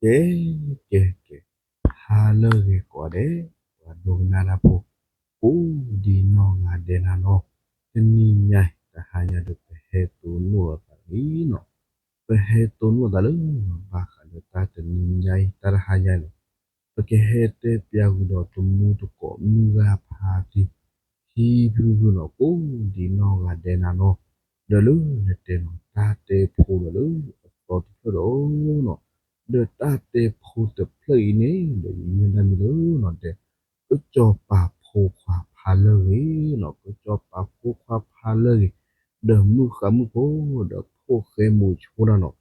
ကဲ ကဲ ကဲ, ဟါလၢအဂ့ၤကိးဂၤဒဲး, ပှၤဒိကနၣ်တၢ်ဖိ ကိးဒံးနီၢ်ဂၤဒဲးနၤနီၤ, တနံၤညါအံၤတဟါညါဒီး ပဟဲတိၢ်နီၣ်သးလံနီၤ, ပဟဲတိၢ်နီၣ်သးလၢ ဘၣ်ဃးလၢတၢ်တနံၤညါအံၤ တၢ်တဟါညါအံၤနီၤ, ပကဟဲတဲပၠးဃုာ်ဒီးတမူတကိးမုၢ်ဂၤဖးတံၢ် ဟံဖုဖုနီၤ, ကိးဒံးနီၢ်ဂၤဒဲးနၤနီၤ, ဒီးလၢနတဲနီၤ တၢ်တဲဖိဒီးလၢအသီတဖျၢၣ်ဒီးနီၤ, ဒီးတၢ်တဲဖိတဖျၢၣ်အံၤန့ၣ် ဒီးယမ့ၢ်တၢ်မံၤလၢနီၤ တဲ ကစီၤပၤဖိခွါဖးလၢအဂ့ၤနီၤ, ကစီၤပၤဖိခွါဖးလၢအဂ့ၤ, ဒီးမုၢ်ဃါမုၢ်ဖိ ဒီးဖိၣ်ဃဲမိၤဆိနၤနီၤ,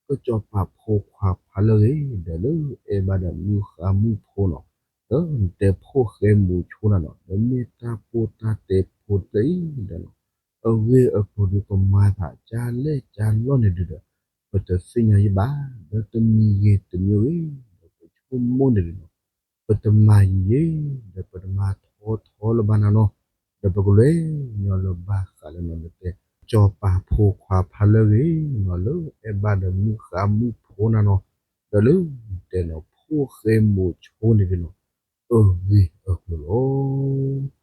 ကစီၤပၤဖိခွါဖးလၢအဂ့ၤ, ဒီးလၢအဲၣ်ဘၣ်ဒီးမုၢ်ဃါမုၢ်ဖိနီၤ, ဒီးနတဲဖိၣ်ဃဲမိၤဆိနၤနီၤ, ဒီးမ့ၢ်တၢ်ဖိတၢ်တဲဖိတဖျၢၣ်အံၤဒီးနီၤ, အဂ့ၢ်အကျိၤဒုးကမၤသးကၢ်လဲၢ်ကၢ်လီၢ်န့ၣ်ဒုးဒီး ပတသ့ၣ်ညါယံၣ်ဘၣ်, ဒီးတမံၤဂ့ၤတမံၤဂ့ၤ, ဒီးပဆိကမိၣ်န့ၣ်ဒုးနီၤ ပတမၤယံာ်ယံာ်, ဒီးပတမၤထီထီလၢၤဘၣ်နၤနီၤ, ဒီးပကလဲၤညီလၢဘၣ်ဃးလၢနီၤ နတဲ ကစီၤပၤဖိခွါဖးလၢအဂ့ၤနီၤ, လၢအဲၣ်ဘၣ်ဒီးမုၢ်ဃါမုၢ်ဖိနၤနီၤ, ဒီးလၢနတဲနီၤ ဖိၣ်ဃဲမိၤဆိန့ၣ်ဒုးနီၤ, အဂ့ၢ်အကျိၤလီၤ.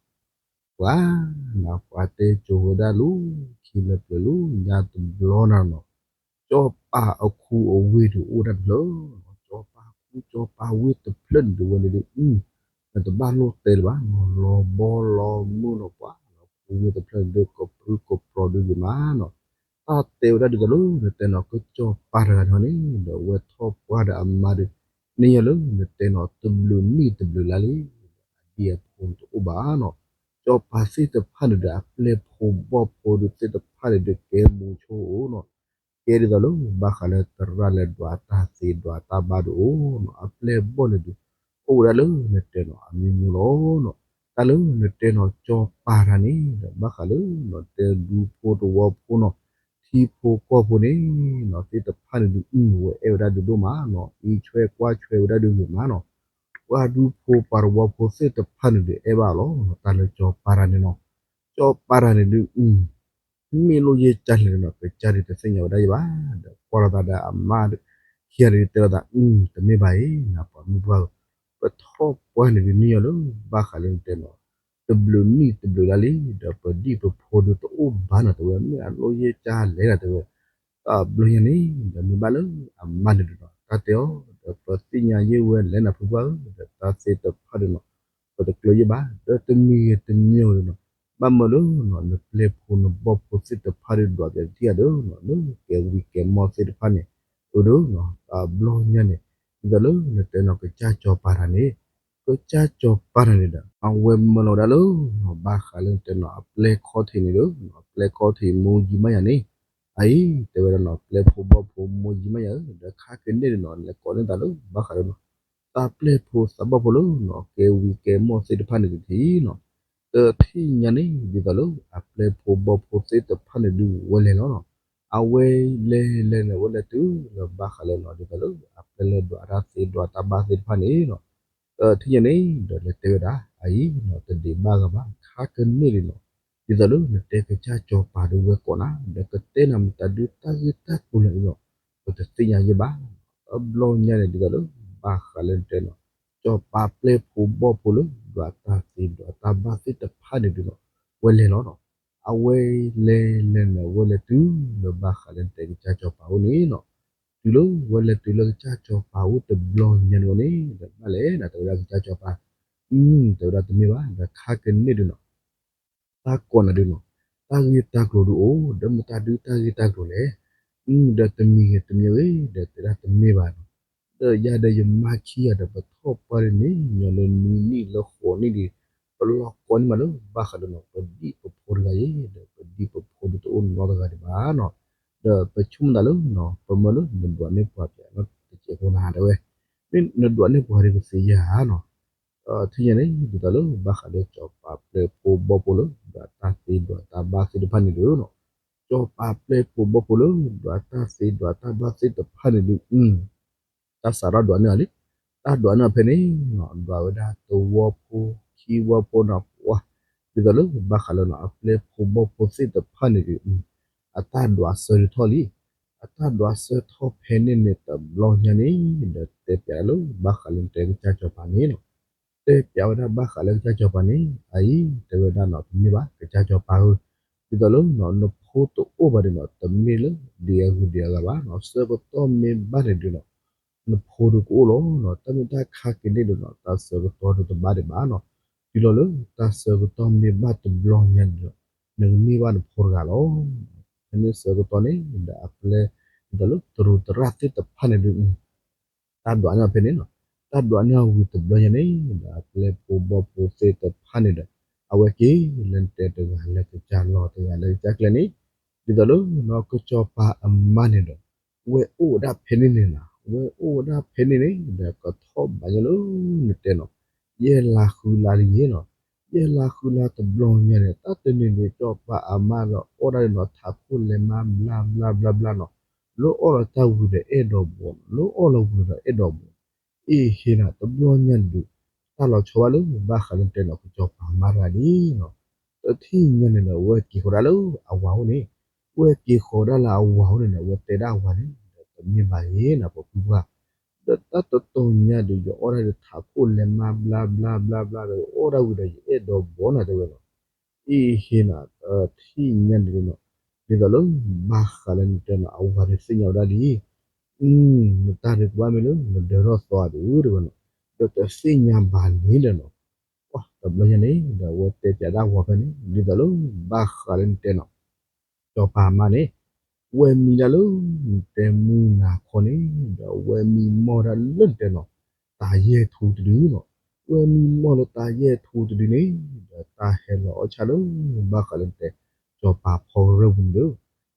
ပှၤနၤ ပှၤတဲစိၤဝဲဒၣ်လၢ ခံလၢပျၢၤလၢညါတဘျီနၤနီၤ, ကစီၤပၤအခူအဝ့ၢ်ဒုးအိၣ်ဒၣ်တဖျၢၣ်, ကစီၤပၤခူကစီၤပၤဝ့ၢ်တဖျၢၣ်န့ၣ်ဒုးဝဲန့ၣ်ဒုး, နတဘၣ်လိၣ်တဲလၢၤဘၣ်နီၤ, လီၤဘီလီၤမုၢ်နီၤ, ပှၤလၢခူဝ့ၢ်တဖျၢၣ်န့ၣ်ဒုး ကပြုၢ်ကပြီၤဒုးဂ့ၤမးနီၤ, တၢ်တဲဝဲဒၣ်ဒ်သိးလၢနတဲနီၤ ကစီၤပၤတဂၤန့ၣ်န့ၣ် ဒီးအဝဲထီၣ်ပှၢ်ဒီးအမါဒီး န့ၢ်ယၤလၢနတဲနီၤ တဘျုးနံၣ်တဘျုးလါလံ, အဒံၣ်အဖိတအိၣ်ဘၣ်နီၤ, ကစီၤပၤသ့ၣ်တဖၣ်န့ၣ်ဒီး အပျဲၢ်ဖိဘီၣ်ဖိဒုးသ့ၣ်တဖၣ်န့ၣ်ဒုး ကဲမိၤဆိအိၣ်နီၤ, ကဲဒ်သိးလၢ ဘၣ်ဃးလၢသရၣ်လၢဒွးတၢ်သ့ဒွးတၢ်ဘါဒုးအိၣ်နီၤ, အပျဲၢ်ဘီၣ်န့ၣ်ဒုး အိၣ်ဝဲဒၣ်လၢနတဲနီၤ အမံၤမံၤလီၤနီၤ, တၢ်လၢနတဲနီၤ ကစီၤပၤတဂၤန့ၣ်ဒီး ဘၣ်ဃးလၢနီၤ တဲဒူဖိတဝီဖိနီၤ, ထံဖိကီၢ်ဖိန့ၣ်နီၤ သ့ၣ်တဖၣ်န့ၣ်ဒုး အဝဲအဲၣ်ဝဲဒၣ်ဒုးဒိၣ်မးနီၤ, အံးဆွဲကွၢ်ဆွဲဝဲဒၣ်ဒုးဂ့ၤမးနီၤ, ပှၤဒူဖိပှၤတဝီဖိသ့ၣ်တဖၣ်န့ၣ်ဒုး အဲၣ်ဘၣ်အီၤလီၤ, တၢ်လၢကစီၤပၤတဂၤန့ၣ်နီၤ, ကစီၤပၤတဂၤန့ၣ်ဒုး မ့ၢ်လိၣ်ယဲၢ်ကၢ်လဲၣ်နီၤ ကစၢ်ဒုးတသ့ၣ်ညါဝဲဒၣ်ယံၣ်ဘၣ်, ဒီးကွၢ်လိာ်သးဒီးအမါ ခံဂၤန့ၣ်ဒုး တဲလိာ်သး တမ့ၢ်ဘၣ်အံၤ နပှၤမုၣ်ပှၢ်ဧၢ, ပထီၣ်ပှၢ်န့ၣ်ဒုးန့ၢ်ယၤလၢ ဘၣ်ဃးလၢနတဲနီၤ တဘျုးနံၣ်တဘျုးလါလံ, ဒီးပဒံၣ်ပဖိဒုးတအိၣ်ဘၣ်နီၤ, တဲဝဲမ့ၢ်အလိၣ်ယဲၢ်ကၢ်လဲၣ်နီၤ တဲဝဲ, တဘျီညါန့ၣ် ဒီးမ့ၢ်ဘၣ်လၢအမါန့ၣ်ဒုးနီၤ တၢ်တဲအီၤ ဒီးပသ့ၣ်ညါယံၣ်ဝဲလဲၣ်နၤဖုပှၢ်ဧၢ, ဒီးတၢ်သ့ၣ်တဖၣ်ဒုးနီၤ ပတကျၢၤယံၣ်ဘၣ်, ဒီးတမံၤဂ့ၤတမံၤဂ့ၤဒုးနီၤ ဘၣ်မနုၤလၢနီၤ နပျဲၢ်ဖိနဘီၣ်ဖိသ့ၣ်တဖၣ်ဒုးဒွးပတံၢ်ယၤဒီးနီၤ လၢကဲဝံၤကဲမီၢ်သ့ၣ်တဖၣ်န့ၣ်, အဒုးနီၤ တဘျီညါန့ၣ် ဒ်သိးလၢနတဲနီၤ ကစၢ်ကစီၤပၤတဂၤန့ၣ်, ကစၢ်ကစီၤပၤတဂၤန့ၣ်ဒီး အဝဲမၢလီၤဝဲဒၣ်လၢနီၤ ဘၣ်ဃးလၢနတဲနီၤ အပျဲၢ်ခီၣ်ထံးန့ၣ်ဒီး အပျဲၢ်ခီၣ်ထံးမိၢ်ယံၤမးယၤန့ၣ်, အအံၤ တဲဝဲဒၣ်နီၤ ပျဲၢ်ဖိဘီၣ်ဖိမိၢ်ယံၤမးယၤဧၢ, ဒီးခါကန့ၢ်ဒုးနီၤ လဲၤကိးန့ၢ်သးလၢ ဘၣ်ဃးဒီးနီၤ သးပျဲၢ်ဖိသးဘီၣ်ဖိလၢနီၤ ကဲဝံၤကဲမီၢ်သ့ၣ်တဖၣ်န့ၣ်တထံၣ်နီၤ, တထံၣ်ညါန့ၣ် ဒ်သိးလၢအပျဲၢ်ဖိဘီၣ်ဖိသ့ၣ်တဖၣ်န့ၣ်ဒုးဝဲလဲၤလီၤနီၤ, အဝဲလဲၤလဲၤန့ၣ် အဝဲလဲၤတုၤလၢဘၣ်ဃးလၢနီၤ ဒ်သိးလၢ အပျဲၢ်လၢဒွးတၢ်သ့ဒွးတၢ်ဘါသ့ၣ်တဖၣ်န့ၣ်နီၤ, တထံၣ်ညါန့ၣ် ဒီးလဲၤတဲဝဲဒၣ် အအံၤနီၤ တဒံးဘၣ်ဂၤဘၣ် ခါကန့ၢ်ဒုးနီၤ, ဒ်သိးလၢနတဲကစၢ်ကစီၤပၤဒုးဝဲကိးနၤ ဒီးကတဲနၤမတၤဒုးတၢ်ဂ့ၢ်တၢ်ကျိၤလဲၣ်န့ၣ်နီၤ, ပတသ့ၣ်ညါယံၣ်ဘၣ်, တဘျီညါန့ၣ် ဒ်သိးလၢ ဘၣ်ဃးလၢနတဲနီၤ ကစီၤပၤပျဲၢ်ဖိဘီၣ်ဖိလၢ ဒွးတၢ်သ့ဒွးတၢ်ဘါသ့ၣ်တဖၣ်န့ၣ်ဒုးနီၤ ဝဲလဲၤလီၤနီၤ, အဝဲလဲၤလဲၤန့ၣ် အဝဲလဲၤတုၤလၢဘၣ်ဃးလၢနတဲကစၢ်ကစီၤပၤအိၣ်န့ၣ်နီၤ, တုၤလၢဝဲလဲၤတုၤလၢကစၢ်ကစီၤပၤအိၣ်တဘျီညါန့ၣ်ဝဲန့ၣ် ဒီးဘၣ်လဲၣ်နၤ တဲဝဲဒၣ်ကစၢ်ကစီၤပၤ, တဲဝဲဒၣ်တမ့ၢ်ဘၣ် ဒီးခါကန့ၢ်ဒုးနီၤ တၢ်ကိးနၤဒုးနီၤ, တၢ်ဂ့ၢ်တၢ်ကျိၤဒုးအိၣ် ဒီးမတၤဒုးတၢ်ဂ့ၢ်တၢ်ကျိၤလဲၣ်, ဒီးတမံၤဂ့ၤတမံၤဂ့ၤ ဒီးတဲဒၣ်တမ့ၢ်ဘၣ်နီၤ, ဒီးယၤဒီးယမါခံဂၤဒီး ပထီၣ်ပှၢ်ဒ်န့ၣ် ညီလၢနွံနံၣ်လၢဃိးနံၣ်ဒံး ပလီၢ်ကီန့ၢ်မးလၢ ဘၣ်ဃးဒီးနီၤ ပဒံၣ်ပဖိတဂၤအံၤ ဒီးပဒံၣ်ပဖိဒုးတအိၣ်နီတဂၤဒံးဘၣ်နီၤ, ဒီးပဆိကမိၣ်သးလၢနီၤ ပမၢလၢနဒွးန့ၢ်ပှၤပျဲနီၤ တစဲးဖိနၤတဲဝဲ, မ့ၢ်နဒွးန့ၢ်ပှၤဒ်ကသ့ဧါနီၤ ထံၣ်ညါန့ၣ် ဒ်သိးလၢဘၣ်ဃးလၢကစီၤပၤပျဲၢ်ဖိဘီၣ်ဖိလၢ ဒွးတၢ်သ့ဒွးတၢ်ဘါသ့ၣ်တဖၣ်န့ၣ်ဒီးနီၤ, ကစီၤပၤပျဲၢ်ဖိဘီၣ်ဖိလၢ ဒွးတၢ်သ့ဒွးတၢ်ဘါသ့ၣ်တဖၣ်န့ၣ်ဒီး တၢ်စးထီၣ်ဒွးန့ၢ်အီၤလံ, တၢ်ဒွးန့ၢ်အီၤဖဲန့ၣ်နီၤ ဒွးဝဲဒၣ်တဝီဖိ ခံဝီဖိနီၤ ပှၤ ဒ်သိးလၢဘၣ်ဃးလၢနီၤ အပျဲၢ်ဖိဘီၣ်ဖိသ့ၣ်တဖၣ်န့ၣ်ဒီး အတၢ်ဒွးစၢၤထီၣ်လံ, အတၢ်ဒွးဆၢထီၣ်ဖဲန့ၣ်န့ၣ်တဘျီညါန့ၣ် ဒီးတဲပၠးလၢဘၣ်ဃးလၢတဲကစၢ်စီၤပၤန့ၣ်လီၤ. တဲပၠးဝဲဒၣ်ဘၣ်ဃးလၢကစၢ်စီၤပၤန့ၣ် အအံၤ တဲဝဲဒၣ်နီၤ တမ့ၢ်ဘၣ် ကစၢ်စီၤပၤဧၢ, ဒ်သိးလၢ နဖိတအိၣ်ဘၣ်ဒီးနီၤ တမ့ၢ်လၢဒ်အဂုၤဒ်အဂၤဘၣ်နီၤ, ဆၢကတီၢ်မ့ၢ်ဘၣ်န့ၣ်ဒီးနီၤ နဖိဒီးကအိၣ်လီၤနီၤ, တၢ်မ့ၢ်တၢ်ခါက့ၤန့ၣ်ဒီးနီၤ တၢ်ဆၢကတီၢ်ဒီးတဘၣ်ဒံးဘၣ်နီၤ, တုၤလီၤလၢတၢ်ဆၢကတီၢ်မ့ၢ်ဘၣ်တဘျီညါန့ၣ်ဒီး နကန့ၢ်ဘၣ်နဖိတဂၤလီၤ. ဖဲန့ၣ်ဆၢကတီၢ်န့ၣ် ဒီးအပျဲၢ် ဒ်သိးလၢတရူးသရၣ်သ့ၣ်တဖၣ်န့ၣ်ဒီး တၢ်ဒွးန့ၢ်အီၤဖဲန့ၣ်နီၤ, တၢ်ဒွးန့ၢ်အီၤဝံၤတဘျီညါန့ၣ် ဒီးအပျဲၢ်ဖိဘီၣ်ဖိသ့ၣ်တဖၣ်န့ၣ်ဒီး အဝဲက့ၤလၢတဲတဂၤလၢကစၢ်လီၢ် တဂၤလၢကစၢ်ကျဲန့ၣ်, ဒ်သိးလၢနီၤ ကစီၤပၤအမါန့ၣ်ဒီး ဝဲအိၣ်ဝဲဒၣ်ဖဲန့ၣ်န့ၣ်နီၤ, ဝဲအိၣ်ဝဲဒၣ်ဖဲန့ၣ်န့ၣ် ဒီးကထီၣ်ဘးညီလၢနတဲနီၤ, ယဲၢ်လါဃုလါတယံၤနီၤ, ယဲၢ်လါဃုလါတဘျီညါန့ၣ် တၢ်တနံၤန့ၣ် စီၤပၤအမါဒီးအီၣ်ဒၣ်ဒီးနီၤ ထးခိၣ်လဲၤမါဘျါဘျါဘျါဘျါနီၤ, လၢအီၣ်လီၤတၢ်ဝံၤဒီးအဲၣ်ဒိးဘီးနီၤ, လၢအီၣ်လီၤဝံၤဒီးအဲၣ်ဒိးဘီး, အ့ၣ်ဟ့နၤ တဘျီညါန့ၣ်ဒီး တၢ်လီၤဆီဘၣ်လၢဘၣ်ဃးလၢတဲနီၤ ကစီၤပၤမါတဂၤန့ၣ်နီၤ, တထံၣ်ညါန့ၣ်ဒီး ဝဲက့ၤဃီၤဒၣ်လၢအဝၤအိၣ်န့ၣ်, ဝဲက့ၤဃီၤဒၣ်လၢအဝၤအိၣ်န့ၣ်ဒီး ဝဲတဲဒၣ်အဝၤန့ၣ် ဒီးတမ့ၢ်ဘၣ်အံၤနီၤ ပှၤဖုပှၢ် ဒီးတၢ်တတီၤညါဒီး ယအီၣ်ဒၣ်ဒီးထးခိၣ်လဲၤမါဘျါဘျါဘျါဘျါဒီး ယအီၣ်ဒၣ်ဝံၤဒီး ယအဲၣ်ဒိးဘီးနၤတဲဝဲနီၤ, အ့ၣ်ဟ့နၤ တထံၣ်ညါန့ၣ်နီၤ, ဒ်သိးလၢဘၣ်ဃးလၢနတဲနီၤ အဝၤန့ၣ်သ့ၣ်ညါဝဲဒၣ်လံ နတၢ်ဒုးကဘၣ်မ့ၢ်လၢ နဒၢထီၣ်သီအီၤဒုးတဲဝဲနီၤ, ဒီးတသ့ၣ်ညါဘၣ်န့ၣ်ဒီးနီၤ, တဘျီညါန့ၣ် ဒီးအဝဲတဲပၠးဒၣ်အဝၤဖဲန့ၣ် ဒ်သိးလၢဘၣ်ဃးလၢနတဲနီၤ စီၤပၤမါန့ၣ် ဝဲမံဒၣ်လၢနတဲမုၢ်နၤခီန့ၣ် ဒီးဝဲမံမီၢ်ဒၣ်လၢနတဲနီၤ တၤယဲၢ်ထူတဒုနီၤ, ဝဲမံမီၢ်လၢတၤယဲၢ်ထူတဒုန့ၣ် ဒီးတၢ်ဟဲလီၤအီၣ်ဆၣ်လၢ ဘၣ်ဃးလၢနတဲ စီၤပၤဖီကရၢၢ်ပူၤန့ၣ်ဒီး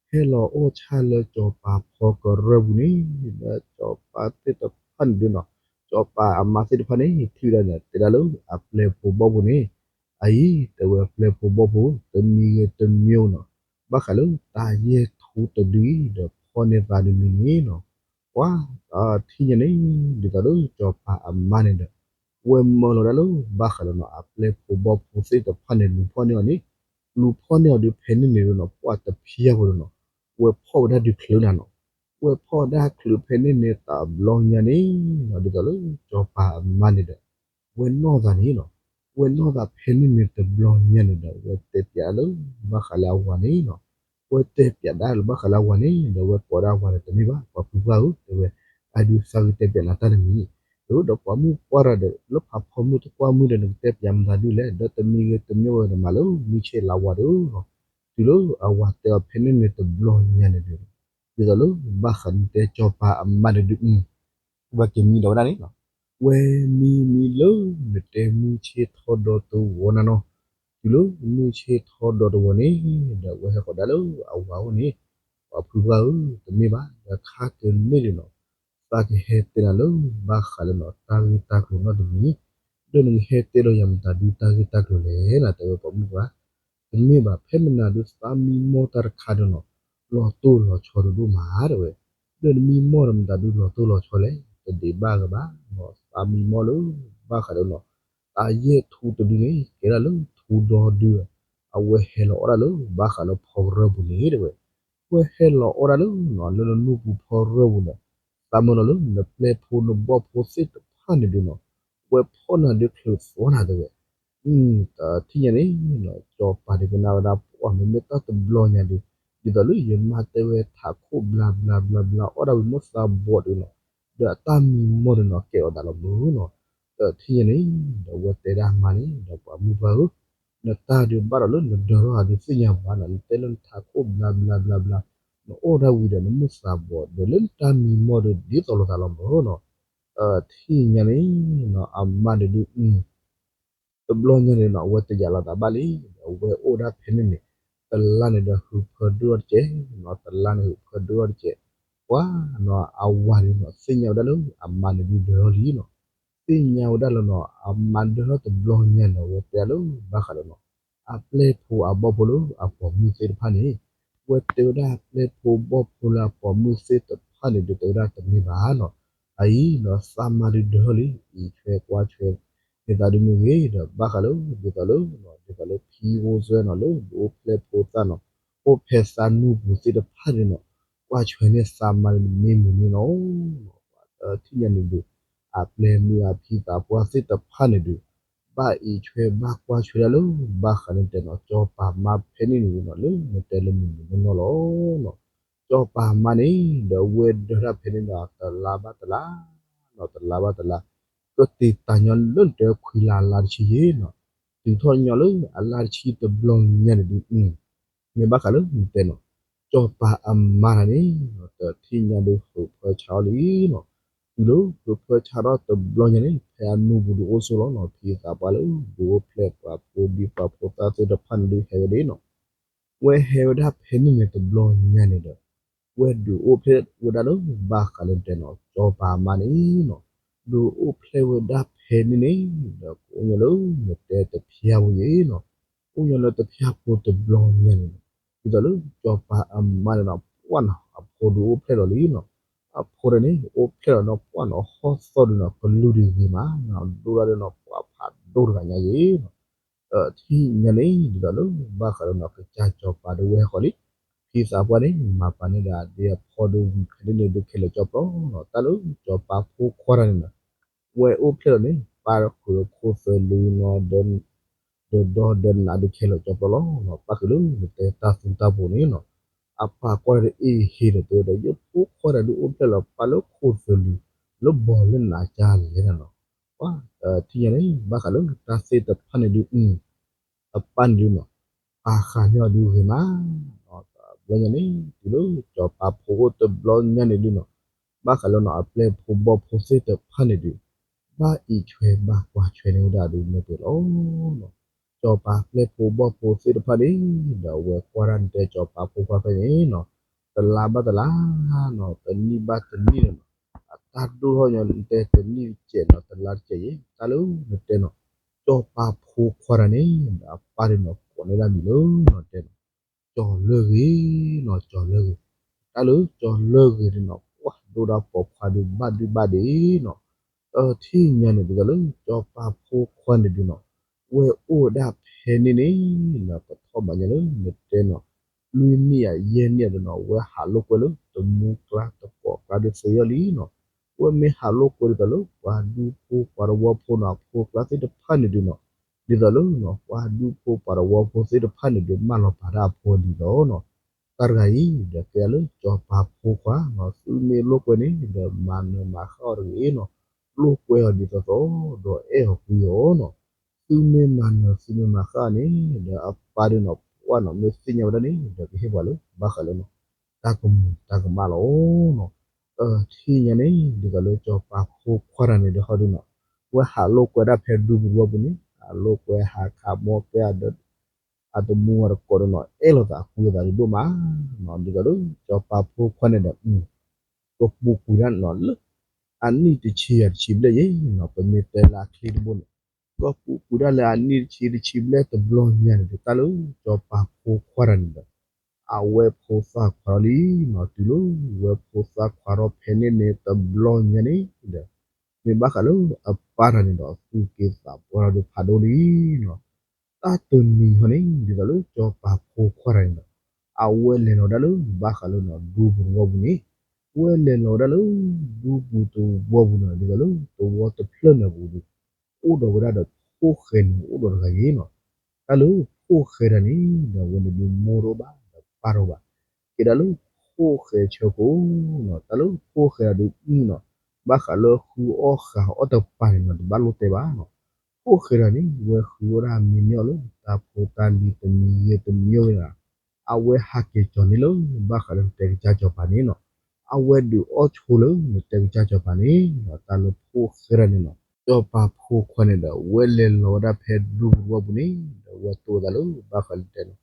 ဟဲလီၤအီၣ်ဆၣ်လၢစီၤပၤဖီကရၢၢ်ပူၤန့ၣ် ဒီးစီၤပၤသ့ၣ်တဖၣ်န့ၣ်ဒီးနီၤ စီၤပၤအမါသ့ၣ်တဖၣ်န့ၣ် ထံၣ်ဝဲဒၣ်န့ၣ် တဲဒၣ်လၢအပျဲၢ်ဖိဘီၣ်ဖိန့ၣ် အအံၤ တဲဝဲအပျဲၢ်ဖိဘီၣ်ဖိ တမံၤဂ့ၤတမံၤနီၤ, ဘၣ်ဃးလၢတၤယဲၢ်ထူတဒုအံၤ ဒီးဖီၣ်န့ၢ်သးဒုးမံၤန့ၣ်နီၤ, ပှၤတထံၣ်ညါန့ၣ် ဒ်သိးလၢစီၤပၤအမါန့ၣ်ဒီး ဝဲမၢလီၤဒၣ်လၢ ဘၣ်ဃးလၢနီၤ အပျဲၢ်ဖိဘီၣ်ဖိသ့ၣ်တဖၣ်န့ၣ် လူၤဖီၣ်န့ၢ်အီၤန့ၣ်, လူၤဖီၣ်န့ၢ်အီၤဒုးဖဲန့ၣ်န့ၣ်ဒီးနီၤ ပှၤတဖျၢၣ်ဖိဒီးနီၤ, ဝဲဖီၣ်ဝဲဒၣ်ဒုးချုးနၤနီၤ, ဝဲဖီၣ်ဝဲဒၣ်ချုးဖဲန့ၣ်န့ၣ်တဘျီညါန့ၣ်နီၤ ဒ်သိးလၢစီၤပၤအမါန့ၣ်ဒီး ဝဲနီၢ်သးန့ၣ်နီၤ, ဝဲနီၢ်သးဖဲန့ၣ်န့ၣ်တဘျီညါန့ၣ်ဒီး ဝဲတဲပၠးလၢ ဘၣ်ဃးလၢအဝၤန့ၣ်နီၤ, ဝဲတဲပၠးဒၣ်လၢဘၣ်ဃးလၢအဝၤန့ၣ် ဒီးဝဲကိးဒၣ်အဝၤန့ၣ် တမ့ၢ်ဘၣ် ပှၤဖုပှၢ်ဧၢ တဲဝဲ, အဒုးသးဂ့ၤတဲပၠးနၤတၢ်တမံၤ, ဒီးပှၤမုၣ်ပှၢ်ဒီး လၢဖးဖီမုၢ်တကွၢ်မုၢ်ဒီး နကတဲပၠးမတၤဒုလဲၣ် ဒီးတမံၤဂ့ၤတမံၤဝဲဒီးမၤလၢမုၢ်ဆ့ၣ်လါဝါဒီး တုၤလၢအဝၤတဲအီၤဖဲန့ၣ်န့ၣ်တဘျီညါန့ၣ်ဒီး ဒ်သိးလၢဘၣ်ဃးနတဲစီၤပၤအမါန့ၣ်ဒုး ဘၣ်က့ၤမံဒီးဝဲဒၣ်န့ၣ်လီၤ. ဝဲမံမံလၢနတဲမုၢ်ဆ့ၣ်ထီဒီးတဝီနၤနီၤ, တုၤလၢမုၢ်ဆ့ၣ်ထီဒီးတဝီန့ၣ် ဒီးဝဲဟဲဃီၤဒၣ်လၢအဝၤအိၣ်န့ၣ်, ပှၤဖုပှၢ်ဧၢ တမ့ၢ်ဘၣ် ဒီးခါကန့ၢ်ဒံးနီၤ, သးကဟဲတဲနၤလၢ ဘၣ်ဃးလၢနီၤ တၢ်ဂ့ၢ်တၢ်ကျိၤနီတမံၤ, ဒီးနကဟဲတဲဒီးယၤမတၤဒုတၢ်ဂ့ၢ်တၢ်ကျိၤလဲၣ်နီၤ တဲဝဲပှၤမုၣ်ပှၢ် တမ့ၢ်ဘၣ် ဖဲမနၤဒုသးမံမီၢ်တၢ်တခါဒီးနီၤ, လီၤတိၢ်လီၤဆီတဒိၣ်မးတဲဝဲ, ဒီးနမံမီၢ်ဒီးမတၤဒုလီၤတိၢ်လီၤဆီလဲၣ်, တဒံးဘၣ်ဂ့ၤဘၣ်, သးမံမီၢ်လၢ ဘၣ်ဃးဒီးနီၤ, တၤယဲၢ်ထူတဒုန့ၣ် ကဲဒၣ်လၢထူဒီဒု, အဝဲဟဲလီၤအီၣ်ဒၣ်လၢ ဘၣ်ဃးလၢဖီကရၢၢ်ပူၤန့ၣ်တဲဝဲ, ဝဲဟဲလီၤအီၣ်ဒၣ်လၢနီၤ လၢနနူၢ်ပူၤဖီကရၢၢ်ပူၤဒီး, သးမၢလီၤလၢနပျဲၢ်ဖိနဘီၣ်ဖိသ့ၣ်တဖၣ်န့ၣ်ဒုးနီၤ, ဝဲဖီၣ်နၤဒုးချုးသွီနၤတဲဝဲ တထံၣ်ညါန့ၣ်နီၤ စီၤပၤဒုးကနၣ်ဝဲဒၣ်ပှၤမ့မ့ၢ်တၢ်တဘျီညါဒီး, ဒ်သိးလၢယမါတဲဝဲထးခိၣ်ဘျါဘျါဘျါဘျါအီၣ်ဒၣ်ဝံၤမိၢ်သးဘီၣ်ဒုးနီၤ, ဒီးအတၢ်မံမီၢ်ဒီးနီၤ ကဲအီၤသးလီၤမုၢ်နီၤ, တထံၣ်ညါန့ၣ် ဒီးဝဲတဲဒၣ်မါန့ၣ် ဒီးပှၤမုၣ်ပှၢ်ဧၢ, နတၢ်ဒုးဘၣ်ဒီးလၢနဒၢထီၣ်ဟးဒုးသ့ၣ်ညါပှၤနီၤ, နတဲလၢနထးခိၣ်ဘျါဘျါဘျါဘျါ, နအီၣ်ဒၣ်ဝံၤဒီးနမိၢ်သးဘီၣ် ဒီးလၢနတၢ်မံမီၢ်ဒီးဒ်သိးလိာ်သးလီၤမုၢ်နီၤ, တထံၣ်ညါန့ၣ်နီၤ အမါန့ၣ်ဒုး တဘျီညါန့ၣ်နီၤ အဝဲတယာ်လီၤသးဘၣ်လံ, ဒီးအဝဲအိၣ်ဒၣ်ဖဲန့ၣ်န့ၣ်, တလါန့ၣ်ဒီးဟုးဖၢဒိၣ်ထီၣ်တကဲး, တလါန့ၣ်ဟုးဖၢဒိၣ်ထီၣ်တကဲး, ပှၤနီၤ အဝၤန့ၣ်နီၤ သ့ၣ်ညါဝဲဒၣ်လၢ အမါန့ၣ်ဒုးဒၢထီၣ်လံနီၤ, သ့ၣ်ညါဝဲဒၣ်လၢနီၤ အမါဒၢထီၣ်တဘျီညါန့ၣ် အဝဲတဲလၢ ဘၣ်ဃးဒီးနီၤ အပျဲၢ်ဖိအဘီၣ်ဖိလၢအပိာ်မုၣ်သ့ၣ်တဖၣ်န့ၣ်, ဝဲတဲဝဲဒၣ်အပျဲၢ်ဖိဘီၣ်ဖိလၢအပိာ်မုၣ်သ့ၣ်တဖၣ်န့ၣ် ဒုးတဲဝဲဒၣ်တမ့ၢ်ဘၣ်နီၤ, အအံၤနီၤ သးမါဒုးဒၢထီၣ်လံ အံၤဆွဲကွၢ်ဆွဲ ဒ်သိးဒုးမ့ၢ်ဂ့ၤ ဒီးဘၣ်ဃးလၢ ဒ်သိးလၢ ဒ်သိးလၢဖံဖိသၣ်နီၤ လၢဒုးအိၣ်ဖျဲၣ်ဖိသၣ်နီၤ အိၣ်ဖဲသးနူၢ်ပူၤသ့ၣ်တဖၣ်န့ၣ်နီၤ, ဘၣ်ကွၢ်ဆှဲန့ၢ်သးမါန့ၣ်မ့ၢ်မုၢ်န့ၣ်လီၤ. တထံၣ်ညါန့ၣ်ဒုး အပျဲၢ်မုၣ်အဖံသးပှၢ်သ့ၣ်တဖၣ်န့ၣ်ဒုး ဘၣ်အံးဆှဲဘၣ်ကွၢ်ဆှဲဒၣ်လၢ ဘၣ်ဃးလၢတဲနီၤ စီၤပၤမါဖဲန့ၣ်န့ၣ်နီၤ လၢနတဲလၢမုၢ်မုၢ်နီၢ်နီၢ်လီၤ. စီၤပၤမါန့ၣ်ဒီး ဝဲဒၢးတၢ်ဖဲန့ၣ်ဒီး တလါဘၣ်တလါ နီၤတလါဘၣ်တလါ ကတ့ၢ်တၢ်ညီလၢနတဲခွံလါအလါတဆံယဲၢ်နီၤ တုၤထီၣ်ညီလၢအလါတဆံတဘျီညါန့ၣ်ဒုး မ့ၢ်ဘၣ်ဃးလၢနတဲနီၤ စီၤပၤအမါတၢ်န့ၣ် တထံၣ်ညါဒုး ဟုးဖၢဆါအီၤလံနီၤ. တုၤလၢဟုးဖၢဆါထီၣ်တဘျီညါန့ၣ် ဖဲအနူပူၤဒုးအိၣ်ဆိးလီၤနီၤ ဖံသးပှၢ်လၢ ဒုးအိၣ်ဖျဲၣ်ပှၤဖိဒံဖိသၣ်သ့ၣ်တဖၣ်န့ၣ်ဒုး ဟဲဝဲဒၣ်နီၤ ဝဲဟဲဝဲဒၣ်ဖဲန့ၣ်န့ၣ်တဘျီညါန့ၣ်ဒီး ဝဲဒုးအိၣ်ဖျဲၣ်ဝဲဒၣ်လၢ ဘၣ်ဃးလၢနတဲနီၤ စီၤပၤမါန့ၣ်နီၤ ဒုးအိၣ်ဖျဲၣ်ဝဲဒၣ်ဖဲန့ၣ်န့ၣ်ဒီး ကအိၣ်ညီလၢနတဲတဖၠၣ်ဖိယဲၢ်နီၤ အိၣ်ညီလၢတဖၠၣ်ဖိတဘျီညါန့ၣ်နီၤ ဒ်သိးလၢစီၤပၤအမါန့ၣ်နီၤ ပှၢ်နီၤ အဖိဒုးအိၣ်ဖျဲၣ်လီၤလံနီၤ အဖိတၢ်န့ၣ် အိၣ်ဖျဲၣ်လီၤနီၤ ပှၢ်နီၤ ဟီၣ်သီၣ်ဒုးနီၤ ကလူဒုးဂ့ၤမးနီၤ ဒိၣ်ဒၣ်ဒုးနီၤ ပှၤဖးဒိၣ်တဂၤညါယဲၢ်နီၤ တထံၣ်ညါန့ၣ် ဒ်သိးလၢ ဘၣ်ဃးလၢနီၤ ကစၢ်စီၤပၤဒုးဝဲဟဲဃီၤလံ ဖံသးပှၢ်န့ၣ် မၤပာ်န့ၢ်ဒၣ်ဒ်အဖီဒုးဝံၤဖဲန့ၣ်န့ၣ် ဒုးခဲလၢာ်ကၠီပျီနီၤ တၢ်လၢစီၤပၤဖိခွါတၢ်န့ၣ်နီၤ ဝဲအိၣ်ဖျဲၣ်လီၤန့ၣ် ပၢ်ဃုာ်ဒီးခိၣ်သၢလူနီၤ ဒီးဒီဒီနးဒုးခဲလၢာ်ကၠီပျီလီၤနီၤ ပၢ်ဃုာ်လၢနတဲတၢ်သူတၢ်ပူၤန့ၣ်နီၤ အပၢ်ကွၢ်တအ့ၣ်ဟ့ဒီးတဲဝဲဒၣ် ယဖိခွါတၢ်ဒုးအိၣ်ဖျဲၣ်လီၤ ပၢ်လၢခိၣ်သၢလူ လၢဘီလၢနးကၢ်လဲၣ်န့ၣ်နီၤ ပှၤတထံၣ်ညါန့ၣ် ဘၣ်ဃးလၢတၢ်သ့ၣ်တဖၣ်န့ၣ်ဒုး အပၢ်န့ၣ်ဒုးနီၤ ပာ်ဃာ်န့ၢ်အီၤဒုးဂ့ၤမး တဘျီညါန့ၣ် တုၤလၢစီၤပၤဖိအိၣ်တဘျီညါန့ၣ်ဒုးနီၤ ဘၣ်ဃးလၢနီၤ အပျဲၢ်ဖိဘီၣ်ဖိသ့ၣ်တဖၣ်န့ၣ်ဒုး ဘၣ်အံးဆှဲဘၣ်ကွၢ်ဆှဲန့ၢ်ဝဲဒၣ်ဒုးန့ၣ်ပှဲၤလီၤ. စီၤပၤပျဲၢ်ဖိဘီၣ်ဖိသ့ၣ်တဖၣ်န့ၣ် ဒီးအဝဲကွၢ်ဒၣ်နတဲစီၤပၤဖိခွါဖဲန့ၣ်နီၤ တလါဘၣ်တလါနီၤ တနံၣ်ဘၣ်တနံၣ်န့ၣ်နီၤ အတၢ်ဒိၣ်ထီၣ်ညီနတဲတနံၣ်တစဲးနီၤ တလါတစဲးယဲၢ် တၢ်လၢနတဲနီၤ စီၤပၤဖိခွါတၢ်န့ၣ် ဒီးအပၢ်ဒုးနီၤ ကိးန့ၢ်ဒၣ်မံၤလၢနီၤတဲနီၤ ကၠီၤလၢဂ့ၤနီၤ ကၠီၤလၢဂ့ၤ တၢ်လၢကၠီၤလၢဂ့ၤန့ၣ်နီၤ ပှၤဒိၣ်ဒၣ်ပိာ်ခွါဒုးဘၣ်ဒုးဘၣ်ဒ့နီၤ တထံၣ်ညါန့ၣ် ဒ်သိးလၢစီၤပၤဖိခွါန့ၣ်ဒုးနီၤ ဝဲအိၣ်ဝဲဒၣ်ဖဲန့ၣ်န့ၣ်နီၤ ပထီၣ်ဘၣ်ညါလၢနတဲနီၤ လွံၢ်နံၣ်ဧါယဲၢ်နံၣ်ဧါဒီးနီၤ ဝဲဟးလိာ်ကွဲလၢတမူကျါတကိးကျါဒုးသ့အီၤလံနီၤ ဝဲမ့ၢ်ဟးလိာ်ကွဲဒ်သိးလၢ ပှၤဒူဖိပှၤတဝီဖိနီၤ အဖိအကျါသ့ၣ်တဖၣ်န့ၣ်ဒုးနီၤ ဒ်သိးလၢ ပှၤဒူဖိပှၤတဝီဖိသ့ၣ်တဖၣ်န့ၣ်ဒုး မၢလီၤပာ်တၢ်အဖိအလံၤလီၤနီၤ တၢ်တဂၤအံၤ ဒီးကဲလၢစီၤပၤဖိခွါနီၤ သုမ့ၢ်လိာ်ကွဲန့ၣ်ဒီး မၤနၢၤမၤဃၣ်အီၤတဂ့ၤနီၤ လိာ်ကွဲအီၤဒ်သိးသိး ဒီးအဲၣ်အီၤကွံအီၤနီၤ သုမ့ၢ်မၤနၢၤသုမ့ၢ်မၤဃၣ်န့ၣ် ဒီးအပၢ်ဒုးနီၤ ပှၢ်နီၤ မ့ၢ်သ့ၣ်ညါဝဲဒၣ်န့ၣ် ဒီးကဟ့ၣ်ပှၤလၢ ဘၣ်ဃးလၢနီၤ တၢ်ကမူၤတၢ်ကမၣ်လီၤနီၤ တထံၣ်ညါန့ၣ် ဒ်သိးလၢစီၤပၤဖိခွါတၢ်န့ၣ်ဒီးဟီဒုးနီၤ ဝဲဟးလိာ်ကွဲဒၣ်ဖဲဒူပူၤတဝီပူၤန့ၣ် ဟးလိာ်ကွဲဟးခးမီၢ်ကွဲ အတမူအတကိးဒီးနီၤ အဲၣ်လိာ်သးကွံလိာ်သးဒုးဒိၣ်မးနီၤ ဒ်သိးလၢစီၤပၤဖိခွါန့ၣ်ဒီး ကပူၤကွံာ်ဒၣ်နီၤလၢ အနံၣ်တဆံယၤတဆံဘျဲၣ်ယဲၢ်နီၤ ပမ့ၢ်တဲလၢအချ့တဘိန့ၣ် ကပူၤကွံာ်ဒၣ်လၢအနံၣ်တဆံတဆံဘျဲၣ်တဘျီညါန့ၣ်ဒီး တၢ်လၢစီၤပၤဖိခွါတၢ်န့ၣ်ဒီး အဝဲဖိသၣ်ခွါထီၣ်လံနီၤ တုၤလၢဝဲဖိသၣ်ခွါထီၣ်ဖဲန့ၣ်န့ၣ်တဘျီညါန့ၣ်ဒီး မ့ၢ်ဘၣ်ဃးလၢအပၢ်တၢ်န့ၣ်ဒီး သူၣ်က့သးပှၢ်ထီၣ်ဒုးဖးဒိၣ်လံနီၤ တၢ်တနံၤဟီန့ၣ် ဒ်သိးလၢစီၤပၤဖိခွါတၢ်န့ၣ်ဒီး အဝဲလဲၤလီၤဝဲဒၣ်လၢ ဘၣ်ဃးလၢနီၤ ဒူပူၤတဝီပူၤန့ၣ် ဝဲလဲၤလီၤဝဲဒၣ်လၢ ဒူပူၤတဝီပူၤန့ၣ် ဒ်သိးလၢတဝီတဖျၢၣ်န့ၣ်ပူၤဒီး အိၣ်ဒီးဝဲဒၣ်ဒီးဖိၣ်ဃဲန့ၣ် အိၣ်ဒီးတဂၤယဲၢ်နီၤ တၢ်လၢဖိၣ်ဃဲတၢ်န့ၣ်ဒီး အဝဲန့ၣ်ဒုးမိၢ်တအိၣ်ဘၣ်ဒီးပၢ်တအိၣ်ဘၣ် ကဲဒၣ်လၢဖိၣ်ဃဲဆၢကိၣ်နီၤ တၢ်လၢဖိၣ်ဃဲတၢ်ဒုးနီၤ ဘၣ်ဃးလၢဃုအီၣ်ဃုအီၣ်တပၤန့ၣ်နီၤ တဘၣ်လိၣ်တဲဘၣ်နီၤ ဖိၣ်ဃဲတၢ်န့ၣ် ဝဲဃုဝဲဒၣ်မံၤန့ၢ်အီၤလၢ တၢ်ဖိတၢ်လံၤတမံၤဂ့ၤတမံၤဂ့ၤနီၤ အဝဲဟးက့ၤကၠီၤန့ၢ်လၢ ဘၣ်ဃးလၢနတဲကစၢ်စီၤပၤန့ၣ်နီၤ အဝဲဒုးအီၣ်ဆိလၢနတဲကစၢ်စီၤပၤန့ၣ်နီၤ တၢ်လၢဖိၣ်ဃဲတၢ်န့ၣ်နီၤ စီၤပၤဖိခွါန့ၣ်ဒီး ဝဲလဲၤလီၤဝဲဒၣ်ဖဲဒူပူၤတဝီပူၤန့ၣ်ဒီး ဝဲတိလိာ်သးလၢ ဘၣ်ဃးလၢတဲနီၤ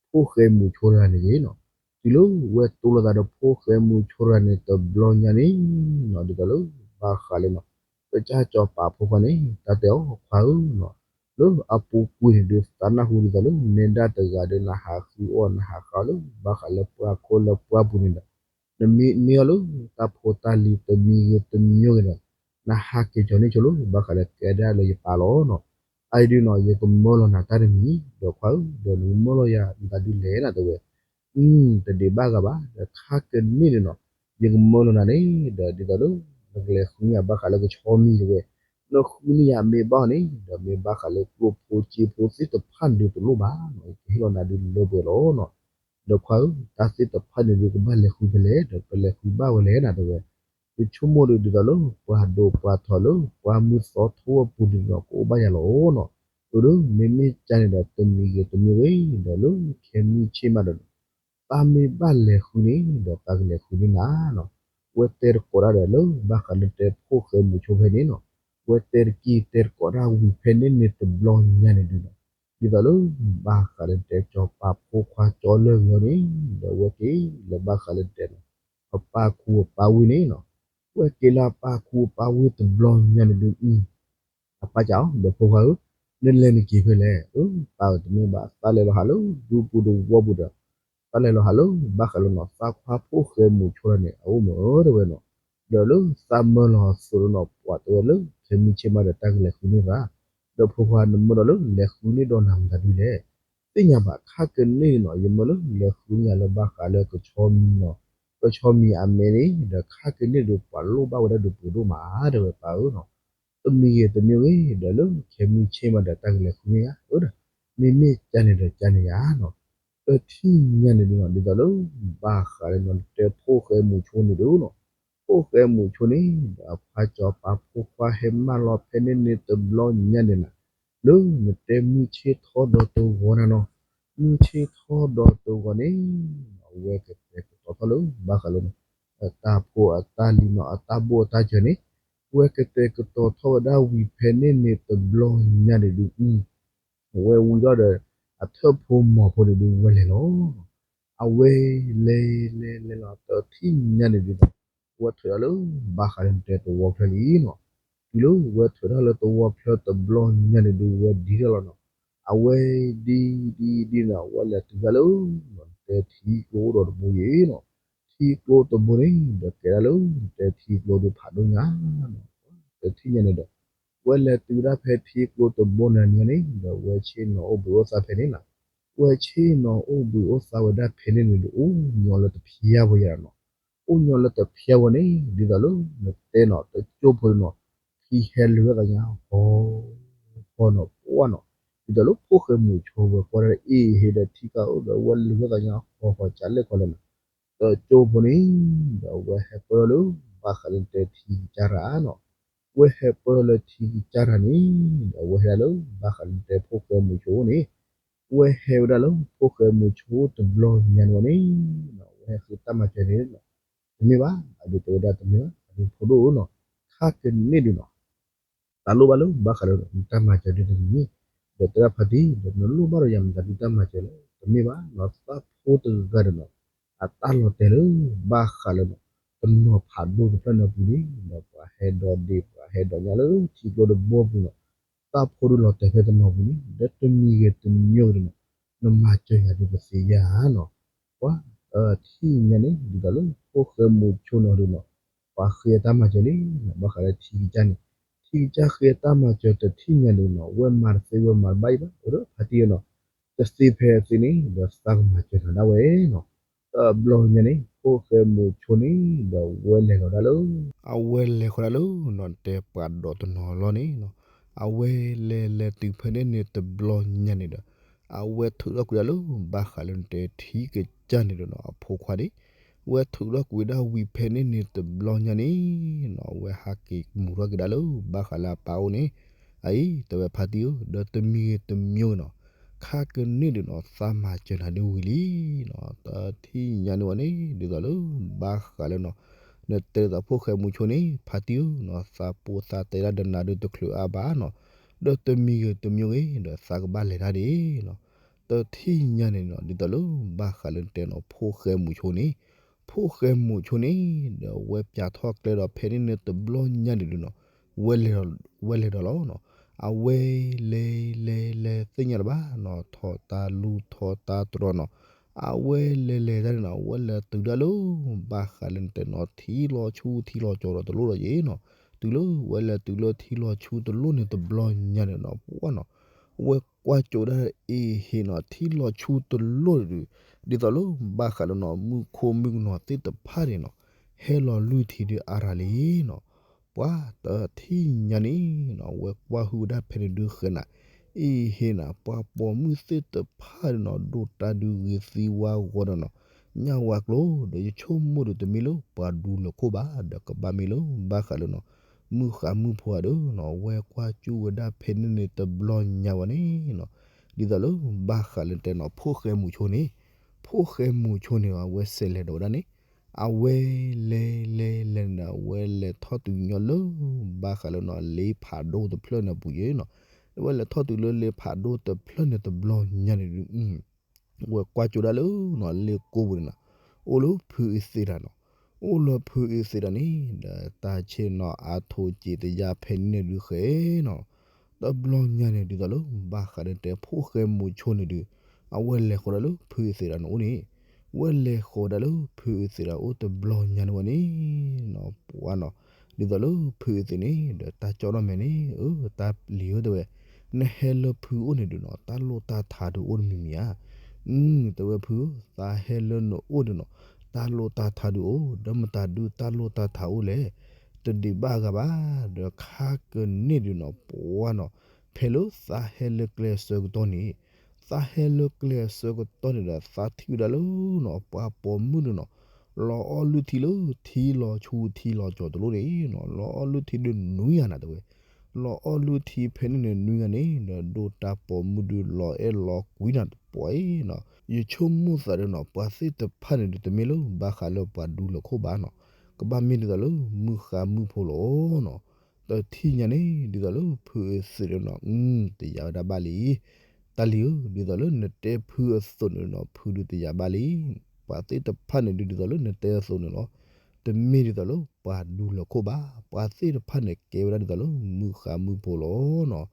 ဖိၣ်ဃဲမုၣ်ဆိတဂၤန့ၣ်ယဲၢ်နီၤ တုၤလၢဝဲတိလိာ်သးဒီးဖိၣ်ဃဲမုၣ်ဆိတဂၤန့ၣ်တဘျီညါန့ၣ်နီၤ ဒ်သိးလၢ ဘၣ်ဃးလၢနီၤ ကစၢ်စီၤပၤဖိခွါန့ၣ် တၢ်တဲအီၤခွါဧၢနီၤ လၢအပူၤကွံာ်န့ၣ်ဒုး သးနၢ်ဟူဒ်သိးလၢ နဲဒၣ်တဂၤဒီး နဟးဃုအီၣ်နဟးဃုအီၣ်လၢ ဘၣ်ဃးလၢပှၢ်ခိၣ်လၢပှၢ်ပူၤန့ၣ်ဒီး နမံၤန့ၢ်အီၤလၢ တၢ်ဖိတၢ်လံၤတမံၤဂ့ၤတမံၤဂ့ၤဒီး နဟးက့ၤကၠီၤန့ၢ်ဆိလၢ ဘၣ်ဃးလၢကဲဒၣ်လၢယပၢ်လီၤနီၤ အအံၤဒုးနီၤ ယကမၢလီၤနၤတၢ်တမံၤ ဒီးခွါဧၢ ဒီးနကမၢလီၤယၤ နတၢ်ဒုးလဲၣ်နၤတဲဝဲ တဒံးဘၣ်ဂၤဘၣ် ဒီးခါကန့ၢ်န့ၣ်နီၤ, ယကမၢလီၤနၤန့ၣ် ဒီးဒ်သိးလၢ နကလဲၤဃုန့ၢ်ယၤဘၣ်ဃးလၢကဆီမံၤတဝဲ, နဃုန့ၢ်ယၤမ့ၢ်ဘၣ်န့ၣ် ဒီးမ့ၢ်ဘၣ်ဃးလၢကျိၣ်ဖိစ့ဖိသ့ၣ်တဖၣ်န့ၣ်ဒုးတလိၣ်ဘၣ်နီၤ, ယကဟ့ၣ်လီၤနၤဒုးလၢပှဲၤလီၤနီၤ. ဒီးခွါဧၢ, တၢ်သ့ၣ်တဖၣ်န့ၣ်ဒုးကဘၣ်လဲၤဃုဖဲလဲၣ် ဒီးပလဲၤဃုဘၣ်ဝဲလဲၣ်နၤတဝဲ, ယဆိကမိၣ်ဒုးဒ်သိးလၢ ပှၤဒိးပှၤထီၣ်လၢ ပှၤမုၢ်သီထိအပူၤန့ၣ်ဒီး ကအိၣ်ဘၣ်ယၤလီၤနီၤ. အၢ ဒီးမ့မ့ၢ်ကန့ၣ်ဒီး တမံၤဂ့ၤတမံၤဂ့ၤ ဒီးလၢခဲမုၢ်ဆ့ၣ်မးဒီး သးမ့ၢ်ဘၣ်လဲၤဃုန့ၣ် ဒီးသးကလဲၤဃုန့ၢ်နၤနီၤ. ဝဲတဲတကိးတၢ်ဒီးလၢ ဘၣ်ဃးလၢတဲဖိၣ်ဃဲမုၢ်ဆိဖဲန့ၣ်နီၤ, ဝဲတဲတက့ၢ်တဲတကိးတၢ်ဝံၤဖဲန့ၣ်န့ၣ်တဘျီညါန့ၣ်ဒုးနီၤ, ဒ်သိးလၢ ဘၣ်ဃးလၢတဲကၠီၤပာ်ဖိခွါကၠီလၢာ်ဂ့ၤအီၤန့ၣ် ဒီးဝဲက့ၤလၢဘၣ်ဃးလၢတဲနီၤ အပၢ်ခူအပၢ်ဝံၢ်န့ၣ်နီၤ, ဝဲက့ၤလၢအပၢ်ခူအပၢ်ဝံၢ်တဘျီညါန့ၣ်ဒုး အပၢ်စံးအီၤ ဒီးဖိခွါဧၢ, နလဲၤနက့ၤဖဲလဲၣ်. အၢ ပၢ်ဧၢ တမ့ၢ်ဘၣ် သးလဲၤလီၤဟးလၢဒူပူၤတဝီပူၤဒီး သးလဲၤလီၤဟးလၢဘၣ်ဃးလၢနီၤ သးခွါဖိၣ်ဃဲမုၢ်ဆိတဂၤန့ၣ် အအိၣ်မ့ၢ်အၢတဝဲနီၤ, ဒီးလၢသးမၢလီၤအသိးလၢနီၤ ပှၤတဲဝဲလၢ ခဲမုၢ်ဆ့ၣ်မးဒီးတၢ်ကလဲၤဃုန့ၢ်သး, ဒီးဖိခွါနမၢဒီးလၢလဲၤဃုန့ၢ်ဒီးနၤမတၤဒုလဲၣ်. သ့ၣ်ညါဘၣ် ခါကန့ၢ်န့ၣ်နီၤ ယမၢလၢလဲၤဃုန့ၢ်ယၤလၢဘၣ်ဃးလၢကဆီမံၤနီၤ, ကဆီမံၤအမဲန့ၣ် ဒီးခါကန့ၢ်ဒုးပှၤလိၣ်ဘၣ်ဝဲဒၣ်ဒုးပှ့ၤဒိၣ်မးတဝဲပၢ်ဧၢနီၤ, တမံၤဂ့ၤတမံၤဂ့ၤ ဒီးလၢခဲမုၢ်ဆ့ၣ်မးဒီးတၢ်ကလဲၤဃုန့ၢ်ယၤ အၢ ဒီး မ့မ့ၢ်ကန့ၣ်ဒီးကန့ၣ်ယၤနီၤ, တထံၣ်ညါန့ၣ်ဒုးနီၤ ဒ်သိးလၢ ဘၣ်ဃးလၢနီၤ တဲဖိၣ်ဃဲမုၢ်ဆိန့ၣ်ဒုးနီၤ, ဖိၣ်ဃဲမုၢ်ဆိန့ၣ် ဒီးအခွါကၠီၤပၤဖိခွါဟဲမၢလီၤဖဲန့ၣ်န့ၣ်တဘျီညါန့ၣ်နီၤ, လၢနတဲမုၢ်ဆ့ၣ်ထီၣ်ဒီးတဂီၤနၤနီၤ, မုၢ်ဆ့ၣ်ထီၣ်ဒီးတဂီၤန့ၣ် အဝဲကတဲာ်ကတီၤထီၣ်လၢ ဘၣ်ဃးလၢနီၤ အတၢ်ဖိအတၢ်လံၤနီၤ အတၢ်ဘိၣ်အတၢ်စၢၤန့ၣ် ဝဲကတဲာ်ကတီၤထီၣ်ဝဲဒၣ်ဝံၤဖဲန့ၣ်န့ၣ်တဘျီညါန့ၣ်ဒုး ဝဲဝံၤထီၣ်ဒီး အထၢၣ်ဖိမီၤဖိန့ၣ်ဒုးဝဲလဲၤလီၤ. အဝဲလဲၤလဲၤလဲၤလီၤတထံၣ်ညါန့ၣ်ဒုး ဝဲထုးထီၣ်လၢ ဘၣ်ဃးလၢနတဲသဝီချၢလံနီၤ, တုၤလၢဝဲထုးထီၣ်လၢသဝီချၢတဘျီညါန့ၣ်ဒုး ဝဲဒံထီၣ်လီၤနီၤ, အဝဲဒံဒံဒံနီၤ ဝဲလဲၤတုၤတၢ်လၢ တဲထံကျိအိၣ်ဒီးတဘိယံၤနီၤ, ထံကျိတဘိန့ၣ် ဒီးကဲဒၣ်လၢ တဲထံကျိဒုးဖးဒိၣ်ညါနီၤ, တထံၣ်ညါန့ၣ်ဒီး ဝဲလဲၤတုၤဒၣ်ဖဲထံကျိတဘိန့ၣ်န့ၣ် ဒီးဝဲဆ့ၣ်နီၤအိၣ်ဘှံးအိၣ်သါဖဲန့ၣ်နီၤ, ဝဲဆ့ၣ်နီၤအိၣ်ဘှံးအိၣ်သါဝဲဒၣ်ဖဲန့ၣ်န့ၣ်ဒီး အိၣ်ညီလၢတဖျါဝဲယၤနီၤ, အိၣ်ညီလၢတဖျါဝဲန့ၣ် ဒ်သိးလၢနတဲနီၤ တကၠိဖိန့ၣ်နီၤ, ထံဟဲလုာ်ထီၣ်သးညါ ဟီ ဟီနီၤ ပှၢ်နီၤ, ဒ်သိးလၢဖိၣ်ဃဲမုၢ်ဆိဝဲကွၢ်ဒၣ်အ့ၣ်ဟ့ဒီးထံကအိၣ်ဒီးဝဲလုာ်ထီၣ်သးညါ ဟီဟီကလဲၣ်ကီလဲၣ်နီၤ, တကၠိဖိန့ၣ် ဒီးဝဲဟဲပၢၢ်ထီၣ်လၢ ဘၣ်ဃးလၢနတဲထံကစၢ်တၢ်နီၤ, ဝဲဟဲပၢၢ်ထီၣ်လၢထံကစၢ်တၢ်န့ၣ် ဒီးဝဲဟဲဒၣ်လၢ ဘၣ်ဃးလၢနတဲဖိၣ်ဃဲမုၢ်ဆိန့ၣ် ဝဲဟဲဝဲဒၣ်လၢဖိၣ်ဃဲမုၢ်ဆိတဘျီညါန့ၣ်ဝဲန့ၣ် ဝဲဟဲဃ့တၢ်မၤစၢၤန့ၣ် တမ့ၢ်ဘၣ် အဒုးတဲဝဲဒၣ်တမ့ၢ်ဘၣ် အဒုးဖိဒိၣ်နီၤ, ခါကန့ၢ်ဒုးနီၤ တၢ်လိၣ်ဘၣ်လၢ ဘၣ်ဃးလၢ တၢ်မၤစၢၤဒုးတမံၤ, ဒီးတဲဒၣ်ဖါတံၢ် ဒီးနလိၣ်ဘၣ်ဒီးယၤမတၤဒုးတၢ်မၤစၢၤလဲၣ် တမ့ၢ်ဘၣ်နီၤ, သးဖိတဂၤဒီးနီၤ အတၢ်လီၤတဲာ်လၢ ဘၣ်ဃးလၢနီၤ တနီၤဖးဒိၣ်တဖျၢၣ်န့ၣ်အပူၤန့ၣ် ဒီးပှၤဟဲဒီးဒ့ ပှၤဟဲဒီးညါလၢထံကျိတဘိပူၤနီၤ, သးဖိဒုးလီၤတဲာ်ဖဲတနီၤပူၤန့ၣ် ဒီးတမံၤဂ့ၤတမံၤဂ့ၤဒီးနီၤ နမၤစၢၤယၤဒုးပသ့ဧါနီၤ, ပှၤ ထံၣ်ညါန့ၣ် ဒ်သိးလၢဖိၣ်ဃဲမုၢ်ဆိနီၤဒုးနီၤ ပှၤဃ့အတၢ်မၤစၢၤလံနီၤ, ဘၣ်ဃးလၢထံကစၢ်န့ၣ် ထံကစၢ်ဃ့အတၢ်မၤစၢၤတထံၣ်ညါန့ၣ်နီၤ ဝဲမၤတသ့ဝဲမၤတဘၣ်အံၤဘၣ် အိၣ်ဒီးဖါတံၢ်နီၤ, တသ့ဖဲအသ့န့ၣ် ဒီးသးကမၤစၢၤနၤဒၣ်ဝဲနီၤ, တဘျီညါန့ၣ် ဖိၣ်ဃဲမုၢ်ဆိန့ၣ် ဒီးဝဲလဲၤလီၤဒၣ်လၢ အဝဲလဲၤဃီၤဒၣ်လၢနီၤ တဲပှၤဒီးတနီၤလီၤန့ၣ်နီၤ, အဝဲလဲၤလဲၤတုၤဖဲန့ၣ်န့ၣ်တဘျီညါန့ၣ်ဒီး အဝဲထုးထီၣ်ကွံာ်ဒၣ်လၢ ဘၣ်ဃးလၢနတဲထံကစၢ်န့ၣ်ဒီးနီၤ အဖိခွါန့ၣ်, ဝဲထုးထီၣ်ကွံာ်ဒၣ်ဝံၤဖဲန့ၣ်န့ၣ်တဘျီညါန့ၣ်နီၤ အဝဲဟးက့ၤမူၤထီၣ်က့ၤဒၣ်လၢ ဘၣ်ဃးလၢအပၢ်အိၣ်န့ၣ်, အအံၤ တဲဝဲဖါတံၢ်ဧၢ ဒီးတမံၤဂ့ၤတမံၤဂ့ၤနီၤ, ခါကန့ၢ်ဒုးနီၤ သးမၤစၢၤနၤဒုးဝံၤလံနီၤ, တထံၣ်ညါန့ၣ်ဝဲန့ၣ် ဒ်သိးလၢ ဘၣ်ဃးလၢနီၤ နတဲဒ်သိးဖိၣ်ဃဲမုၢ်ဆိန့ၣ် ဖါတံၢ်ဧၢနီၤ သးပူသးတဲဒၣ်ဒီးနၤဒုးတချုးအါဘၣ်နီၤ, ဒီးတမံၤဂ့ၤတမံၤဂ့ၤ ဒီးသးကဘၣ်လဲၤတၢ်ဒ်နီၤ, တထံၣ်ညါန့ၣ်နီၤ ဒ်သိးလၢ ဘၣ်ဃးလၢနတဲနီၤ ဖိၣ်ဃဲမုၢ်ဆိန့ၣ်, ဖိၣ်ဃဲမုၢ်ဆိန့ၣ် ဒီးဝဲပၠးထီၣ်ကျဲဒီးဖဲန့ၣ်န့ၣ်တဘျီညါန့ၣ်ဒုးနီၤ ဝဲလဲၤဒီးလီၤနီၤ, အဝဲလဲၤလဲၤလဲၤသ့ၣ်ညါလၢၤဘၣ်နီၤ ထီၣ်တၢ်လူၤထီၣ်တၢ်တြီၤနီၤ, အဝဲလဲၤလဲၤတၢ်န့ၣ်နီၤ ဝဲလဲၤတုၤဒၣ်လၢ ဘၣ်ဃးလၢနတဲနီၤ ထံလီၤဆူထံလီၤကၠီဒီးတလိၣ်ဒီးယဲနီၤ, တုၤလၢဝဲလဲၤတုၤလၢထံလီၤဆူတလိၣ်န့ၣ်တဘျီညါန့ၣ်နီၤ ပှၢ်နီၤ, ဝဲကွၢ်ကၠိဒၣ်အ့ၣ်ဟ့နီၤ ထံလီၤဆူတလိၣ်ဒုး ဒ်သိးလၢဘၣ်ဃးလၢနီၤ မူခိၣ်မုၣ်ကနီၤသ့ၣ်တဖၣ်န့ၣ်နီၤ ဟဲလီၤလွံၢ်ထံဒုးအါရၤလံနီၤ. ပှၤတထံၣ်ညါန့ၣ်နီၤ ဝဲကွၢ်ဟုၣ်ဝဲဒၣ်ဖဲန့ၣ်ဒုးဃဲနၤ, အ့ဟ့နၤ ပှၤပိာ်မုၣ်သ့ၣ်တဖၣ်န့ၣ်နီၤ ဒိၣ်တၢ်ဒုးဂ့ၤသံဝါဂီၤဒီးနီၤ ညၣ်ဝါကျိၤ ဒီးယဆိကမိၣ်ဒီးတမ့ၢ်လၢပှၤဒူလၢၤခိၣ်ဘၣ် ဒီးကဘၣ်မ့ၢ်လၢဘၣ်ဃးလၢနီၤ မုၣ်ဃါမုၣ်ဖိဧါဒီးနီၤ ဝဲကွၢ်ကၠူၣ်ဝဲဒၣ်ဖဲန့ၣ်န့ၣ်တဘျီညါဝဲန့ၣ်နီၤ ဒ်သိးလၢဘၣ်ဃးလၢတဲနီၤ ဖိၣ်ဃဲမူၤဆိန့ၣ်, ဖိၣ်ဃဲမူၤဆိန့ၣ် အဝဲစဲးလဲၤဒီးဝဲဒၣ်န့ၣ်, အဝဲလဲၤလဲၤလဲၤန့ၣ် အဝဲလဲၤထီၣ်တုၤညီလၢ ဘၣ်ဃးလၢနီၤ လ့ဖးဒိၣ်တဖျၢၣ်န့ၣ်အပူၤယဲနီၤ, အဝဲလဲၤထီၣ်တုၤလၢလ့ဖးဒိၣ်တဖျၢၣ်န့ၣ်တဘျီညါန့ၣ်ဒုး ဝဲကွၢ်ကၠိဒၣ်လၢနီၤ လ့ကိပူၤန့ၣ်နီၤ, အိၣ်လၢဖုအသံးတၢ်နီၤ, အိၣ်လၢဖုအသံးတၢ်န့ၣ် ဒီးတၢ်ဆ့ၣ်နီၤအါထိးက့ၤတယါဖဲန့ၣ်ဒုးဃဲနီၤ, တဘျီညါန့ၣ် ဒ်သိးလၢဘၣ်ဃးဒီးတဲဖိၣ်ဃဲမူၤဆိန့ၣ်ဒုး, အဝဲလဲၤဃီၤဒၣ်လၢဖုအသံးတၢ်န့ၣ်အိၣ်န့ၣ်, ဝဲလဲၤဃီၤဒၣ်လၢဖုအသံးတၢ်အိၣ်တဘျီညါန့ၣ်ဝဲန့ၣ်နီၤ, ပှၤနီၤ, ဒ်သိးလၢဖုအသံးန့ၣ် ဒီးတၢ်ကၠီၣ်ထီၣ်မဲာ်န့ၣ်, အၢ တၢ်လံၤဧၢတဲဝဲ, နဟဲလၢဖုအိၣ်န့ၣ်ဒုးနီၤ တၢ်လိၣ်တၢ်ထးဒုးအိၣ်တမံၤမံၤဧါ, အၢ တဲဝဲဖုဧၢ, သးဟဲလၢနအိၣ်ဒုးနီၤ, တၢ်လိၣ်တၢ်ထးဒုးအိၣ်, ဒီးမတၤဒုးတၢ်လိၣ်တၢ်ထးအိၣ်လဲၣ်, တဒံးဘၣ်အဂၤဘၣ်, ဒီးခါကန့ၢ်ဒုးနီၤ ပှၤနီၤ, ဖဲလၢသးဟဲလၢကျဲအဆၢကတီၢ်န့ၣ်, သးဟဲလၢကျဲအဆၢကတီၢ်န့ၣ်ဒီး သးထံၣ်ဝဲဒၣ်လၢနီၤ ပှၤပိာ်မုၣ်ဒုးနီၤ, လီၤအီၣ်လုၢ်ထံလၢထံလီၤဆူထံလီၤကၠီၤတလိၣ်န့ၣ်နီၤ, လီၤအီၣ်လုၢ်ထံဒုးနွံဂၤနၤတဲဝဲ, လီၤအီၣ်လုၢ်ထံဖဲန့ၣ်န့ၣ်နွံဂၤန့ၣ် ဒီးဒိၣ်တၢ်ပိာ်မုၣ်ဒုးလီၤအဲၣ်လီၤကွံနၤတပှဲၤနီၤ, ယဆိကမိၣ်သးဒီးနီၤ ပှၤသ့ၣ်တဖၣ်န့ၣ်ဒုးတမ့ၢ်လၢဘၣ်ဃးလၢပှၤဒူလၢၤခိၣ်ဘၣ်နီၤ, ကဘၣ်မ့ၢ်ဒ်သိးလၢမုၣ်ဃါမုၣ်ဖိလီၤနီၤ, တထံၣ်ညါန့ၣ် ဒ်သိးလၢဖုအသံးဒုးနီၤ, တယာ်ဝဲဒၣ်ဘၣ်လံ, တၢ်လံၤဧၢ, ဒ်သိးလၢနတဲဖုအသိးန့ၣ်နီၤ ဖုဒုးတယာ်ဘၣ်လံ, ပှၤသ့ၣ်တဖၣ်န့ၣ်ဒုးဒ်သိးလၢနတဲအသိးန့ၣ်လီၤ, တမ့ၢ်ဒ်သိးလၢပှၤဒူလၢၤခိၣ်ဘၣ်, ပှၤသ့ၣ်တဖၣ်န့ၣ်ကဲဝဲဒၣ်ဒ်သိးလၢမုၣ်ဃါမုၣ်ဖိလီၤနီၤ,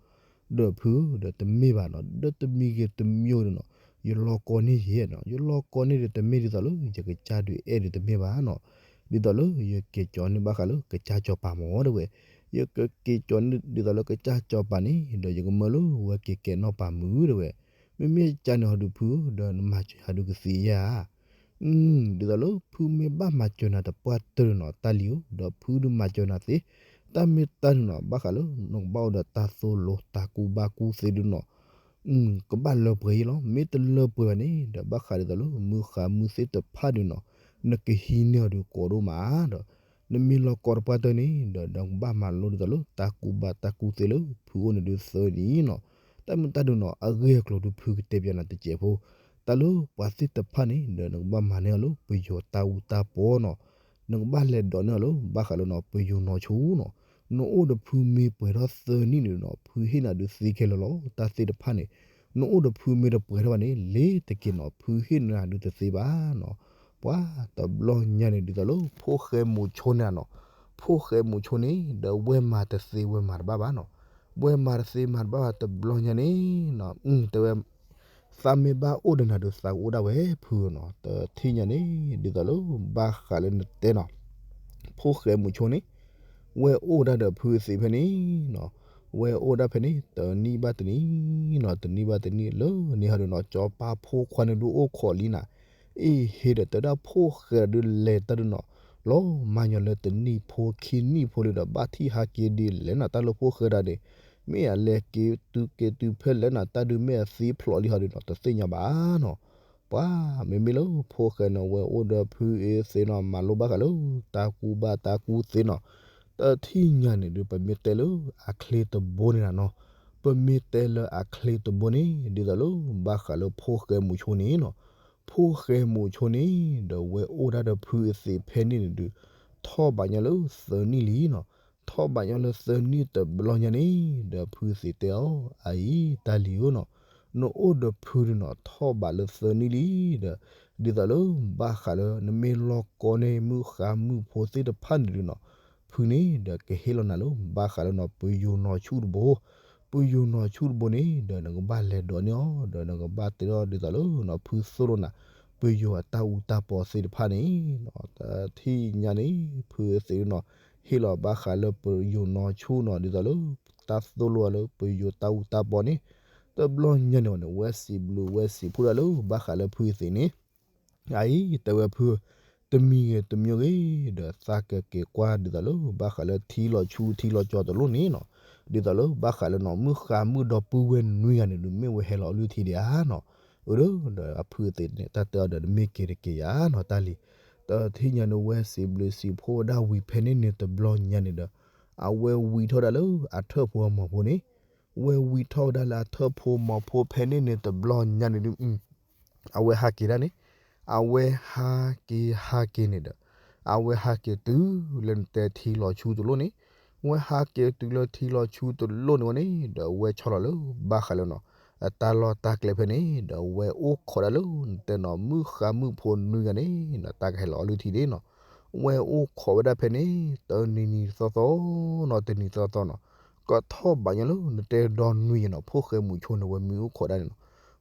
ဒီးဖုဧၢ ဒီးတမ့ၢ်ဘၣ်နီၤ, ဒီးတမံၤဂ့ၤတမံၤဒုးနီၤ, ယလီၤကီန့ၢ်ယဲနီၤ, ယလီၤကီန့ၢ်ဒီးတမ့ၢ်ဒ်သိးလၢယကစၢ်ဒုးအဲၣ်ဒုးတမ့ၢ်ဘၣ်နီၤ, ဒ်သိးလၢယက့ၤကၠီန့ၢ်ဘၣ်ဃးလၢကစၢ်စီၤပၤမ့ၢ်တဲဝဲ, ယကက့ၤကၠီန့ၢ်ဒ်သိးလၢကစၢ်စီၤပၤန့ၣ် ဒီးယကမၢလၢဝဲက့ၤကဲနီၢ်ပၤမုၣ်တဲဝဲ, မ့မ့ၢ်ကန့ၣ်ဟီဒုးဖုဧၢ ဒီးနမၤစၢၤယၤဒုးကသ့ဧါ, ဒ်သိးလၢဖုမ့ၢ်ဘၣ်မၤစၢၤနၤတပှၢ်တၢၢ်နီၤ တၢ်လံၤဧၢ, ဒီးဖုဒုးမၤစၢၤနၤသ့, တၢ်မ့ၢ်တၢ်ဒုးနီၤ ဘၣ်ဃးလၢ နကဘၣ်အိၣ်ဒီးတၢ်သိၣ်လိတၢ်ကူၣ်ဘၣ်ကူၣ်သ့ဒုးနီၤ ကဘၣ်လၢပှဲၤအံၤလီၤ, မ့ၢ်တလၢပှဲၤဘၣ်န့ၣ် ဒီးဘၣ်ဃးဒ်သိးလၢမုၣ်ဃါမုၣ်သ့ၣ်တဖၣ်ဒုးနီၤ, နကဟံးန့ၢ်အီၤဒုးကိးဒိၣ်မးဒီး, နမ့ၢ်လီၤကီတပှၢ်တၢၢ်န့ၣ် ဒီးနကဘၣ်မၤလိဒ်သိးလၢတၢ်ကူၣ်ဘၣ်တၢ်ကူၣ်သ့လၢဖုအိၣ်န့ၣ်ဒုးသၢနံၣ်နီၤ, တၢ်မ့ၢ်တၢ်ဒုးနီၤ အဂ့ၢ်အကျိၤဒုးဖုကတဲပၠးနၤတစဲးဖိ, တၢ်လၢပှၤသ့ၣ်တဖၣ်န့ၣ် ဒီးနကဘၣ်မၤန့ၢ်အီၤလၢပယီၤတၢ်အူတၢ်ပီနီၤ, နကဘၣ်လဲၤဒိးန့ၢ်အီၤလၢ ဘၣ်ဃးလၢနီၤ ပယီၤနီၢ်ဆူၣ်နီၤ, နအိၣ်ဒီးဖုမ့ၢ်ပှဲၤထီၣ်သၢနံၣ်န့ၣ်နီၤ ဖုဟ့ၣ်နၤဒုးသ့ခဲလၢာ်လီၤ, တၢ်သ့ၣ်တဖၣ်န့ၣ်, နအိၣ်ဒီးဖုမ့ၢ်တပှဲၤထီၣ်ဘၣ်န့ၣ် လ့ၤတက့ၤနီၤ ဖုဟ့ၣ်နၤဒုးတသ့ဘၣ်နီၤ, ပှၤတဘျီညါန့ၣ် ဒ်သိးလၢ ဖိၣ်ဃဲမူၤဆိန့ၣ်နီၤ, ဖိၣ်ဃဲမူၤဆိန့ၣ် ဒီးဝဲမၤတသ့ဝဲမၤတဘၣ်ဘၣ်နီၤ, ဝဲမၤတသ့မၤတဘၣ်ဘၣ်တဘျီညါန့ၣ်နီၤ, တဲဝဲ သးမ့ၢ်ဘၣ်အိၣ်ဒီးနၤဒုး သးကအိၣ်ဒၣ်ဝဲဖုနီၤ, တထံၣ်ညါန့ၣ် ဒ်သိးလၢ ဘၣ်ဃးလၢနတဲနီၤ, ဖိၣ်ဃဲမူၤဆိန့ၣ်, ဝဲအိၣ်ဒၣ်ဒီးဖုသံးဖဲန့ၣ်နီၤ, ဝဲအိၣ်ဒၣ်ဖဲန့ၣ် တနံၣ်ဘၣ်တနံၣ်နီၤ, တနံၣ်ဘၣ်တနံၣ်လၢန့ၣ်ဟီဒုးနီၤ စီၤပၤဖိခွါန့ၣ်ဒုးအိၣ်ခိးလံနၤ, အ့ဟ့ဒီးတဲဒၣ်ဖိၣ်ဃဲဒုးလဲၤတၢ်ဒုးနီၤ, လီၤမၤညီလၢတနံၣ်ဖိခံနံၣ်ဖိလံဒီး ဘၣ်ထံၣ်ဟးက့ၤဒ်လဲၣ်နီၤ တၢ်လၢဖိၣ်ဃဲတၢ်န့ၣ် မ့ၢ်အလဲၤက့ၤတုၤက့ၤတုၤဖဲလဲၣ်နီၤ တၢ်ဒုးမ့ၢ်အသံဖျိးလံဟီဒုးနီၤ တသ့ၣ်ညါဘၣ်နီၤ, ပှၤမ့မ့ၢ်လၢဖိၣ်ဃဲန့ၣ် ဝဲအိၣ်ဒီးဖုအသံးနီၤ မၤလိဘၣ်ဃးလၢ တၢ်ကူၣ်ဘၣ်တၢ်ကူၣ်သ့နီၤ, တထံၣ်ညါန့ၣ်ဒုး ပမ့ၢ်တဲလၢအချ့တဘိန့ၣ်နီၤ, ပမ့ၢ်တဲလၢအချ့တဘိန့ၣ် ဒ်သိးလၢ ဘၣ်ဃးလၢဖိၣ်ဃဲမူၤဆိန့ၣ်နီၤ, ဖိၣ်ဃဲမူၤဆိန့ၣ် ဒီးဝဲအိၣ်ဒၣ်ဒီးဖုအသံးဖဲန့ၣ်န့ၣ်ဒုး ထီၣ်ဘးညီလၢသၢနံၣ်လံနီၤ, ထီၣ်ဘးညီလၢသၢနံၣ်တဘျီညါန့ၣ် ဒီးဖုသံးတဲအီၤ အအံၤ တၢ်လံၤဧၢနီၤ, နအိၣ်ဒီးဖုဒုးနီၤ ထီၣ်ဘးလၢသၢနံၣ်လံ, ဒီးဒ်သိးလၢဘၣ်ဃးလၢ နမ့ၢ်လီၤကီန့ၢ်မုၣ်ဃါမုၣ်ဖိသ့ၣ်တဖၣ်န့ၣ်ဒုးနီၤ, ဖုန့ၣ်ဒီးကဟ့ၣ်လီၤနၤလၢ ဘၣ်ဃးလၢနီၤ ပယိၤနီၢ်ဆူၣ်တဘိ, ပယိၤနီၢ်ဆူၣ်တဘိန့ၣ် ဒီးနကဘၣ်လဲၤဒိးန့ၢ်အီၤ ဒီးနကဘၣ်တဲထီၣ်ဒ်သိးလၢနီၤ ဖုသိၣ်လိနၤ ပယိၤအတၢ်အူတၢ်ပီသ့ၣ်တဖၣ်န့ၣ်နီၤ, တထံၣ်ညါန့ၣ် ဖုသံးဒုးနီၤ ဟ့ၣ်လီၤဘၣ်ဃးလၢပယိၤနီၢ်ဆူၣ်နီၤ ဒ်သိးလၢ တၢ်သိၣ်လိအီၤလၢပယိၤတၢ်အူတၢ်ပီန့ၣ်, တဘျီညါန့ၣ်အီၤန့ၣ် ဝဲစံးဘျုးဝဲစံးဖှိၣ်ဒၣ်လၢ ဘၣ်ဃးလၢဖုသံးန့ၣ် အအံၤ တဲဝဲဖု တမံၤဂ့ၤတမံၤဂ့ၤ ဒီးသးကက့ၤကွၢ်ဒ်သိးလၢ ဘၣ်ဃးလၢထံလီၤဆူထံလီၤကၠီတလိၣ်န့ၣ်နီၤ, ဒ်သိးလၢဘၣ်ဃးလၢနီၤ မုၣ်ဃါမုၣ်ဒီပုၢ်ဝဲၢ်နွံဂၤန့ၣ်ဒုး မ့ၢ်ဝဲဟဲလီၤအီလုၢ်ထံဒံးဧါနီၤ, အၢ ဒီးအဖုအသ့ၣ်န့ၣ် တၢ်တဲအီၤဒီး တမ့ၢ်က့ၤတက့ၤယၤနီၤ တၢ်လံၤ, တထံၣ်ညါန့ၣ်ဝဲစံးဘျုးစံးဖှိၣ်ဝဲဒၣ်ဝံၤဖဲန့ၣ်န့ၣ်တဘျီညါန့ၣ်ဒီး အဝဲဝံထီၣ်ဝဲဒၣ်လၢအထၢၣ်ဖိအမီၤဖိန့ၣ်, ဝဲဝံထီၣ်ဝဲဒၣ်လၢအထၢၣ်ဖိမီၤဖိဖဲန့ၣ်န့ၣ်တဘျီညါန့ၣ်ဒုး အဝဲဟးက့ၤဒၣ်န့ၣ်, အဝဲဟးက့ၤဟးက့ၤန့ၣ်ဒီး အဝဲဟးက့ၤတုၤလၢနတဲထံလီၤဆူတလိၣ်န့ၣ်, ဝဲဟးက့ၤတုၤလၢထံလီၤဆူတလိၣ်န့ၣ်ဝဲန့ၣ် ဒီးဝဲဆီလီၤလၢဘၣ်ဃးလၢနီၤ အတၢ်လီၢ်တၢ်ကျဲဖဲန့ၣ် ဒီးဝဲအိၣ်ခိးဒၣ်လၢနတဲနီၤ မုၣ်ဃါမုၣ်ဖိနွံဂၤန့ၣ်နီၤ တၢ်ကဟဲလီၤအီလုၢ်ထံန့ၣ်နီၤ, ဝဲအိၣ်ခိးဝဲဒၣ်ဖဲန့ၣ် တနံၤနံၤသီသီနီၤ တနံၤသီသီနီၤ, ကထီၣ်ဘးညီလၢနတဲဒီနွံယဲနီၤ ဖိၣ်ဃဲမုၣ်ဆိန့ၣ် ဝဲမံအိၣ်ခိးဒၣ်န့ၣ်နီၤ,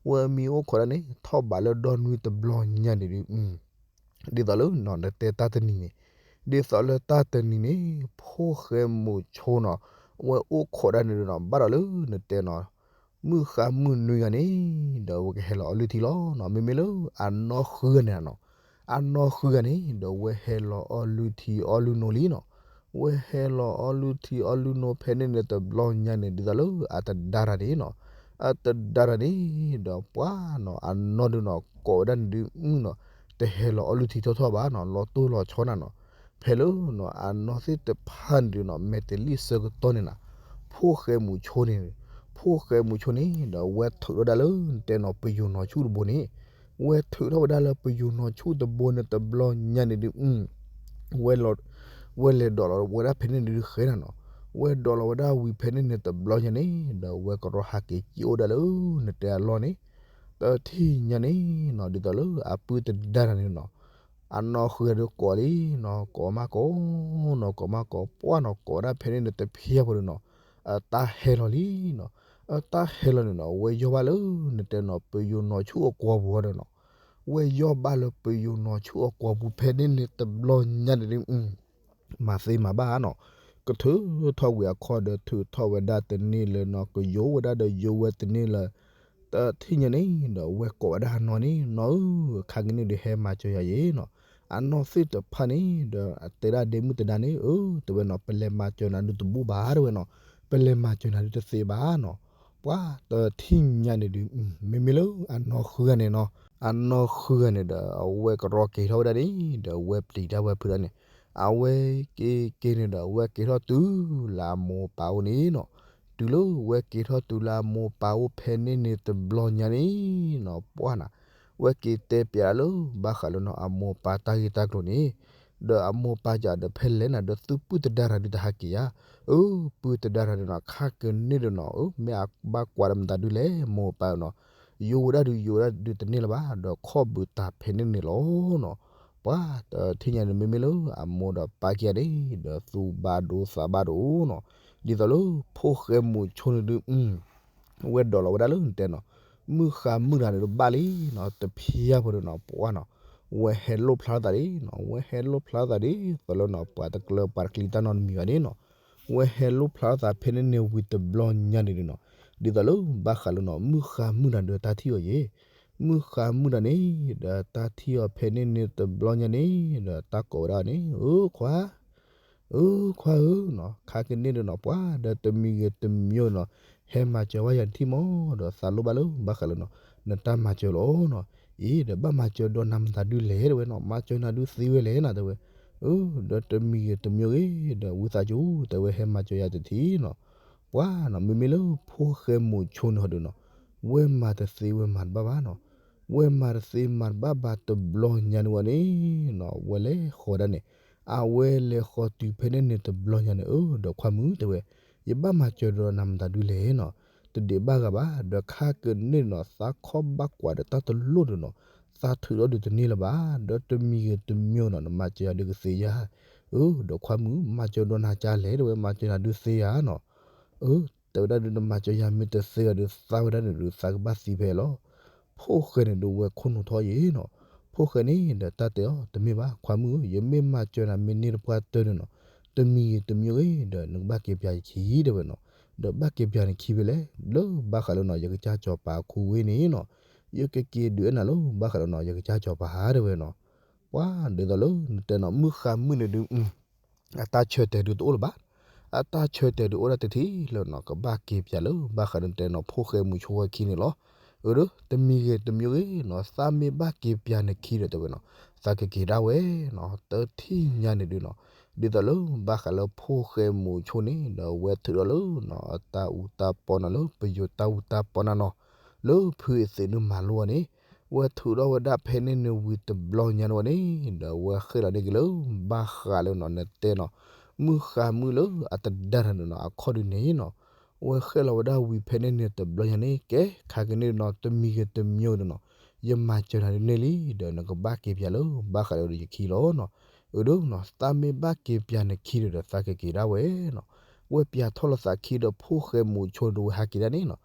ဝဲမံအိၣ်ခိးဒၣ်န့ၣ် ထီၣ်ဘးလၢဒီနွံတဘျီညါန့ၣ်ဒုး ဒ်သိးလၢနီၤ နတဲတၢ်တနံၤန့ၣ်, ဒ်သိးလၢတၢ်တနံၤန့ၣ် ဖိၣ်ဃဲမုၣ်ဆိနီၤ ဝဲအိၣ်ခိးဒၣ်န့ၣ်ဒုးနီၤ ဘၣ်ဒီးလၢနတဲနီၤ မုၣ်ဃါမုၣ်နွံဂၤန့ၣ် ဒီးဝဲကဟဲလီၤအီလုၢ်ထံလီၤနီၤ, မ့မ့ၢ်လၢအနီၢ်ဃုဂၤန့ၣ်နီၤ, အနီၢ်ဃုဂၤန့ၣ် ဒီးဝဲဟဲလီၤအီလုၢ်ထံအီလုၢ်နိလံနီၤ, ဝဲဟဲလီၤအီလုၢ်ထံအီလုၢ်နိဖဲန့ၣ်န့ၣ်တဘျီညါန့ၣ် ဒ်သိးလၢအတဒါတၢ်န့ၣ်နီၤ, အတဒါတၢ်န့ၣ် ဒီးပှၤနီၤ အနီၢ်ဒုးနီၤ ကိးဝဲဒၣ်န့ၣ်ဒုးနီၤ တဟဲလီၤအီလုၢ်ထံထီၣ်ထီၣ်ဘၣ်နီၤ, လီၤတိၢ်လီၤဆီနၤနီၤ, ဖဲလၢနီၤ အနီၢ်သ့ၣ်တဖၣ်န့ၣ်ဒုးနီၤ မဲာ်တလံၣ်ဆၢကတီၢ်န့ၣ်နီၤ, ဖိၣ်ဃဲမုၣ်ဆိန့ၣ်, ဖိၣ်ဃဲမုၣ်ဆိန့ၣ် ဒီးဝဲထုးထီၣ်ဝဲဒၣ်လၢနတဲနီၤ ပယိၤနီၤဆူၣ်တဘိန့ၣ်, ဝဲထုးထီၣ်ဝဲဒၣ်လၢပယိၤနီၤဆူၣ်တဘိန့ၣ်တဘျီညါန့ၣ်ဒုး ဝဲ ဝဲလဲၤဒိးလီၤဝဲဒၣ်ဖဲန့ၣ်ဒုးဃဲနၤနီၤ, ဝဲဒိးလီၤဝဲဒၣ်ဝံၤဖဲန့ၣ်န့ၣ်တဘျီညါန့ၣ် ဒီးဝဲကရီဟးက့ၤက့ၤအိၣ်ဒၣ်လၢနတဲအလီၢ်န့ၣ်, တထံၣ်ညါန့ၣ်နီၤ ဒ်သိးလၢအပုၢ်တဒါတၢ်န့ၣ်နီၤ, အနီၢ်ဃုဂၤဒုးကိးလံနီၤ ကိးမးကိးနီၤ ကိးမးကိးပှၢ်နီၤ ကိးဝဲဒၣ်ဖဲန့ၣ်န့ၣ်တဖျါဖိဒုးနီၤ, အတၢ်ဟဲလီၤလံနီၤ, အတၢ်ဟဲလီၤန့ၣ်နီၤ ဝဲယီၢ်ဘၣ်လၢနတဲနီၤ ပယိၤနီၤဆူၣ်အကွီၤပူၤဒီးနီၤ, ဝဲယီၢ်ဘၣ်လၢပယိၤနီၤဆူၣ်အကွီၤပူၤဖဲန့ၣ်န့ၣ်တဘျီညါန့ၣ်ဒုး မၤသ့မၤဘၣ်နီၤ, ကထုးထီၣ်ဝံၤအခီၣ်ဒီးထုးထီၣ်ဝဲဒၣ်တန့ၢ်လၢၤနီၤ ကယိၤဝဲဒၣ်ဒီးယိၤဝဲတန့ၢ်လၢၤ, တထံၣ်ညါန့ၣ်ဒီး ဝဲကိးဝဲဒၣ်အနီၢ်န့ၣ် နီၢ်ဧၢ, ခါကန့ၣ်ဒုးဟဲမၤစၢၤယၤယဲနီၤ, အနီၢ်သ့ၣ်တဖၣ်န့ၣ်ဒီး အတဲဒၣ်ဒ့မုၣ်တဒါန့ၣ် အၢ တဲဝဲနီၤ ပလဲၤမၤစၢၤနၤဒုးတဘူၣ်ဘၣ်တဲဝဲနီၤ, ပလဲၤမၤစၢၤနၤဒုးတသ့ဘၣ်နီၤ, ပှၤတထံၣ်ညါန့ၣ်ဒုး မ့မ့ၢ်လၢအနီၢ်ဃုဂၤန့ၣ်နီၤ, အနီၢ်ဃုဂၤန့ၣ်ဒီး အဝဲကရီက့ၤထီၣ်ဝဲဒၣ်န့ၣ် ဒီးအဝဲပျံၤတၢ်ဝဲဖုဒၣ်န့ၣ်, အဝဲက့ၤက့ၤန့ၣ်ဒီး အဝဲက့ၤထီၣ်တုၤလၢအမိၢ်ပၢ်အိၣ်န့ၣ်နီၤ, တုၤလၢဝဲက့ၤထီၣ်တုၤလၢအမိၢ်ပၢ်အိၣ်ဖဲန့ၣ်န့ၣ်တဘျီညါန့ၣ်နီၤ ပှၤနီၤ, ဝဲက့ၤတဲပျးလၢ ဘၣ်ဃးလၢနီၤ အမိၢ်ပၢ်တၢ်ဂ့ၢ်တၢ်ကျိၤန့ၣ်, ဒီးအမိၢ်ပၢ်ကဒီးဖဲလဲၣ်နၤ ဒီးသုပုၢ်တဒါတၢ်ဒုးတဟးက့ၤဧါ, အၢ ပုၢ်တဒါတၢ်ဒုးနီၤ ခါကန့ၣ်ဒုးနီၤ အၢ မ့ၢ်အဘၣ်ကွၢ်ဒီးမတၤဒုးလဲၣ် မိၢ်ပၢ်နီၤ, ယိၤဝဲဒၣ်ဒုးယိၤဝဲဒၣ်ဒုးတန့ၢ်လၢၤဘၣ် ဒီးခီၣ်ဘုးတၢ်ဖဲန့ၣ်န့ၣ်လီၤနီၤ, ပှၤတထံၣ်ညါန့ၣ် မ့မ့ၢ်လၢအမိၢ်ဒီးပၢ်ခံဂၤန့ၣ် ဒီးသူၣ်ဘၣ်ဒိသးဘၣ်ဒိနီၤ, ဒ်သိးလၢဖိၣ်ဃဲမုၣ်ဆိန့ၣ်ဒုး ဝဲဒိးလီၤဝဲဒၣ်လၢနတဲနီၤ, မုၢ်ဃါမုၢ်တဂၤန့ၣ်ဒီးဘၣ်လံနီၤ တဖျါဖိဒီးနီၤ ပှၤနီၤ, ဝဲဟဲလိၣ်ဖျါထီၣ်သးဒ်နီၤ ဝဲဟဲလိၣ်ဖျါထီၣ်သးဒ်သိးလၢနီၤ ပှၤတကျၢၤပှၤတကျံၤတၢ်နီတမံၤဘၣ်န့ၣ်နီၤ, ဝဲဟဲလိၣ်ဖျါထီၣ်သးဖဲန့ၣ်န့ၣ်ဝံၤတဘျီညါန့ၣ်ဒုးနီၤ, ဒ်သိးလၢဘၣ်ဃးလၢနီၤ မုၢ်ဃါမုၢ်တဂၤဒီးတၢ်ထံၣ်အီၤယဲ, မုၢ်ဃါမုၢ်တဂၤန့ၣ် ဒီးတၢ်ထံၣ်အီၤဖဲန့ၣ်န့ၣ်တဘျီညါန့ၣ် ဒီးတၢ်ကိးဝဲဒၣ်န့ၣ် အၢခွါ အၢ ခွါဧၢနီၤ ခါကန့ၣ်ဒီးနီၤ ပှၤဒီးတမံၤဂ့ၤတမံၤနီၤ ဟဲမၤစၢၤဝဲယၤတထံၣ်မး ဒီးသးလိၣ်ဘၣ်လၢဘၣ်ဃးလၢနီၤ နတၢ်မၤစၢၤလီၤနီၤ, အံၤ ဒီးဘၣ်မၤစၢၤဒီးနၤမတၤဒုလဲၣ်တဲဝဲနီၤ မၤစၢၤနၤဒုသ့ဝဲလဲၣ်နၤတဲဝဲ, အၢ ဒီးတမံၤဂ့ၤတမံၤဂ့ၤ ဒီးဝံသးစူၤ တဲဝဲဟဲမၤစၢၤယၤတထံၣ်နီၤ, ပှၤနီၤ မ့မ့ၢ်လၢဖိၣ်ဃဲမုၣ်ဆိန့ၣ်ဟီဒုးနီၤ, ဝဲမၤတသ့ဝဲမၤတဘၣ်ဘၣ်နီၤ ဝဲမၤတသ့မၤတဘၣ်ဘၣ်တဘျီညါန့ၣ်ဝဲန့ၣ်နီၤ ဝဲလဲၤဃီၤဒၣ်န့ၣ်, အဝဲလဲၤဃီၤတုၤဖဲန့ၣ်န့ၣ်တဘျီညါန့ၣ် အၢ ဒီးခွါမုၣ်တဲဝဲ, ယဘၣ်မၤစၢၤဒီးနၤမတၤဒုလဲၣ်နီၤ, တဒံးဘၣ်ဂၤဘၣ် ဒီးခါကန့ၣ်နီၤ သးခီဘၣ်ကွၢ်ဒီးတၢ်တလိၣ်ဒီးနီၤ, သးထုးထီၣ်ဒုးတန့ၢ်လၢၤဘၣ် ဒီးတမံၤဂ့ၤတမံၤနီၤ နမၤစၢၤယၤဒုးကသ့ဧါ, အၢ ဒီးခွါမုၣ် မၤစၢၤဒီးနၤကလဲၣ်တဲဝဲ မၤစၢၤနၤဒုးသ့ဧါနီၤ အၢ တဲဝဲဒၣ်ဒုး နမၤစၢၤယၤမ့ၢ်တသ့ဘၣ်ဒုး သးဝဲဒၣ်န့ၣ်ဒုး သးကဘၣ်သံဖဲလီၤ. ဖိၣ်ဃဲန့ၣ်ဒုး ဝဲခိၣ်နူာ်ထီၣ်ယဲနီၤ. ဖိၣ်ဃဲန့ၣ်ဒီးတၢ်တဲအီၤ တမ့ၢ်ဘၣ် ခွါမုၣ်ဧၢ, ယမ့ၢ်မၤစၢၤနၤမ့ၢ်န့ၢ်တပှၢ်တၢၢ်န့ၣ်နီၤ, တမံၤဂ့ၤတမံၤဂ့ၤဒီး နကဘၣ်က့ၤပျၢ်ယခံတဲဝဲနီၤ. ဒီးဘၣ်က့ၤပျၢ်နခံဖဲလဲၣ်, လၢဘၣ်ဃးလၢနီၤ ယကစၢ်စီၤပၤခူဝ့ၢ်န့ၣ်နီၤ. ယကက့ၤဒုးအဲၣ်နၤလၢဘၣ်ဃးဒီးနီၤ ယကစၢ်စီၤပၤဧၢ တဲဝဲနီၤ. ပှၤဒ်သိးလၢနတဲနီၤ မုၢ်ဃါမုၢ်န့ၣ်ဒုး အတၢ်ဆၢတဲာ်ဒုးတအိၣ်လၢၤဘၣ်. အတၢ်ဆၢတဲာ်ဒုးအိၣ်ဒၣ်တထံၣ်လၢနီၤ ကဘၣ်က့ၤပၠးလၢဘၣ်ဃးဒီးနတဲနီၤ ဖိၣ်ဃဲမူးဆိဝဲခံန့ၣ်လီၤ. အၢ ဒီးတမံၤဂ့ၤတမံၤဂ့ၤနီၤ သးမ့ၢ်ဘၣ်က့ၤပၠးနခံဒီးတဲဝဲနီၤ သးကက့ၤဒၣ်ဝဲနီၤ. တထံၣ်ညါန့ၣ်ဒုးနီၤ ဒ်သိးလၢဘၣ်ဃးလၢဖိၣ်ဃဲမူးဆိန့ၣ်ဒီး အဝဲထုးထီၣ်လၢနီၤ အတၢ်အူတၢ်ပီနၤလၢပယိၤတၢ်အူတၢ်ပီနၤနီၤ လၢဖုအသ့းနုာ်မၤလိအီၤန့ၣ် ဝဲထုးထီၣ်ဝဲဒၣ်ဖဲန့ၣ်န့ၣ်ဝံၤတဘျီညါန့ၣ်ဝဲန့ၣ် ဒီးဝဲဃ့ၢ်လီၤန့ၢ်က့ၤလၢ ဘၣ်ဃးလၢနီၤ နတဲနီၤ မုၢ်ဃါမုၢ်လၢအတဒါတၢ်န့ၣ်နီၤ အခီၣ်ဒုးန့ၣ်နီၤ ဝဲဃ့ၢ်လီၤဝဲဒၣ်ဝံၤဖဲန့ၣ်န့ၣ်တဘျီညါန့ၣ် ကဲ ခါက့ၤန့ၣ်နီၤ တမံၤဂ့ၤတမံၤဒီးနီၤ ယမၤစၢၤနၤဒုးန့ၢ်လံ ဒီးနကဘၣ်က့ၤပၠးလၢဘၣ်ဃးလၢယခံလီၤနီၤ. အၢ ဒီးနီၤ သးမ့ၢ်ဘၣ်က့ၤပၠးနခံဒီး သးကက့ၤဒၣ်ဝဲနီၤ. ဝဲပၠးထီၣ်လီၤသးခံဒီးဖိၣ်ဃဲမူးဆိဒီးဝဲဟးက့ၤဒၣ်န့ၣ်နီၤ.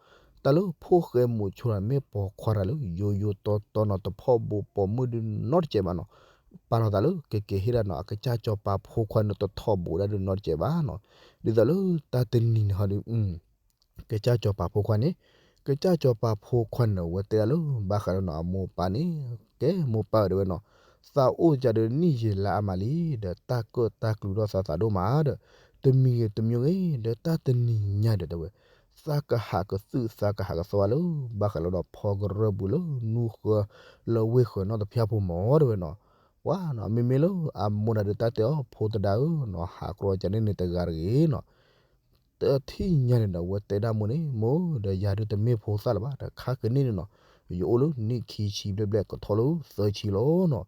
တၢ်လၢဖိၣ်ဃဲမူးဆိန့ၣ်မ့ၢ်ပိာ်ခွါတၢ်လၢ ယိယိတီတီနီၤ တဖီၣ်ဘူးပိာ်မုၣ်ဒုးနီတစဲးဘၣ်နီၤ. ပာ်လီၤသးလၢကက့ၤဟ့ၣ်ဒၣ်နီၤ အကစၢ်စီၤပၤဖိခွါန့ၣ်တထီၣ်ဘူးဒၣ်ဒုးနီတစဲးဘၣ်နီၤ. ဒ်သိးလၢတၢ်တနံၤန့ၣ်ဟီဒုး ကစၢ်စီၤပၤဖိခွါန့ၣ် ကစၢ်စီၤပၤဖိခွါန့ၣ် အဝဲတဲဒၣ်လၢ ဘၣ်ဃးဒီးနီၤ အမိၢ်ပၢ်န့ၣ် ကဲမိၢ်ပၢ်ဧၢ တဲဝဲနီၤ, သးအိၣ်ကဒီးနံၣ်ယံာ်လါအါမးလံ ဒီးတၢ်ကၢၣ်တၢ်ကျူဒီးသးသးဒိၣ်မးဒီး တမံၤဂ့ၤတမံၤဂ့ၤ ဒီးတၢ်တနံၤညါဒီးတဲဝဲ သးကဟးကသုၣ်သးကဟးကသီလၢ ဘၣ်ဃးလၢဒီးဖီကရၢၢ်ပူၤလၢနူဃၢၤလၢဝ့ၢ်ဃၢၤနီတဖၣ်ဖိမး တဲဝဲနီၤ. ပှၤနီၤ မ့မ့ၢ်လၢအမိၢ်ဒၣ်ဒီးတၢ်တဲအီၤ ဖိသဒါဧၢနီၤ ဟးကြီကန့ၣ်န့ၣ်တဂၤတဂ့ၤနီၤ တထံၣ်ညါန့ၣ်ဒီး အဝဲတဲဒၣ်မိၢ်န့ၣ် မိၢ်ဒီးယၤဒုးတမ့ၢ်ဖိသၣ်လၢၤဘၣ် ဒီးခါကန့ၣ်န့ၣ်နီၤ ယအိၣ်လၢနံၣ်ခံဆံဘျဲၣ်ဘျဲၣ် ကထီၣ်လၢသၢဆံလီၤနီၤ.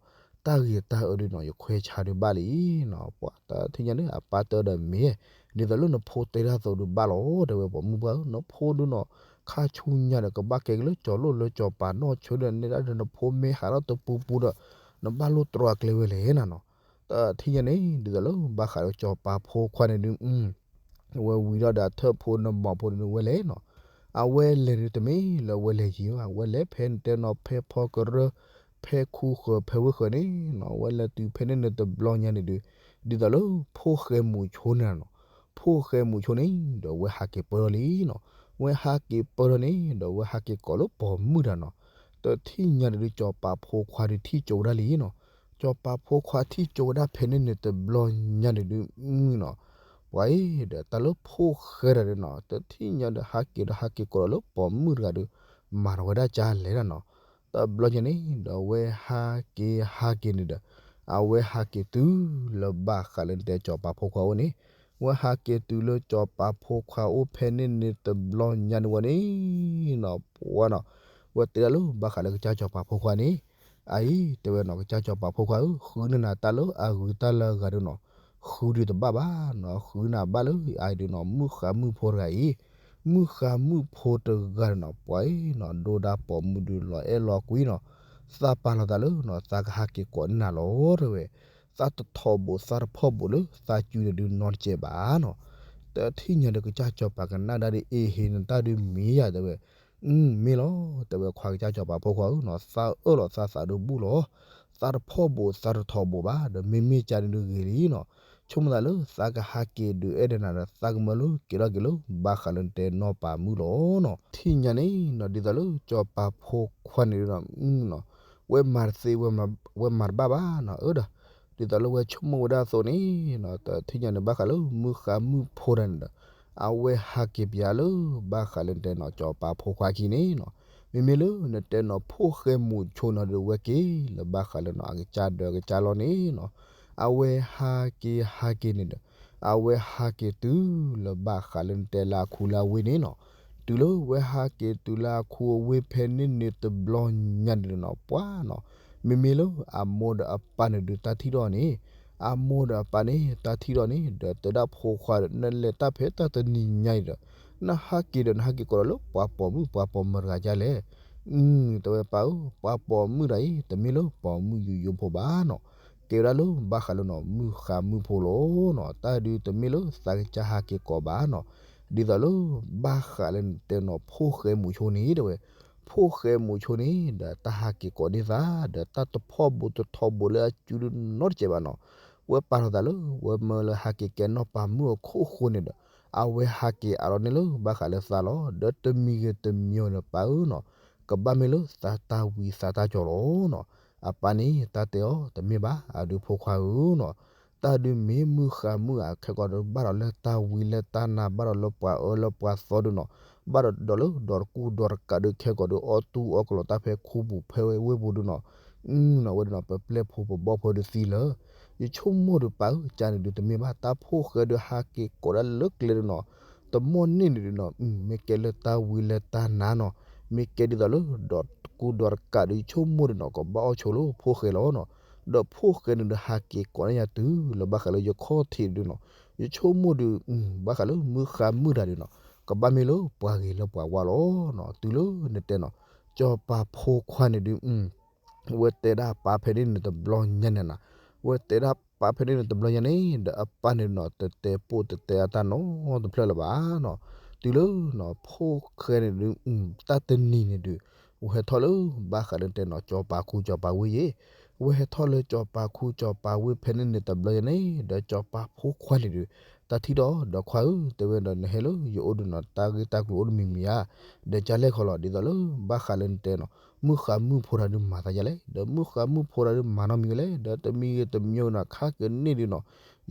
တၢ်ဂ့ၤတၢ်အၢဒုးနီၤ ယခွဲးဆါဒုးဘၣ်လံနီၤ. ပှၤတထံၣ်ညါန့ၣ် အပၢ်တဲအီၤဒီးမ့ၢ် ဒ်သိးလၢနဖိတဲတၢ်သိးဒုးဘၣ်လီၤ တဲဝဲ ပိာ်မုၣ်ပှၢ်ဧၢ နဖိဒုးနီၤ ခါဆူညါဒီးကဘၣ်ကဲက့ၤလၢကၠီၤလိၣ်လၢကၠီၤပၤနီၢ်ဆၢဒီး နဲဒၣ်ဒီးနဖိမ့ၢ်ဟးထီၣ်တပူၤပူၤဒီး နဘၣ်လိၣ်တြီအကျဲဝဲလဲၣ်နၤနီၤ. တထံၣ်ညါန့ၣ် ဒ်သိးလၢဘၣ်ဃးဒီးကၠီၤပၤဖိခွါန့ၣ်ဒုး အဝဲဝံၤဒီးဒီးအထၢၣ်ဖိနမီၤဖိန့ၣ်ဒုးဝဲလဲၣ်နီၤ. အဝဲလဲၤဒုးတမ့ၢ်လၢအဝဲလဲၤယံၤဘၣ် အဝဲလဲၤဖဲနတဲနီၤ ဖဲဖီကရၢၢ် ဖဲခူဃၢၤ ဖဲဝ့ၢ်ဃၢၤန့ၣ်နီၤ အဝဲလဲၤတုၤဖဲန့ၣ်န့ၣ်တဘျီညါန့ၣ်ဒုး ဒ်သိးလၢဖိၣ်ဃဲမူးဆိန့ၣ်နီၤ ဖိၣ်ဃဲမူးဆိန့ၣ်ဒီး အဝဲဟးက့ၤပၢၢ်ထီၣ်လံနီၤ. အဝဲဟးက့ၤပၢၢ်ထီၣ်န့ၣ်ဒီး အဝဲဟးက့ၤကိးလၢပိာ်မုၣ်တၢ်နီၤ. တထံၣ်ညါန့ၣ်ဒုး ကၠီၤပၤဖိခွါဒုးထံၣ်ကၠိဝဲဒၣ်လံနီၤ. ကၠီၤပၤဖိခွါထံၣ်ကၠိဝဲဒၣ်ဖဲန့ၣ်န့ၣ်တဘျီညါန့ၣ်ဒုး နီၤ ပှၤအံၤ ဒီးတၢ်လၢဖိၣ်ဃဲတၢ်ဒုးနီၤ တထံၣ်ညါဒီး ဟးက့ၤဒီးဟးက့ၤကိးဒီးလၢပိာ်မုၣ်တဂၤဒုး မၤထီၣ်ဝဲဒၣ်ကလဲၣ်ဒၣ်နီၤ. တဘျီညါန့ၣ်ဒီး အဝဲဟးက့ၤဟးက့ၤန့ၣ်ဒီး အဝဲဟးက့ၤတုၤလၢဘၣ်ဃးလၢနတဲကၠီၤပၤဖိခွါအိၣ်န့ၣ် အဝဲဟးက့ၤတုၤလၢကၠီၤပၤဖိခွါအိၣ်ဖဲန့ၣ်န့ၣ်တဘျီညါန့ၣ်ဝဲန့ၣ်နီၤ ပှၤနီၤ အဝဲတဲဒၣ်လၢဘၣ်ဃးလၢကစၢ်ကၠီၤပၤဖိခွါန့ၣ် အအံၤ တဲဝဲနီၤ ကစၢ်ကၠီၤပၤဖိခွါဧၢ ဃုန့ၢ်နၤတၢ်လၢအဂုၤတၢ်လၢအဂၤဒုးနီၤ ဃုဒုးတဘၣ်ဘၣ်နီၤ ဃုနၤဘၣ်လၢအအံၤဒုးနီၤ မုၣ်ဃါမုၣ်ဖိတဂၤအံၤ မုၣ်ဃါမုၣ်ဖိတဂၤဒုးနီၤ ပှၤအံၤနီၤ ဒိၣ်ဒါပိာ်မုၣ်ဒုးလီၤအဲၣ်လီၤကွံနီၤ သးပာ်လီၤသးလၢနီၤ သးကဟးက့ၤကိးန့ၢ်နၤလီၤ တဲဝဲ သးတထီၣ်ဘိးသးတဖီၣ်ဘိးလၢသးစုန့ၣ်ဒုးနီတစဲးဘၣ်နီၤ တထံၣ်ညါဒီးကစၢ်ကၠီၤပၤကနၣ်ဒၣ်ဒ်အံၤ ဟ့ၣ်နတၢ်ဒုးမ့ၢ်ယၤ တဲဝဲ မ့ၢ်လီၤ တဲဝဲ ခွါကစၢ်ကၠီၤပၤဖိခွါဧၢနီၤ သးအၢၣ်လီၤသးသးဒုးဘူၣ်လီၤ သးတဖီၣ်ဘိးသးတထီၣ်ဘိးဘၣ် ဒီးမ့မ့ၢ်ကၢ်န့ၣ်ဒုးဂ့ၤလံနီၤ ဆိကမိၣ်သးလၢသးကဟးက့ၤဒုးအဲၣ်ဒိးနၤဒီး သးကမၢလၢက့ၤထီၣ်က့ၤလၢ ဘၣ်ဃးလၢနတဲနီၢ်ပၤမုၣ်လီၤနီၤ ထံၣ်ညါန့ၣ်နီၤ ဒ်သိးလၢကၠီၤပၤဖိခွါန့ၣ်ဒုးနီၤ ဝဲမၤတသ့ ဝဲမၤတဘၣ်ဘၣ်နီၤ အၢဒီး ဒ်သိးလၢဝဲဆိကမိၣ်ဝဲဒၣ်အသိးန့ၣ်နီၤ တထံၣ်ညါန့ၣ် ဘၣ်ဃးလၢမုၣ်ဃါမုၣ်ဖိတဂၤန့ၣ်ဒီး အဝဲဟးက့ၤပၠးလၢ ဘၣ်ဃးလၢနတဲနီၤ ကၠီၤပၤဖိခွါခံန့ၣ်နီၤ မ့မ့ၢ်လၢနတဲနီၤ ဖိၣ်ဃဲမူးဆိနီၤဒီး ဝဲက့ၤလၢဘၣ်ဃးလၢနီၤ အကစၢ်ဒၢးကစၢ်လီၢ်န့ၣ်နီၤ အဝဲဟးက့ၤဟးက့ၤန့ၣ်ဒီး အဝဲဟးက့ၤတုၤလၢဘၣ်ဃးလၢနတဲလၢအခူလၢအဝ့ၢ်န့ၣ်နီၤ တုၤလၢဝဲဟးက့ၤတုၤလၢအခူအဝ့ၢ်ဖဲန့ၣ်န့ၣ်တဘျီညါန့ၣ်နီၤ ပှၤနီၤ မ့မ့ၢ်လၢအမိၢ်ဒီးအပၢ်န့ၣ်ဒုးတၢ်ထံၣ်ထီၣ်န့ၣ် အမိၢ်ဒီးအပၢ်န့ၣ် တၢ်ထံၣ်ထီၣ်န့ၣ် ဒီးတဲဒၣ်ဖိခွါဒီး နလဲၤတၢ်ဖဲတၢ်တနံၤညါအံၤဒီး နဟးက့ၤဒီးနဟးက့ၤကိးဒီးလၢပှၤပိာ်မုၣ်ပှၤပိာ်မၢၤတဂၤဒ်လဲၣ် တဲဝဲပၢ်ဧၢ ပှၤပိာ်မုၣ်တဂၤအံၤ တမ့ၢ်လၢပိာ်မုၣ်ယိယိဖိဘၣ်နီၤ ကဲဝဲဒၣ်လၢဘၣ်ဃးလၢနီၤ မုၣ်ဃါမုၣ်ဖိလီၤနီၤ တၢ်ဒုးတမ့ၢ်လၢသးကစၢ်ဟးက့ၤကိးဘၣ်နီၤ ဒ်သိးလၢ ဘၣ်ဃးလၢနတဲနီၤ ဖိၣ်ဃဲမူးဆိန့ၣ် တဲဝဲ ဖိၣ်ဃဲမူးဆိန့ၣ် ဒီးတၢ်ဟးက့ၤကိးန့ၢ်သး ဒီးတၢ်တဖီၣ်ဘိးတထီၣ်ဘိးလၢအစုဒုးနီတစဲးဘၣ်နီၤ ဝဲပာ်ထီၣ်သးလၢ ဝဲမၢလၢဟးက့ၤကဲနီၢ်ပၤမုၣ်အခိၣ်ဃိန့ၣ်ဒီး အဝဲဟးက့ၤအးလီၤန့ၢ်လၢဘၣ်ဃးလၢသးလီၤ ဒီးတမံၤဂ့ၤတမံၤဂ့ၤန့ၣ် ပၢ်ဧၢနီၤ ကဘၣ်မ့ၢ်လၢသးတၢ်ဝံသးတၢ်ကၠီၤလီၤနီၤ. အပၢ်န့ၣ်တၢ်တဲအီၤ တမ့ၢ်ဘၣ် အဒုးဖိခွါဧၢနီၤ, တၢ်ဒုးမ့ၢ်မုၢ်ဃါမုၢ်အခဲကီးဒီး ဘၣ်ဒီးလၢတၢ်ဝံလၢတၢ်နါ ဘၣ်ဒီးလၢပှၤအၢလၢပှၤသီဒုနီၤ, ဘၣ်ဒီးဒီးလၢဒီးတကူဒီးတကးဒုးခဲကီးဒီး အီၣ်တူၢ်အီၣ်ကလီၤတၢ်ဖဲခူပူၤဖဲဝ့ၢ်ပူၤဒုနီၤ, နီၤဝဲဒုနီၤ ပပျဲၢ်ဖိပဘီၣ်ဖိဒုသံလၢ ယဆိကမိၣ်ဒုးပၢ်ဧၢ ကန့ၣ်ဒုးတမ့ၢ်ဘၣ် တၢ်ဖိၣ်ဃဲဒုးဟးက့ၤကိးဒၣ်လၢကျဲဒုနီၤ, တမီၢ်န့ၢ်န့ၣ်ဒုနီၤ မ့ၢ်ကဲလၢတၢ်ဝံလၢတၢ်နါနီၤ, မ့ၢ်ကဲဒ်သိးလၢဒီးတကူဒီးတကးဒုး ယဆိကမိၣ်ဒုနီၤ ကဘၣ်အီၣ်ဆိလၢဖိၣ်ဃဲလီၤနီၤ, ဒီးဖိၣ်ဃဲန့ၣ်ဒုးဟးက့ၤကိးန့ၢ်ယၤတုၤလၢဘၣ်ဃးလၢယခီၣ်ထံးဒုနီၤ, ယဆိကမိၣ်ဒုး ဘၣ်ဃးလၢမုၢ်ဃါမုၢ်တၢ်ဒုနီၤ ကဘၣ်မ့ၢ်လၢပှၤဂ့ၤလၢပှၤဝါလီၤနီၤ, တုၤလၢနတဲနီၤ ကၠီၤပၤဖိခွါန့ၣ်ဒုး ဝဲတဲဒၣ်ပၢ်ဖဲန့ၣ်န့ၣ်တဘျီညါန့ၣ်နီၤ, ဝဲတဲဒၣ်ပၢ်ဖဲန့ၣ်န့ၣ်တဘျီညါန့ၣ် ဒီးအပၢ်န့ၣ်နီၤ တတဲပိၢ်တတဲအတၢ်နီတဖျၢၣ်လၢၤဘၣ်နီၤ, တုၤလၢနီၤ ဖိၣ်ဃဲန့ၣ်ဒုး တၢ်တနံၤန့ၣ်ဒုး ဝဲဟဲထီၣ်လၢဘၣ်ဃးလၢတဲနီၤ ကၠီၤပၤခူကၠီၤပၤဝ့ၢ်ယ့ၣ်, ဝဲဟဲထီၣ်လၢကၠီၤပၤခူကၠီၤပၤဝ့ၢ်ဖဲန့ၣ်န့ၣ်တဘျီညါန့ၣ် ဒီးကၠီၤပၤဖိခွါန့ၣ်ဒုး တၢ်ထံၣ်ဒီးဒီးခွါဧၢ တဲဝဲဒီးနဟဲလၢယအိၣ်ဒုနီၤ တၢ်ဂ့ၢ်တၢ်ကျိၤအိၣ်တမံၤမံၤဧါ, ဒီးကလဲၣ်ခီလီၤ ဒ်သိးလၢဘၣ်ဃးလၢနတဲနီၤ မုၢ်ဃါမုၢ်ဖိတၢ်ဒုးမၤသးယါလဲၣ် ဒီးမုၢ်ဃါမုၢ်ဖိတၢ်ဒုးမၤနီတမံၤဝဲလဲၣ် ဒီးတမံၤဂ့ၤတမံၤနီၤ ခါကန့ၢ်ဒုနီၤ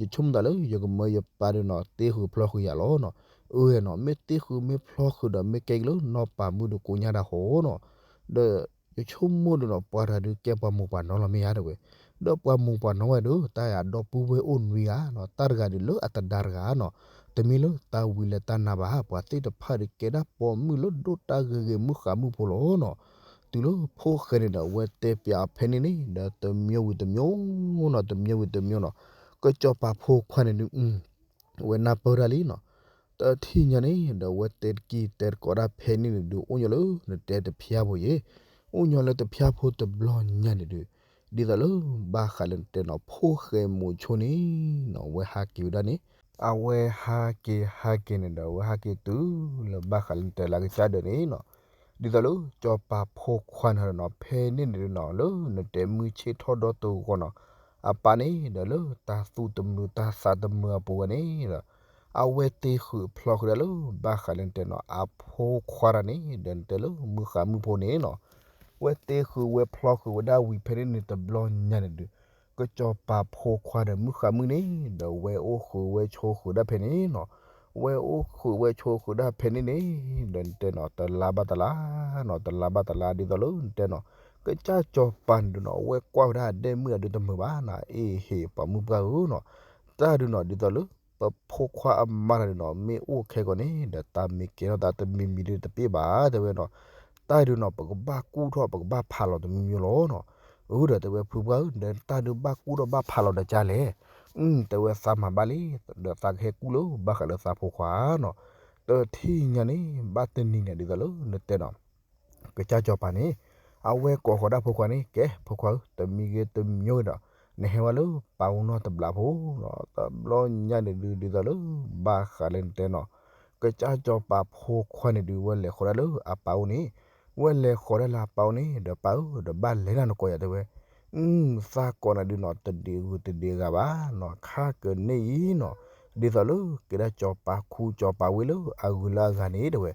ယဆိကမိၣ်သးလၢယကမၢယပၢ်ဒုနီၤ တ့ဃုာ်ဖျီဃုာ်ယၤလီၤနီၤ, အၢနီၤ မ့ၢ်တ့ဃုာ်မ့ၢ်ဖျီဃုာ်ဒီး မ့ၢ်ကဲက့ၤလၢနီၢ်ပၤမုၣ်ဒီးကိးညါတၢ်ဃီနီၤ, ဒီးယဆိကမိၣ်ဒုနီၤ ပှၤတဂၤဒုးကဲပှၤမိၢ်ပှၤနီၢ်လီၤမ့ၢ်ဧါ တဲဝဲ, ဒီးပှၤမိၢ်ပှၤနီၢ်ဝဲဒုး တၢ်အဲၣ်အဒီပုၢ်ဝဲၢ်အိၣ်နွံဂၤနီၤ တၢ်တဂၤဒုးလၢအတဒါတဂၤနီၤ, တမ့ၢ်လၢတၢ်ဝံလၢတၢ်နါဘၣ် ပှၤသ့ၣ်တဖၣ်ဒုးကဲဒၣ်ပိာ်မုၣ်လၢဒိၣ်တၢ်ဂ့ၤဂ့ၤမုၢ်ဃါမုၢ်ဖိလီၤနီၤ, တုၤလၢဖိၣ်ဃဲန့ၣ်ဒီး အဝဲတဲပၠးအီၤဖဲန့ၣ်န့ၣ် ဒီးတမံၤဝံၤတမံၤနီၤ တမံၤဝံၤတမံၤနီၤ, ကၠီၤပၤဖိခွါန့ၣ်ဒုး ဝဲနၢ်ပၢၢ်တၢ်လံနီၤ, တထံၣ်ညါန့ၣ် ဒီးဝဲတဲတက့ၢ်တဲတကိးဒၣ်ဖဲန့ၣ်န့ၣ်ဒုး အိၣ်ညီလၢနတဲတဖျါဖိယ့ၣ်, အိၣ်ညီလၢတဖျါဖိတဘျီညါန့ၣ်ဒုး ဒ်သိးလၢဘၣ်ဃးလၢနတဲနီၤ ဖိၣ်ဃဲမိၤဆိန့ၣ်နီၤ အဝဲဟးက့ၤဝဲဒၣ်န့ၣ်, အဝဲဟးက့ၤဟးက့ၤန့ၣ်ဒီး အဝဲဟးက့ၤတုၤလၢဘၣ်ဃးလၢနတဲလၢကစၢ်ဒၢးန့ၣ်နီၤ, ဒ်သိးလၢကၠီၤပၤဖိခွါန့ၣ်နီၤ ဖဲန့ၣ်န့ၣ်ဒုးနီၤ လၢနတဲမုၢ်ဆ့ၣ်ထီၣ်ဒီတဂီၤနီၤ အပၢ်န့ၣ်ဒီးလၢတၢ်သူၣ်တမုာ်တၢ်သးတမုာ်အပူၤဝဲန့ၣ်ဒီး အဝဲတ့ဃုာ်ဖျီဃုာ်ဒၣ်လၢဘၣ်ဃးလၢနတဲနီၤ အဖိခွါတၢ်န့ၣ် ဒီးနတဲလၢမုၢ်ဃါမုၢ်ဖိန့ၣ်နီၤ, ဝဲတ့ဃုာ်ဝဲဖျီဃုာ်ဝဲဒၣ်ဝံၤဖဲန့ၣ်န့ၣ်တဘျီညါန့ၣ်ဒုး ကၠီၤပၤဖိခွါဒီးမုၢ်ဃါမုၢ်န့ၣ် ဒီးဝဲအိၣ်ဃုာ်ဝဲဆိးဃုာ်ဒၣ်ဖဲန့ၣ်နီၤ, ဝဲအိၣ်ဃုာ်ဝဲဆိးဃုာ်ဒၣ်ဖဲန့ၣ်န့ၣ် ဒီးနတဲနီၤ တလါဘၣ်တလါနီၤ တလါဘၣ်တလါဒ်သိးလၢနတဲနီၤ ကစၢ်ကၠီၤပၤန့ၣ်ဒုးနီၤ အဝဲကွၢ်ဝဲဒၣ်အဒဲမုၣ်အဒုးတမုာ်ဘၣ်နီၤ အ့ဟ့ၣ်ပှၤမုၣ်ပှၢ်ဧၢနီၤ, တၢ်ဒုးနီၤ ဒ်သိးလၢ ပဖိခွါအမါတၢ်ဒုးနီၤ မ့ၢ်အိၣ်ခဲကီးန့ၣ် ဒီးတၢ်မ့ၢ်ကဲထီၣ်သးတမံၤမံၤဒုးတပ့ၢ်ဘၣ် တဲဝဲနီၤ, တၢ်ဒုးနီၤ ပကဘၣ်ကူၣ်ထီၣ် ပကဘၣ်ဖးလီၤတမံၤမံၤလီၤနီၤ, အၢ ဒီးတဲဝဲဖုပှၢ်ဧၢ ဒီးတၢ်ဒုးဘၣ်ကူၣ်ထီၣ်ဘၣ်ဖးလီၤဒီးကလဲၣ်, တဲဝဲသးမၤဘၣ်လံ, ဒီးသးကဟဲကူၣ်လၢဘၣ်ဃးလၢသးဖိခွါနီၤ, တထံၣ်ညါန့ၣ် ဘၣ်တနံၤန့ၣ် ဒ်သိးလၢနတဲနီၤ ကစၢ်ကၠီၤပၤန့ၣ် အဝဲကိးဃီၤဒၣ်ဖိခွါန့ၣ် ကဲ ဖိခွါဧၢ တမံၤဂ့ၤတမံၤဂ့ၤဒီး နဟဲဝဲလၢပၢ်အိၣ်နီတဘျီဖိနီၤ, တဘျီညါန့ၣ်ဒုး ဒ်သိးလၢ ဘၣ်ဃးလၢနတဲနီၤ, ကစၢ်ကၠီၤပၤဖိခွါန့ၣ်ဒုး ဝဲလဲၤဃီၤဒၣ်လၢအပၢ်အိၣ်န့ၣ်, ဝဲလဲၤဃီၤဒၣ်လၢအပၢ်အိၣ်န့ၣ် ဒီးပၢ်ဧၢ ဒီးဘၣ်လဲၤနၤနကိးယၤတဲဝဲ သးကိးနၤဒုးနီၤ တဒံးဂုာ်တဒံးဂၤဘၣ်နီၤ, ခါကန့ၢ်အံၤနီၤ, ဒ်သိးလၢ ကဲဒၣ်ကၠီၤပၤခူကၠီၤပၤဝ့ၢ်လၢအဂုၤလၢအဂၤန့ၣ်တဲဝဲ,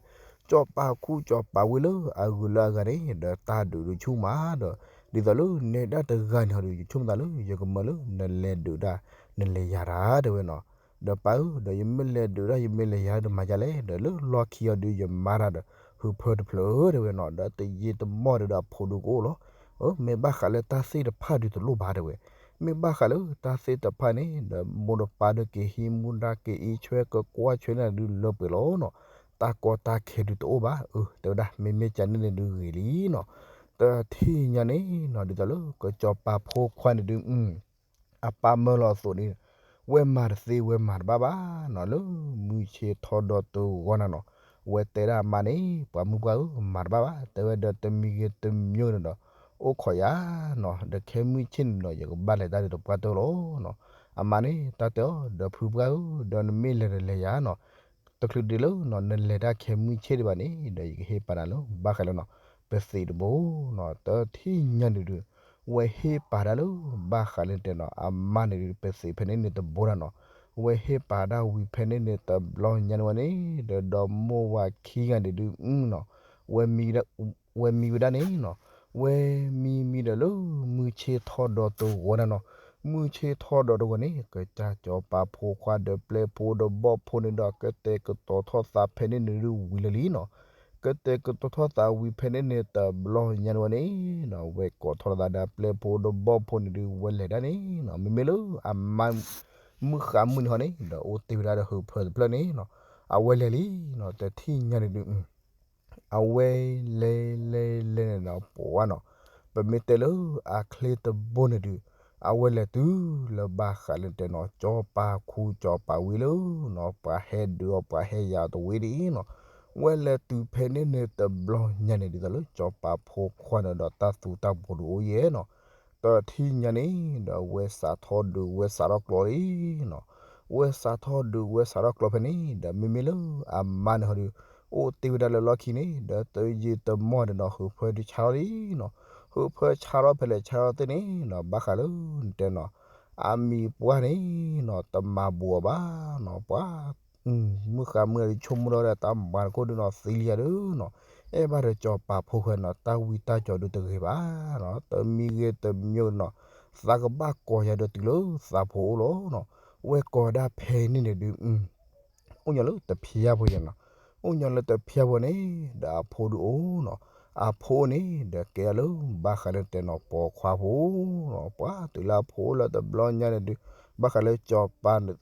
ကၠီၤပၤခူကၠီၤပၤဝ့ၢ်လၢအဂုၤလၢအဂၤန့ၣ် ဒီးတၢ်ဒုးဒုးဆူၣ်မးဒီး, ဒ်သိးလၢနဲဒၣ်တဂၤန့ၣ်ဟီဒုး ယဆိကမိၣ်သးလၢ ယကမၢလၢ နလဲၤဒုးတၢ် နလဲၤယၤတၢ်တဲဝဲနီၤ, ဒီးပၢ်ဧၢ ဒီးယမ့ၢ်လဲၤဒုးတၢ် ယမ့ၢ်လဲၤယၤတၢ်ဒီးမၤယါလဲၣ်, ဒီးလၢလီၢ်ခံဟီဒုး ယမၤတၢ်ဒီး ဟုးဖၢတဖျၢၣ်တဲဝဲနီၤ, ဒီးတယံာ်တမီၢ်ဒုးဒီးအဖိဒုးကအိၣ်လီၤ, မ့ၢ်ဘၣ်ဃးလၢတၢ်သ့ၣ်တဖၣ်ဒုးတလိၣ်ဘၣ်တဲဝဲ, မ့ၢ်ဘၣ်ဃးလၢတၢ်သ့ၣ်တဖၣ်န့ၣ် ဒီးမိၢ်ဒီးပၢ်ဒုးက့ၤဟံးမူဒါက့ၤအံးဆွဲ ကကွၢ်ဆွဲန့ၣ်ဒုးလၢပှဲၤလီၤနီၤ, တၢ်ကီတၢ်ခဲဒုးတအိၣ်ဘၣ်, အၢ တဲဝဲဒၣ် မ့မ့ၢ်ကန့ၣ်န့ၣ်ဒုးဂ့ၤလံနီၤ, တထံၣ်ညါန့ၣ်နီၤ ဒ်သိးလၢ ကစၢ်စီၤပၤဖိခွါန့ၣ်ဒုး အပၢ်မၢလီၤအသိးန့ၣ် ဝဲမၤတသ့ဝဲမၤတဘၣ်ဘၣ်နီၤ, လၢမုၢ်ဆ့ၣ်ထီၣ်ဒီးတဂီၤနၤနီၤ, ဝဲတဲဒၣ်အမါန့ၣ် ပှၤမုၣ်ပှၢ်ဧၢ မၤတဘၣ်ဘၣ်, တဲဝဲဒီးတမံၤဂ့ၤတမံၤဂ့ၤန့ၣ်ဒီး အိၣ်ခိးယၤနီၤ, ဒီးခဲမုၢ်ဆ့ၣ်န့ၣ်ဒီး ယကဘၣ်လဲၤတၢ်ဒုးတပှၢ်တၢၢ်လီၤနီၤ, အမါန့ၣ် တၢ်တဲအီၤ ဒီးဖုပှၢ်ဧၢ ဒီးနမ့ၢ်လဲၤဒီးလဲၤယၤနီၤ, တချုးဒ်လၢနီၤ နလဲၤတၢ်ခဲမုၢ်ဆ့ၣ်ဒံးဘၣ်န့ၣ် ဒီးယကဟ့ၣ်ပာ်နၤလၢ ဘၣ်ဃးလၢနီၤ ပသံးတဘိနီၤ, တထံၣ်ညါန့ၣ်ဒုး ဝဲဟ့ၣ်ပာ်တၢ်လၢ ဘၣ်ဃးလၢတဲနီၤ အမါန့ၣ်ဒုး ပသံးဖဲန့ၣ်န့ၣ်တဘိတၢ်နီၤ, ဝဲဟ့ၣ်ပာ်တၢ်ဝံၤဖဲန့ၣ်န့ၣ်တဘျီညါန့ၣ်ဝဲန့ၣ် ဒီးဒီမိၢ်ဝၤခံဂၤန့ၣ်ဒုးနီၤ ဝဲမံဝဲဒၣ်န့ၣ်နီၤ, ဝဲမံမံဒီးလၢမုၢ်ဆ့ၣ်ထီၣ်ဒီးတဂီၤန့ၣ်နီၤ, မုၢ်ဆ့ၣ်ထီၣ်ဒီးတဂီၤန့ၣ် ကစၢ်စီၤပၤဖိခွါဒီးပျဲၢ်ဖိဒီးဘီၣ်ဖိန့ၣ်ဒီး ကတဲာ်ကတီၤထီၣ်သးဖဲန့ၣ်န့ၣ်ဒုးဝံၤလၢာ်လံနီၤ, ကတဲာ်ကတီၤထီၣ်သးဝံၤဖဲန့ၣ်န့ၣ်တဘျီညါန့ၣ်ဝဲန့ၣ်နီၤ, ဝဲကိးထီၣ်သးဒီးပျဲၢ်ဖိဒီးဘီၣ်ဖိန့ၣ်ဒုး ဝဲလဲၤဒၣ်န့ၣ်နီၤ, မ့မ့ၢ်လၢအမါ မုၢ်ဃါမုၢ်နံၤဟီန့ၣ်ဒီး အိၣ်တ့ၢ်ဝဲဒၣ်ဒီးဟုးဖၢတဖျၢၣ်န့ၣ်နီၤ, အဝဲလဲၤလံနီၤ, တထံၣ်ညါန့ၣ်ဒုး အဝဲလဲၤလဲၤလဲၤန့ၣ်နီၤ ပှၤနီၤ, ပမ့ၢ်တဲလၢအချ့တဘိန့ၣ်ဒုး အဝဲလဲၤတုၤလၢဘၣ်ဃးလၢတဲနီၤ စီၤပၤခူစီၤပၤဝံလၢနီၤ, ပှၤဟဲဒုးအီၤပှၤဟဲယၤအီၤတဝံၤဒ်အံၤနီၤ, ဝဲလဲၤတုၤဖဲန့ၣ်န့ၣ်တဘျီညါန့ၣ် ဒ်သိးလၢစီၤပၤဖိခွါန့ၣ်ဒီးတၢ်သူတၢ်ဘိၤဒုးအိၣ်ယဲၢ်နီၤ, တထံၣ်ညါန့ၣ်ဒီး ဝဲစးထီၣ်ဒုးဝဲစးထီၣ်ကျိးလံနီၤ, ဝဲစးထီၣ်ဒုးဝဲစးထီၣ်ကျိးဖဲန့ၣ်ဒီး မ့မ့ၢ်လၢအမါန့ၣ်ဟီဒုး အိၣ်တ့ၢ်ဝဲဒၣ်လၢလီၢ်ခံန့ၣ် ဒီးတယံာ်တမီၢ်ဒီးနီၤ ဟုးဖၢဒုးဆါထီၣ်လံနီၤ, ဟုးဖၢဆါထီၣ်ဖဲလဲၣ်ဆါထီၣ်သ့ၣ်န့ၣ်နီၤ ဘၣ်ဃးလၢနတဲနီၤ အမံၤပှၢ်န့ၣ်နီၤ တမၤဘူးအီၤဘၣ်နီၤ, ပှၤ မုၢ်ဃါမုၢ်နံၤဒုးဆိကမိၣ်ထီၣ်ဝဲဒၣ်တၢ်မၤတခိၣ်ဒုးနီၤ သံလံယၤဒုးနီၤ, အဲၣ်ဘၣ်ဒီးစီၤပၤဖိခွါနီၤ တၢ်ဝံတၢ်ကၠီၤဒုးတဂ့ၤဘၣ်နီၤ, တမံၤဂ့ၤတမံၤဂ့ၤနီၤ သးကဘၣ်ကိးယၤဒီးတုၤလၢသးဖိအိၣ်လီၤနီၤ, ဝဲကိးဒၣ်ဖဲန့ၣ်န့ၣ်ဒုး အိၣ်ညီလၢတဖျါဖိယဲနီၤ, အိၣ်ညီလၢတဖျါဖိန့ၣ် ဒီးအဖိဒုးအိၣ်နီၤ, အဖိန့ၣ်ဒီးကဲအီၤလၢဘၣ်ဃးလၢတဲနီၤ ပိာ်ခွါဖိနီၤ, ပှၤတုၤလၢအဖိအိၣ်လၢတဘျီညါန့ၣ်ဒုး ဘၣ်ဃးလၢစီၤပၤ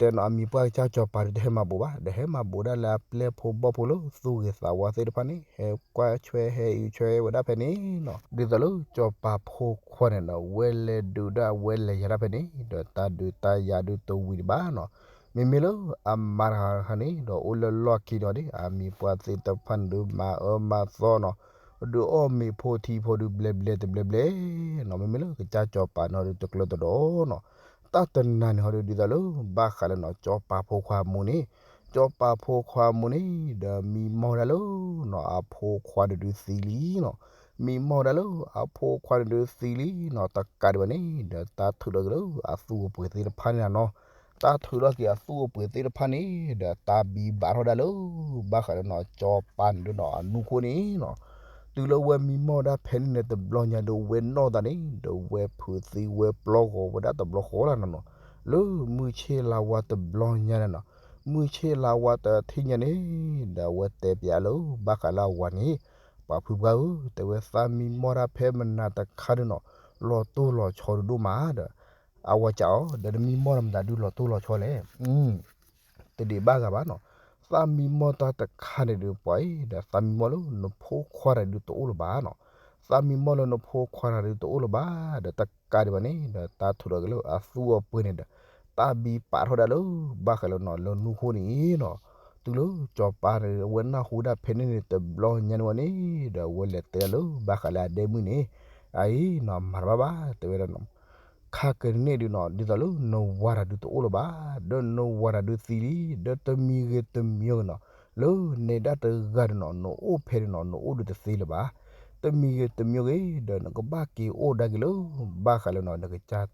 တဲနီၤ အမံၤပှၢ်ကစၢ်စီၤပၤဒုးတဟဲမၤဘူးဘၣ်, ဒီးဟဲမၤဘူးဒၣ်လၢအပျဲၢ်ဖိဘီၣ်ဖိလၢသူၣ်ဂ့ၤသးဝါသ့ၣ်တဖၣ်န့ၣ် ဟဲကွၢ်ဆွဲဟဲအံးဆွဲဝဲဒၣ်ဖဲန့ၣ်နီၤ, ဒ်သိးလၢစီၤပၤဖိခွါန့ၣ်ဒီး ဝဲလဲၤဒုးဒၣ်ဝဲလဲၤယၤဒၣ်ဖဲန့ၣ် ဒီးတၢ်ဒုးတၢ်ယၤဒုးတဝံၤဒံးဘၣ်နီၤ, မ့မ့ၢ်လၢအမါတဂၤန့ၣ်ဒီး အိၣ်လၢလီၢ်ခံဒီးန့ၣ် အမံၤပှၢ်သ့ၣ်တဖၣ်န့ၣ်ဒုးမၤအၢမၤသီနီၤ, ဒုးအီၣ်မ့ၤဖိထံဖိဒုးဘျဲဘျဲတဘျဲဘျဲနီၤ, မ့မ့ၢ်လၢကစၢ်စီၤပၤန့ၣ်ဟီဒုးတကျၢၤတဒီးနီၤ, တၢ်တနၤန့ၣ်ဟီဒုး ဒ်သိးလၢဘၣ်ဃးလၢနီၤ စီၤပၤဖိခွါအမိၢ်န့ၣ်, စီၤပၤဖိခွါအမိၢ်န့ၣ် ဒီးမံမီၢ်ဒၣ်လၢနီၤ အဖိခွါန့ၣ်ဒုးသံလံနီၤ, မံမီၢ်ဒၣ်လၢအဖိခွါန့ၣ်ဒုးသံလံနီၤ, တကးဒံးဘၣ်န့ၣ် ဒီးတၢ်ထုးထီၣ်က့ၤလၢအသူၣ်အပှ့ၤသ့ၣ်တဖၣ်န့ၣ်နီၤ, တၢ်ထုးထီၣ်က့ၤအသူၣ်အပှ့ၤသ့ၣ်တဖၣ်န့ၣ် ဒီးတၢ်ဘံဘၣ်ထီၣ်ဒၣ်လၢ ဘၣ်ဃးလၢနီၤ စီၤပၤန့ၣ်ဒုးနီၤ အနူၢ်ခိၣ်န့ၣ်နီၤ, တုၤလၢဝဲမံမီၢ်ဒၣ်ဖဲန့ၣ်န့ၣ်တဘျီညါဒီး ဝဲနီၢ်သးန့ၣ် ဒီးဝဲဖုးသံဝဲပျီဂီၤဝဲဒၣ်တဘျီဃီလီၤနီၤနီၤ, လၢမုၢ်ဆ့ၣ်လါဝါတဘျီညါန့ၣ်နီၤ, မုၢ်ဆ့ၣ်လါဝါတထံၣ်ညါန့ၣ် ဒီးအဝဲတဲပျးလၢ ဘၣ်ဃးလၢအဝၤန့ၣ်, ပှၤဖုပှၢ်ဧၢ, တဲဝဲသးမံမီၢ်ဒၣ်ဖဲမနၤတခါဒုးနီၤ, လီၤတိၢ်လီၤဆီဒုးဒိၣ်မးဒီး, အဝၤစံးအီၤ ဒီးနမံမီၢ်ဒီးမတၤဒုးလီၤတိၢ်လီၤဆီလဲၣ် တဒံးဘၣ်ဂၤဘၣ်နီၤ, သးမံမီၢ်တၢ်တခါန့ၣ်ဒုးပှၤအံၤ ဒီးသးမံမီၢ်လၢနဖိခွါတဂၤဒုးတအိၣ်လၢၤဘၣ်နီၤ, သးမံမီၢ်လၢနဖိခွါတဂၤဒုးတအိၣ်လၢၤဘၣ်, ဒီးတကးဒံးဘၣ်န့ၣ် ဒီးတၢ်ထုးထီၣ်က့ၤလၢအသူၣ်အပှ့ၤန့ၣ်ဒီး တၢ်ဘံပာ်ထီၣ်ဒၣ်လၢ ဘၣ်ဃးလၢနီၤ လၢနူၢ်ခိၣ်န့ၣ်နီၤ, တုၤလၢစီၤပၤန့ၣ် အဝဲနၢ်ဟူဒၣ်ဖဲန့ၣ်န့ၣ် တဘျီညါန့ၣ်ဝဲန့ၣ် ဒီးအဝဲလဲၤတဲဒၣ်လၢ ဘၣ်ဃးလၢအဒဲမုၣ်န့ၣ်, အအံၤနီၤ မၤတဘၣ်ဘၣ် တဲဝဲဒၣ်နီၤ ခါကန့ၣ်ဒုးနီၤ ဒ်သိးလၢနဝၤတဂၤဒုးတအိၣ်လၢၤဘၣ်, ဒီးနဝၤတဂၤဒုးသံလံ, ဒီးတမံၤဂ့ၤတမံၤဂ့ၤနီၤ, လၢနဲဒၣ်တဂၤဒီးနီၤ နအိၣ်ဖဲန့ၣ်နီၤ နအိၣ်ဒုးတသ့လၢၤဘၣ်, တမံၤဂ့ၤတမံၤဂ့ၤ ဒီးနကဘၣ်က့ၤအိၣ်ဒၣ်က့ၤလၢ ဘၣ်ဃးလၢနီၤ နကစၢ်တၢ်လီၢ်တၢ်ကျဲလီၤနီၤ, တ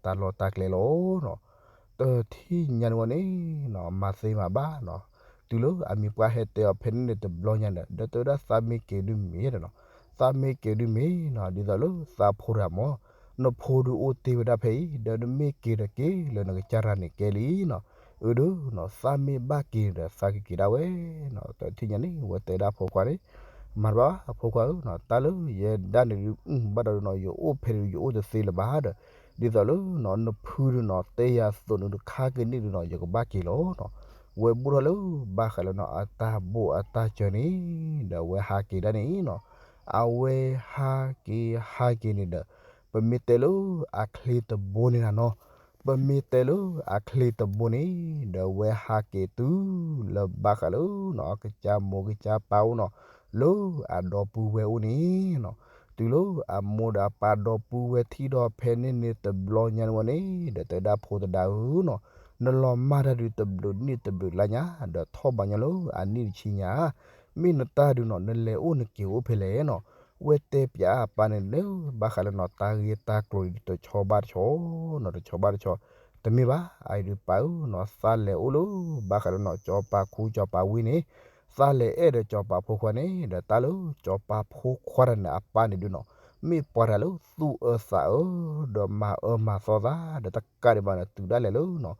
ထံၣ်ညါန့ၣ်ဝဲန့ၣ်နီၤ မၤသ့မၤဘၣ်နီၤ, တုၤလၢအမံၤပှၢ်ဟဲတဲအီၤဖဲန့ၣ်န့ၣ် တဘျီညါဒီး ဒီးတဲဝဲဒၣ်သးမ့ၢ်က့ၤဒုးမ့ၢ်ဒီးနီၤ, သးမ့ၢ်က့ၤဒုးမ့ၢ်နီၤ ဒ်သိးလၢသးဖိတဂၤမ့ၢ် နဖိဒုးအိၣ်တ့ၢ်ဝဲဒၣ်ဖဲအံၤ ဒီးနမ့ၢ်က့ၤဒီးက့ၤလၢနကစၢ်တဂၤန့ၣ်ကဲလံနီၤ, အၢဒုးနီၤ သးမ့ၢ်ဘၣ်က့ၤဒီးသးကက့ၤဒၣ်ဝဲနီၤ, တထံၣ်ညါန့ၣ် ဝဲတဲဒၣ်ဖိခွါန့ၣ် မၤတဘၣ်ဘၣ် ဖိခွါဧၢနီၤ, တၢ်လၢယဲဒၣ်န့ၣ်ဒုး ဘၣ်ဒီးနီၤ ယအိၣ်ဖဲန့ၣ်ဒုး ယအိၣ်တသ့လၢၤဘၣ်ဒီး ဒ်သိးလၢနီၤ နဖုဒုးနီၤ တဲယၤသိးန့ၣ်ဒုး ခါကန့ၣ်ဒုးနီၤ ယကဘၣ်က့ၤလီၤနီၤ, ဝဲဘူၣ်ထီၣ်လၢ ဘၣ်ဃးလၢနီၤ အတၢ်ဘိၣ်အတၢ်စၢၤန့ၣ် ဒီးအဝဲဟးက့ၤဒၣ်န့ၣ်နီၤ, အဝဲဟးက့ၤဟးက့ၤန့ၣ်ဒီး ပမ့ၢ်တဲလၢအချ့တဘိန့ၣ်နီၤ, ပမ့ၢ်တဲလၢအချ့တဘိန့ၣ် ဒီးအဝဲဟးက့ၤတုၤလၢဘၣ်ဃးလၢနီၤ ကစၢ်မိၢ်ကစၢ်ပၢ်အိၣ်နီၤ လၢအဒီပုၢ်ဝဲၢ်အိၣ်န့ၣ်နီၤ, တုၤလၢအမိၢ်ဒီးအပၢ်ဒီပုၢ်ဝဲၢ်ထံၣ်ဒီးဖဲန့ၣ်န့ၣ်တဘျီညါန့ၣ်ဝဲန့ၣ် ဒီးတဲဒၣ်ဖိသဒါဧၢနီၤ, နလီၤမၢ်တၢ်ဒုးတဘျုးနံၣ်တဘျုးလါညါ ဒီးထီၣ်ဘးညီလၢအနံၣ်တဆံညါ မ့ၢ်နတၢ်ဒုးနီၤ နလဲၤအိၣ်နက့ၤအိၣ်ဖဲလဲၣ်နီၤ, ဝဲတဲပျးအပၢ်န့ၣ်လၢ ဘၣ်ဃးလၢနီၤတၢ်ဂ့ၢ်တၢ်ကျိၤဒုးတဆီဘၣ်တဆီနီၤ တဆီဘၣ်တဆီ, တမ့ၢ်ဘၣ် အအံၤဒုးပၢ်ဧၢနီၤ သးလဲၤအိၣ်လၢ ဘၣ်ဃးလၢနီၤ စီၤပၤခူစီၤပၤဝံန့ၣ် သးလဲၤအဲၣ်ဒီးစီၤပၤဖိခွါန့ၣ် ဒီးတၢ်လၢစီၤပၤဖိခွါတဂၤန့ၣ် အပၢ်န့ၣ်ဒုးနီၤ မ့ၢ်ပှၤတဂၤလၢသူၣ်အၢသးအၢ ဒီးမၤအၢမၤသီသး ဒီးတကးဒံးဘၣ်န့ၣ် တုၤဒၣ်လဲာ်လၢနီၤ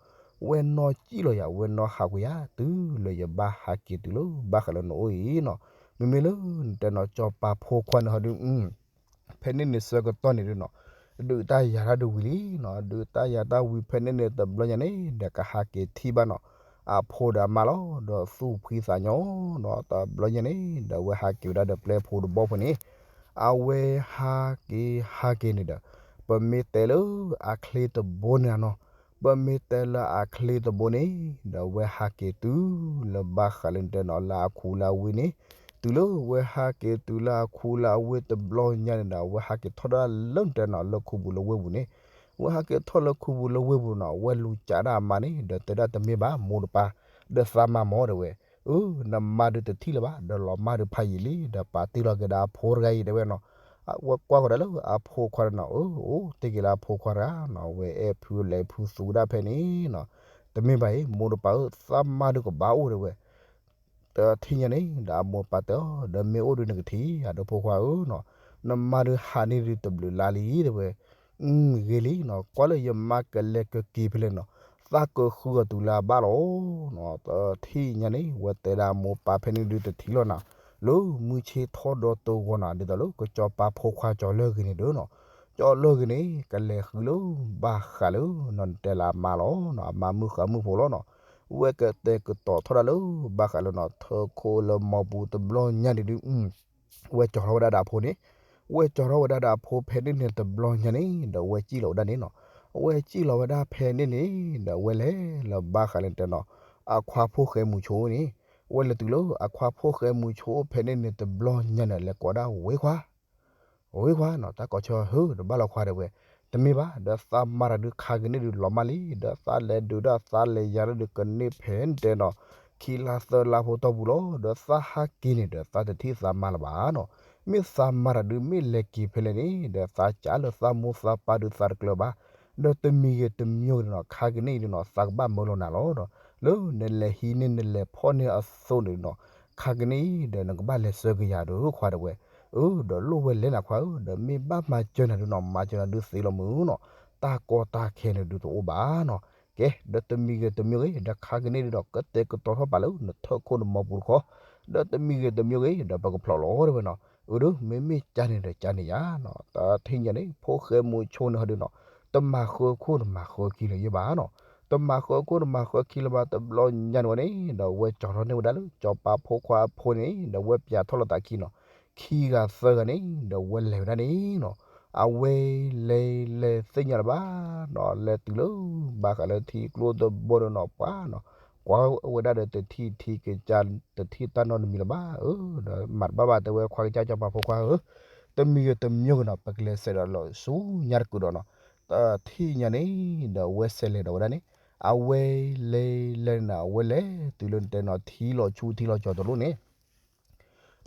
ဝဲနီၢ်ကံၣ်လီၤယၤ ဝဲနီၢ်ဟးကွံာ်ယၤ တုၤလၢယဘၣ်ဟးက့ၤတုၤလၢဘၣ်ဃးလၢနအိၣ်အံၤနီၤ. မ့မ့ၢ်လၢနတဲနီၤ စီၤပၤဖိခွါန့ၣ်ဟီဒုး ဖဲန့ၣ်န့ၣ်ဆၢကတီၢ်န့ၣ်ဒုးနီၤ ဒုးတၢ်ယၤတၢ်ဒုးဝံၤလံနီၤ, ဒုးတၢ်ယၤတၢ်ဝံၤဖဲန့ၣ်န့ၣ် တဘျီညါန့ၣ် ဒီးကဟးက့ၤထံၣ်ဘၣ်နီၤ အဖိဒီးအမါလီၤ. ဒီးသူၣ်ဖှံသးညီနီၤ တဘျီညါန့ၣ် ဒီးအဝဲဟးက့ၤဝဲဒၣ်ဒီးပျဲၢ်ဖိတဘီဖိန့ၣ် အဝဲဟးက့ၤဟးက့ၤန့ၣ်ဒီး ပမ့ၢ်တဲလၢအချ့တဘိန့ၣ်နီၤ ပမ့ၢ်တဲလၢအချ့တဘိန့ၣ် ဒီးအဝဲဟးက့ၤတုၤလၢဘၣ်ဃးလၢနတဲနီၤ လၢအခူလၢအဝ့ၢ်န့ၣ်, တုၤလၢအဝဲဟးက့ၤတုၤလၢအခူလၢအဝ့ၢ်တဘျီညါန့ၣ်ဒီး အဝဲဟးက့ၤထီၣ်ဒၣ်လၢနတဲနီၤ လၢခူပူၤလၢဝ့ၢ်ပူၤန့ၣ်, အဝဲဟးက့ၤထီၣ်လၢခူပူၤလၢဝ့ၢ်ပူၤနီၤ အဝဲလူၤကးဒၣ်အမါန့ၣ် ဒီးတဲဒၣ်တမ့ၢ်ဘၣ် မိၢ်တပၢ်, ဒီးသးမါမၢတဲဝဲ, အၢ နမါဒုးတထံၣ်လၢၤဘၣ် ဒီးလီၤမၢ်ဒုးဖးယံာ်လံ ဒီးပာ်တ့ၢ်လီၤက့ၤဒီးအဖိတဂၤအံၤတဲဝဲနီၤ, အဝဲကွၢ်ဃီၤဒၣ်လၢအဖိခွါနီၤ အၢ အိၣ်တ့ၢ်က့ၤလၢအဖိခွါတဂၤနီၤ အဝဲအဲၣ်ဖုလဲၤဖုသူဒၣ်ဖဲန့ၣ်နီၤ, တမ့ၢ်ဘၣ်အံၤ မိၢ်တပၢ်ဧၢ သးမါဒုးကဘၣ်အိၣ်တဲဝဲ တထံၣ်ညါန့ၣ် ဒီးအမိၢ်ပၢ်တဲအီၤ ဒီးမ့ၢ်အိၣ်ဒုးနကထံၣ် အဒိဖိခွါဧၢနီၤ, နမါဒုးဟးန့ၢ်ဒုးတဘျုးလါလံတဲဝဲ, ဂ့ၤလံနီၤ ကွၢ်လၢယမါကလဲၤကက့ၤဖဲလဲၣ်နီၤ, သးကဃုအီၤတုၤလၢအဘၣ်လီၤနီၤ, တထံၣ်ညါန့ၣ် ဝဲတဲဒၣ်အမိၢ်ပၢ်ဖဲန့ၣ်ဒုးတထံၣ်လီၤနီၤ, လၢမုၢ်ဆ့ၣ်ထီၣ်ဒီးတဂီၤနီၤ ဒ်သိးလၢကစီၤပၤဖိခွါကၠီၤလၢဂ့ၤန့ၣ်ဒီးနီၤ, ကၠီၤလၢဂ့ၤန့ၣ် ကလဲၤဃုလၢဘၣ်ဃးလၢနီၤ နတဲလၢအမါလီၤနီၤ အမါမုၣ်ဃါမုၣ်ဖိလီၤနီၤ, ဝဲကတဲာ်ကတီၤထီၣ်ဒၣ်လၢဘၣ်ဃးလၢနီၤ ထၢခိၣ်လၢမိၢ်ပူၤတဘျီညါန့ၣ်ဒုး ဝဲကၠီၤထီၣ်ဝဲဒၣ်ဒီးအဖိန့ၣ်, ဝဲကၠီၤထီၣ်ဝဲဒၣ်ဒီးအဖိဖဲန့ၣ်န့ၣ်တဘျီညါန့ၣ် ဒီးဝဲကံၣ်လီၤဝဲဒၣ်န့ၣ်နီၤ, အဝဲကံၣ်လီၤဝဲဒၣ်ဖဲန့ၣ်န့ၣ် ဒီးဝဲလဲၤလၢဘၣ်ဃးလၢတဲနီၤ, အခွါဖိၣ်ဃဲမုၢ်ဆိန့ၣ်, ဝဲလဲၤတုၤလၢအခွါဖိၣ်ဃဲမုၢ်ဆိဖဲန့ၣ်န့ၣ်တဘျီညါန့ၣ် လဲၤကိးဒၣ်ဝ့ခွါ ဝ့ခွါနီၤ တၢ်ကိးဆၢဟၢ တဘၣ်လီၤခွါတဲဝဲ, တမ့ၢ်ဘၣ် ဒီးသးမါတၢ်ဒုးခါကန့ၢ်ဒုးလီၤမၢ်လံ ဒီးသးလဲၤဒုးဒၣ်သးလဲၤယၤဒၣ်ဒုးကန့ၢ်ဖဲန့ၣ်တဲနီၤ,ခံလါသၢလါဖိတီၢ်ပူၤလီၤ ဒီးသးဟးက့ၤန့ၣ်ဒီးသးတထံၣ်သးမါလၢၤဘၣ်နီၤ, မ့ၢ်သးမါတၢ်ဒုးမ့ၢ်လဲၤက့ၤဖဲလဲၣ်န့ၣ် ဒီးသးကးလၢသးမိၢ်သးပၢ်ဒုးသးတကျၢၤဘၣ်, ဒီးတမံၤဂ့ၤတမံၤဂ့ၤန့ၣ်နီၤ ခါကန့ၢ်ဒုးနီၤ သးကဘၣ်မၢလီၤနၤလီၤဒီး လၢနလဲၤဟံးန့ၢ်နလဲၤဖီၣ်န့ၢ်အသိးန့ၣ်နီၤ ခါကန့ၢ်ဒီးနကဘၣ်လဲၤဆှၢက့ၤယၤဒီးခွါတဲဝဲ, အၢ ဒီးလိၣ်ဝဲလဲၣ်နၤခွါဧၢ ဒီးမ့ၢ်ဘၣ်မၤစၢၤနၤဒုးနီၤ မၤစၢၤနၤဒုးသ့လီၤမုၢ်နီၤ, တၢ်ကီတၢ်ခဲန့ၣ်ဒုးတအိၣ်ဘၣ်နီၤ, ကဲ ဒီးတမံၤဂ့ၤတမံၤဂ့ၤ ဒီးခါကန့ၢ်ဒုးဒီး ကတဲာ်ကတီၤထီၣ်ပာ်လၢနထၢခိၣ်နမိၢ်ပူၤတခီ, ဒီးတမံၤဂ့ၤတမံၤဂ့ၤ ဒီးပကဖျိးလီၤတဲဝဲနီၤ, အၢ ဒီးမ့မ့ၢ်ကန့ၣ်ဒီးကန့ၣ်ယါနီၤ, တထံၣ်ညါန့ၣ် ဖိၣ်ဃဲမုၢ်ဆိန့ၣ်ဟီဒုးနီၤ တမၤဃၢခိၣ်တမၤဃၢခံလၢၤယဲၢ်ဘၣ်နီၤ, တမၤဃၢခိၣ်တမၤဃၢခံလၢၤဘၣ် တဘျီညါန့ၣ်ဝဲန့ၣ် ဒီးဝဲကၠီၤထီၣ်န့ၢ်ဝဲဒၣ်လၢ စီၤပၤဖိခွါအဖိန့ၣ် ဒီးဝဲပျးထီၣ်လိာ်သးခံနီၤ, ခံဂၤသၢဂၤန့ၣ် ဒီးဝဲလဲၤဝဲဒၣ်န့ၣ်နီၤ, အဝဲလဲၤလဲၤသ့ၣ်ညါလၢၤဘၣ်နီၤ လဲၤတုၤလၢ ဘၣ်ဃးလၢထံကျိတဘိဒီးနီၤ ပှၤနီၤ, ကွၢ်ဝဲဒၣ်ဒီးတထံၣ်ထံကစၢ် တထံၣ်တၢ်နီတမံၤလၢၤဘၣ်, အၢ ဒီးမၤတဘၣ်ဘၣ်တဲဝဲခွါကစၢ်စီၤပၤဖိခွါဧၢ, တမံၤဂ့ၤတမံၤဂ့ၤနီၤ ပကလဲၤဆဲးဒီးလီၤဆူညါတကုာ်ဒီးနီၤ, တထံၣ်ညါန့ၣ် ဒီးအဝဲဆဲးလဲၤဒီးဝဲဒၣ်န့ၣ်, အဝဲလဲၤလဲၤန့ၣ် အဝဲလဲၤတုၤလၢနတဲနီၤ ထံလီၤဆူထံလီၤကၠီၤတလိၣ်န့ၣ်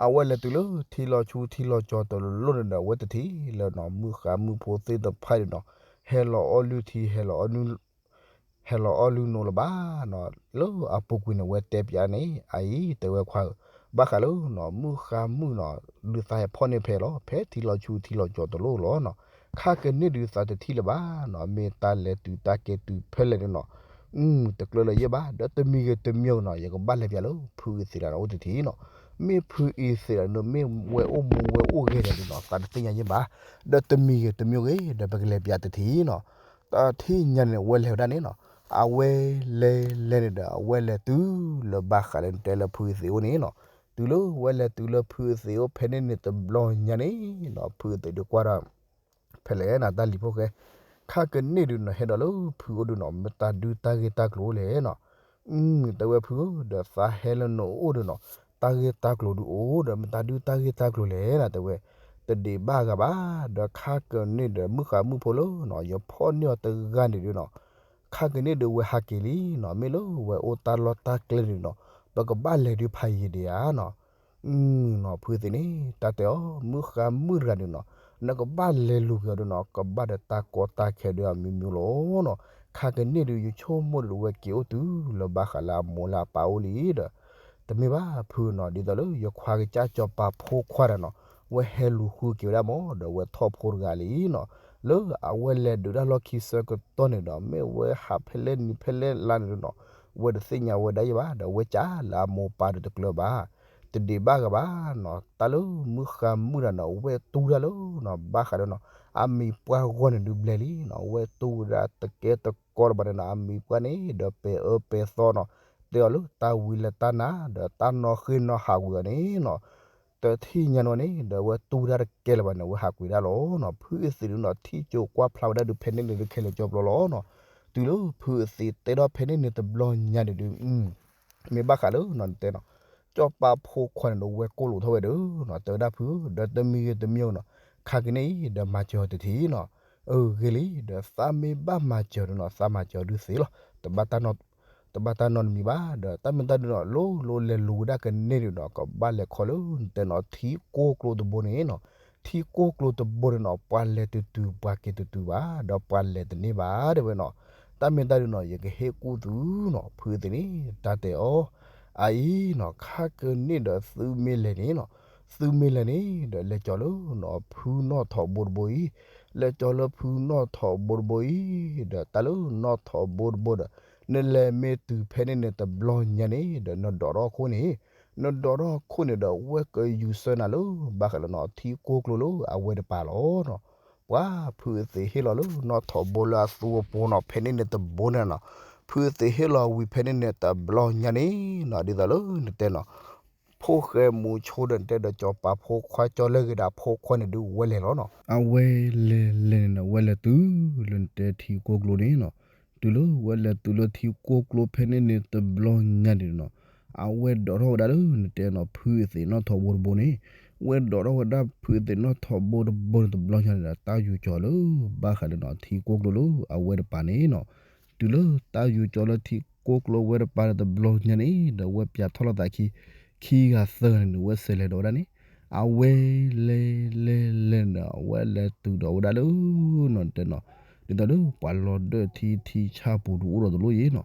အဝဲလဲၤတုၤလၢထံလီၤဆူထံလီၤကၠီၤတလိၣ်န့ၣ်ဒီး အဝဲတထံၣ်လၢနီၤ မုၣ်ဃါမုၣ်ဖိသ့ၣ်တဖၣ်န့ၣ်နီၤ ဟဲလီၤအီၣ်လုၢ်ထံ ဟဲလီၤအီၣ်လုၢ် ဟဲလီၤအီၣ်လုၢ်နိလၢၤဘၣ်နီၤ, လၢအပူၤကွံာ်န့ၣ် အဝဲတဲပျးန့ၣ် အအံၤတဲဝဲခွါဧၢ, ဘၣ်ဃးလၢနီၤ မုၣ်ဃါမုၣ်နီၤ ဒုးသးဟဲဖီၣ်န့ၢ်ဖဲလီၤ ဖဲထံလီၤဆူထံလီၤကၠီၤတလိၣ်လီၤနီၤ, ခါကန့ၢ်ဒုးသးတထံၣ်လၢၤဘၣ်နီၤ, မ့ၢ်တၢ်လဲၤတုၤတၢ်က့ၤတုၤဖဲလဲၣ်န့ၣ်နီၤ တကျၢၤလၢၤယဲၢ်ဘၣ်, ဒီးတမံၤဂ့ၤတမံၤဂ့ၤနီၤ ယကဘၣ်လဲၤပျးလၢဖုအံၤသ့ဒၣ်န့ၣ်အိၣ်တထံၣ်နီၤ, မ့ၢ်ဖုအံၤသ့ဒၣ်န့ၣ် မ့ၢ်ဝဲအိၣ်မူဝဲအိၣ်ဂဲၤဒၣ်န့ၣ်နီၤ သးတသ့ၣ်ညါယဲၢ်ဘၣ်, ဒီးတမံၤဂ့ၤတမံၤဂ့ၤ ဒီးပကလဲၤပျးတထံၣ်နီၤ, တထံၣ်ညါန့ၣ် အဝဲလဲၤဝဲဒၣ်န့ၣ်နီၤ, အဝဲလဲၤလဲၤန့ၣ်ဒီး အဝဲလဲၤတုၤလၢဘၣ်ဃးလၢနတဲလၢဖုအံၤသ့အိၣ်န့ၣ်နီၤ, တုၤလၢဝဲလဲၤတုၤလၢဖုအံၤသ့အိၣ်ဖဲန့ၣ်န့ၣ်တဘျီညါန့ၣ်နီၤ ဖုအံၤသ့ၣ်ဒုးကွၢ်ဒီး ဖဲလဲၣ်နၤတၢ်လံၤဖိၣ်ဃဲ, ခါကန့ၢ်ဒုးနီၤ ဟဲဒီးလၢဖုအိၣ်ဒုးနီၤ မ့ၢ်တၢ်ဒုးတၢ်ဂ့ၢ်တၢ်ကျိၤလဲၣ်နီၤ, တဲဝဲဖုဧၢ ဒီးသးဟဲလၢနအိၣ်ဒုးနီၤ တၢ်ဂ့ၢ်တၢ်ကျိၤဒုးအိၣ်ဒီး မ့ၢ်တၢ်ဒုးတၢ်ဂ့ၢ်တၢ်ကျိၤလဲၣ်နၤ တဲဝဲ, တဒံးဘၣ်ဂၤဘၣ်, ဒီးခါကန့ၢ်ဒီးမုၣ်ဃါမုၣ်ဖိလၢနီၤ ယဖီၣ်န့ၢ်အီၤတဂၤန့ၣ်ဒုးနီၤ ခါကန့ၢ်ဒုးဝဲဟးက့ၤလံနီၤ, မ့ၢ်လၢဝဲအိၣ်တၢ်လီၢ်တၢ်ကျဲန့ၣ်နီၤ ပကဘၣ်လဲၤဒုးဖးယံာ်ဒံးဧါနီၤ, နီၤ ဖုသ့ၣ်န့ၣ် တၢ်တဲအီၤ မုၣ်ဃါမုၣ်တဂၤန့ၣ်နီၤ နကဘၣ်လဲၤလူၤက့ၤအီၤဒုးနီၤ ကဘၣ်ဒီးတၢ်ကီတၢ်ခဲဒုးအမျိုးမျိုးလီၤနီၤ, ခါကန့ၢ်ဒုးယဆိကမိၣ်ဒုးဝဲက့ၤအိၣ်တုၤလၢဘၣ်ဃးလၢအမိၢ်လၢအပၢ်အိၣ်လံဒီး တမ့ၢ်ဘၣ်ဖုနီၤ, ဒ်သိးလၢယခွါကစၢ်စီၤပၤဖိခွါတဂၤနီၤ, ဝဲဟဲလူၤဃုက့ၤဝဲဒၣ်မး ဒီးဝဲထီၣ်ဖိတဂၤလံနီၤ, လၢအဝဲလဲၤဒုးတၢ်လီၢ်ခံဆၢကတီၢ်န့ၣ်ဒီး မ့ၢ်ဝဲဟးဖဲလဲၣ်နံၤဖဲလဲၣ်လါန့ၣ်နီၤ, ဝဲတသ့ၣ်ညါဝဲဒၣ်ယဲဘၣ်, ဒီးဝဲစံးလၢအမိၢ်ပၢ်ဒီးတကျၢၤဘၣ်, တဒံးဘၣ်ဂၤဘၣ်နီၤ, တၢ်လၢမုၢ်ဃါမုၣ်တဂၤနီၤ ဝဲတူၢ်တၢ်လၢနီၤ ဘၣ်ဃးဒီးနီၤ အမံၤပှၢ်ဂီၢ်န့ၣ်ဒုးဘျဲၣ်လံနီၤ, ဝဲတူၢ်ဝဲဒၣ်တကဲတကီတဘၣ်န့ၣ်နီၤ, အမံၤပှၢ်န့ၣ်ဒီးပဲၤအၢပဲၤသီနီၤ, တဲအီၤလၢတၢ်ဝံလၢတၢ်နါ ဒီးတၢ်နီၣ်ဃ့နီၣ်ဟးဝံၤအီၤန့ၣ်နီၤ, တထံၣ်ညါန့ၣ်န့ၣ် ဒီးဝဲတူၢ်တၢ်တကဲလၢၤဘၣ်န့ၣ် ဝဲဟးကွံာ်ဒၣ်လီၤနီၤ, ဖုအသ့ၣ်ဒုးနီၤ ထံၣ်ကၠိကွၢ်ဖျါဝဲဒၣ်ဒုးဖဲန့ၣ်န့ၣ်ဒုးခဲလၢာ်ကၠီဖျိလီၤနီၤ, တုၤလၢဖုအသ့ၣ်တဲထီၣ်ဖဲန့ၣ်န့ၣ်တဘျီညါန့ၣ်ဒုး မ့ၢ်ဘၣ်ဃးလၢနီၤ နတဲနီၤ, စီၤပၤဖိခွါန့ၣ်ဒီးဝဲကိၣ်လိာ်ထီၣ်ဝဲဒီးနီၤ, တဲဝဲဒၣ်ဖု ဒီးတမံၤဂ့ၤတမံၤဂ့ၤနီၤ, ခါကန့ၣ်အံၤ ဒီးမၤစၢၤအီၤတထံၣ်နီၤ, အဂ့ၤလံ, ဒီးသးမ့ၢ်ဘၣ်မၤစၢၤဒီးနီၤ သးမၤစၢၤအီၤဒုးသ့လီၤ, တဘၣ်တၢ်နီတမံၤဘၣ်, ဒီးတၢ်မ့ၢ်တၢ်ဒုးနီၤ လိၤလိၤလဲၤလူၤဝဲဒၣ်ကန့ၢ်ဒုးနီၤ ကဘၣ်လဲၤခီလၢနတဲနီၤ ထံကိၢ်ကျိတဘိန့ၣ်နီၤ, ထံကိၢ်ကျိတဘိန့ၣ်နီၤ ပှၤလဲၤတတုၤပှၤက့ၤတတုၤဘၣ်, ဒီးပှၤလဲၤတန့ၢ်ဘၣ်တဲဝဲနီၤ, တၢ်မ့ၢ်တၢ်ဒုးနီၤ ယကဟ့ၣ်ကူၣ်သုနီၤ, ဖုအသ့ၣ်န့ၣ် တၢ်တဲအီၤ အအံၤနီၤ ခါကန့ၣ်ဒီးသုမ့ၢ်လဲၤန့ၣ်နီၤ, သုမ့ၢ်လဲၤန့ၣ် ဒီးလဲၤကၠီၤလၢနီၤ ဖုနီၣ်ထိးဘိတဘိအံၤ, လဲၤကၠီၤလၢဖုနီၣ်ထိးဘိတဘိအံၤ, ဒီးတၢ်လၢနီၣ်ထိးဘိတဘိဒီး နလဲၤမ့ၢ်တုၤဖဲန့ၣ်န့ၣ်တဘျီညါန့ၣ် ဒီးနဒိးထီၣ်ခိၣ်န့ၣ်, နဒိးထီၣ်ခိၣ်န့ၣ်ဒီး ဝဲကယူၤဆၢနၤလၢ ဘၣ်ဃးလၢနီၤ ထံကိၢ်ကျိလၢအဝဲတပၤလီၤနီၤ, ပှၤဖုအသ့ၣ်ဟ့ၣ်လီၤလၢနီၣ်ထိးဘိလၢအသူအပူၤနီၤ ဖဲန့ၣ်န့ၣ်တဘိန့ၣ်နီၤ, ဖုအသ့ၣ်ဟ့ၣ်လီၤဝံၤဖဲန့ၣ်န့ၣ်တဘျီညါန့ၣ်နီၤ ဒ်သိးလၢနတဲနီၤ ဖိၣ်ဃဲမူဆိဒီးနတဲဒီး စီၤပၤဖိခွါကၠီလၢဂ့ၤဒီးအဖိခွါန့ၣ်ဒုးဝဲလဲၤလီၤနီၤ, အဝဲလဲၤလဲၤန့ၣ်နီၤ ဝဲလဲၤတုၤလၢနတဲထံကိၢ်ကျိန့ၣ်နီၤ, တုၤလၢဝဲလဲၤတုၤလၢထံကိၢ်ကျိဖဲန့ၣ်န့ၣ်တဘျီညါန့ၣ်နီၤ, အဝဲဒိးထီၣ်ဝဲဒၣ်လၢနတဲနီၤ ဖုအသ့ၣ်နီၣ်ထိးဘိတဘိန့ၣ်, ဝဲဒိးထီၣ်ဝဲဒၣ်ဖုအသ့ၣ်နီၣ်ထိးဘိတဘိန့ၣ်တဘျီညါန့ၣ်ဒီး တၢ်ယူၤကၠီၤလၢ ဘၣ်ဃးလၢနီၤ ထံကိၢ်ကျိလၢအဝဲတပၤန့ၣ်နီၤ, တုၤလၢတၢ်ယူၤကၠီၤလၢထံကိၢ်ကျိဝဲတပၤန့ၣ်တဘျီညါန့ၣ် ဒီးဝဲပၠးထီၣ်လိာ်သးခံ ခံဂၤသၢဂၤန့ၣ်ဒီး ဝဲစဲးလဲၤဒီးဝဲဒၣ်န့ၣ်, အဝဲလဲၤလဲၤလဲၤလဲၤန့ၣ်ဒီး အဝဲလဲၤတုၤဒီးဝဲဒၣ်လၢ နီၤ တဲနီၤ, ဒ်သိးလၢပှၤလီၤဒၢၣ်ထံထံဆၣ်ပူၤဒုးအိၣ်ဒီးတလိၣ်ယဲနီၤ,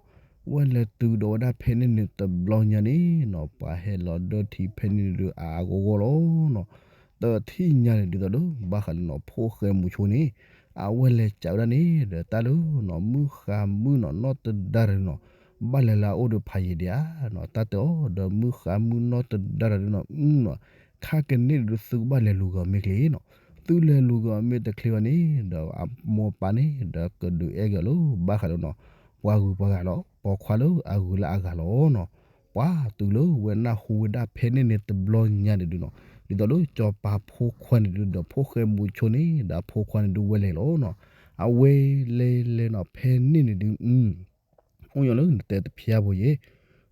ဝဲလဲၤတုၤဒီးဝဲဒၣ်ဖဲန့ၣ်န့ၣ်တဘျီညါန့ၣ်နီၤ ပှၤဟဲလီၤဒၢၣ်ထံဖဲန့ၣ်န့ၣ်ဒုးအါအါဂီၢ်ဂီၢ်လီၤနီၤ, တထံၣ်ညါန့ၣ် ဒ်သိးလၢဘၣ်ဃးလၢနီၤ ဖိၣ်ဃဲမူဆိန့ၣ် အဝဲလဲၤကးဝဲဒၣ်န့ၣ် ဒီးတၢ်လၢနီၤ မုၣ်ဃါမုၣ်နီၤ နီၢ်တဒါတၢ်ဒုးနီၤ ဘၣ်လဲၤလၢအအိၣ်ဒီးဖးယံာ်ဒံးဧါနီၤ, တၢ်တဲအီၤ ဒီးမုၣ်ဃါမုၣ်နီၢ်တဒါတၢ်ဒုးနီၤ နီၤ ခါကန့ၣ်ဒုးသုကဘၣ်လဲၤလူၤက့ၤအီၤမ့ၢ်ချ့နီၤ, သုလဲၤလူၤက့ၤအီၤမ့ၢ်တချ့ဘၣ်န့ၣ် ဒီးအမိၢ်ပၢ်န့ၣ် ဒီးကဒုးအဲၣ်က့ၤအီၤလၢ ဘၣ်ဃးလၢနီၤ ပှၤဂုၤပှၤဂၤလီၤ ပိာ်ခွါလၢအဂုၤလၢအဂၤလီၤနီၤ, ပှၤတုၤလၢဝဲနၢ်ဟူဝဲဒၣ်ဖဲန့ၣ်န့ၣ်တဘျီညါန့ၣ်ဒုးနီၤ, ဒ်သိးလၢစီၤပၤဖိခွါန့ၣ်ဒုး ဒီးဖိၣ်ဃဲမူဆိန့ၣ် ဒီးအဖိခွါန့ၣ်ဒုးဝဲလဲၤလီၤနီၤ, အဝဲလဲၤလဲၤနီၤ ဖဲန့ၣ်န့ၣ်ဒုး အိၣ်ညီလၢနတဲတဖျါဖိယဲ,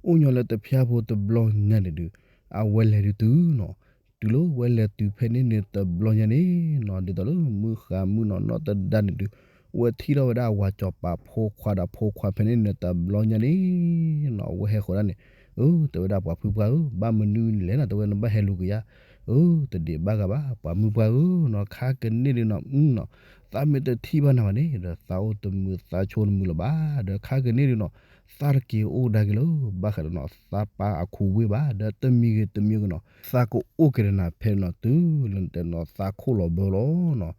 အိၣ်ညီလၢတဖျါဖိတဘျီညါန့ၣ်ဒုး အဝဲလဲၤဒုးတုၤနီၤ, တုၤလၢဝဲလဲၤတုၤဖဲန့ၣ်န့ၣ်တဘျီညါန့ၣ်နီၤ ဒ်သိးလၢမုၣ်ဃါမုၣ်နီၤ နီၢ်တဒါန့ၣ်ဒုး ဝဲထံၣ်ထီၣ်ဝဲဒၣ်အဝၤစီၤပၤဖိခွါဒီးဖိခွါဖဲန့ၣ်န့ၣ်တဘျီညါန့ၣ်နီၤ အဝဲဟဲဃီၤဒၣ်န့ၣ်, အၢ တဲဝဲဒၣ်ပှၤဖုပှၢ်ဧၢ ဘၣ်မနုၤလဲၣ်နီၤ တဲဝဲနဘၣ်ဟဲလူၤက့ၤယၤ, အၢ တဒံးဘၣ်ဂၤဘၣ် ပှၤမုၣ်ပှၢ်ဧၢနီၤ ခါကန့ၣ်ဒုးနီၤ နီၤ သးမ့ၢ်တထံၣ်ဘၣ်နၤဘၣ်န့ၣ် ဒီးသးအိၣ်တမုာ်သးဆိတမုာ်လၢၤဘၣ် ဒီးခါကန့ၣ်ဒုးနီၤ သးတက့ၤအိၣ်ကဒါက့ၤလၢ ဘၣ်ဃးဒီးနီၤ သးပၢ်အခိၣ်ဝ့ၢ်ဘၣ် ဒီးတမံၤဂ့ၤတမံၤဂ့ၤနီၤ သးကအိၣ်က့ၤဒီးနၤဖဲနီၤ တုၤလၢနတဲနီၤ သးခိၣ်လီၤဘၢလီၤနီၤ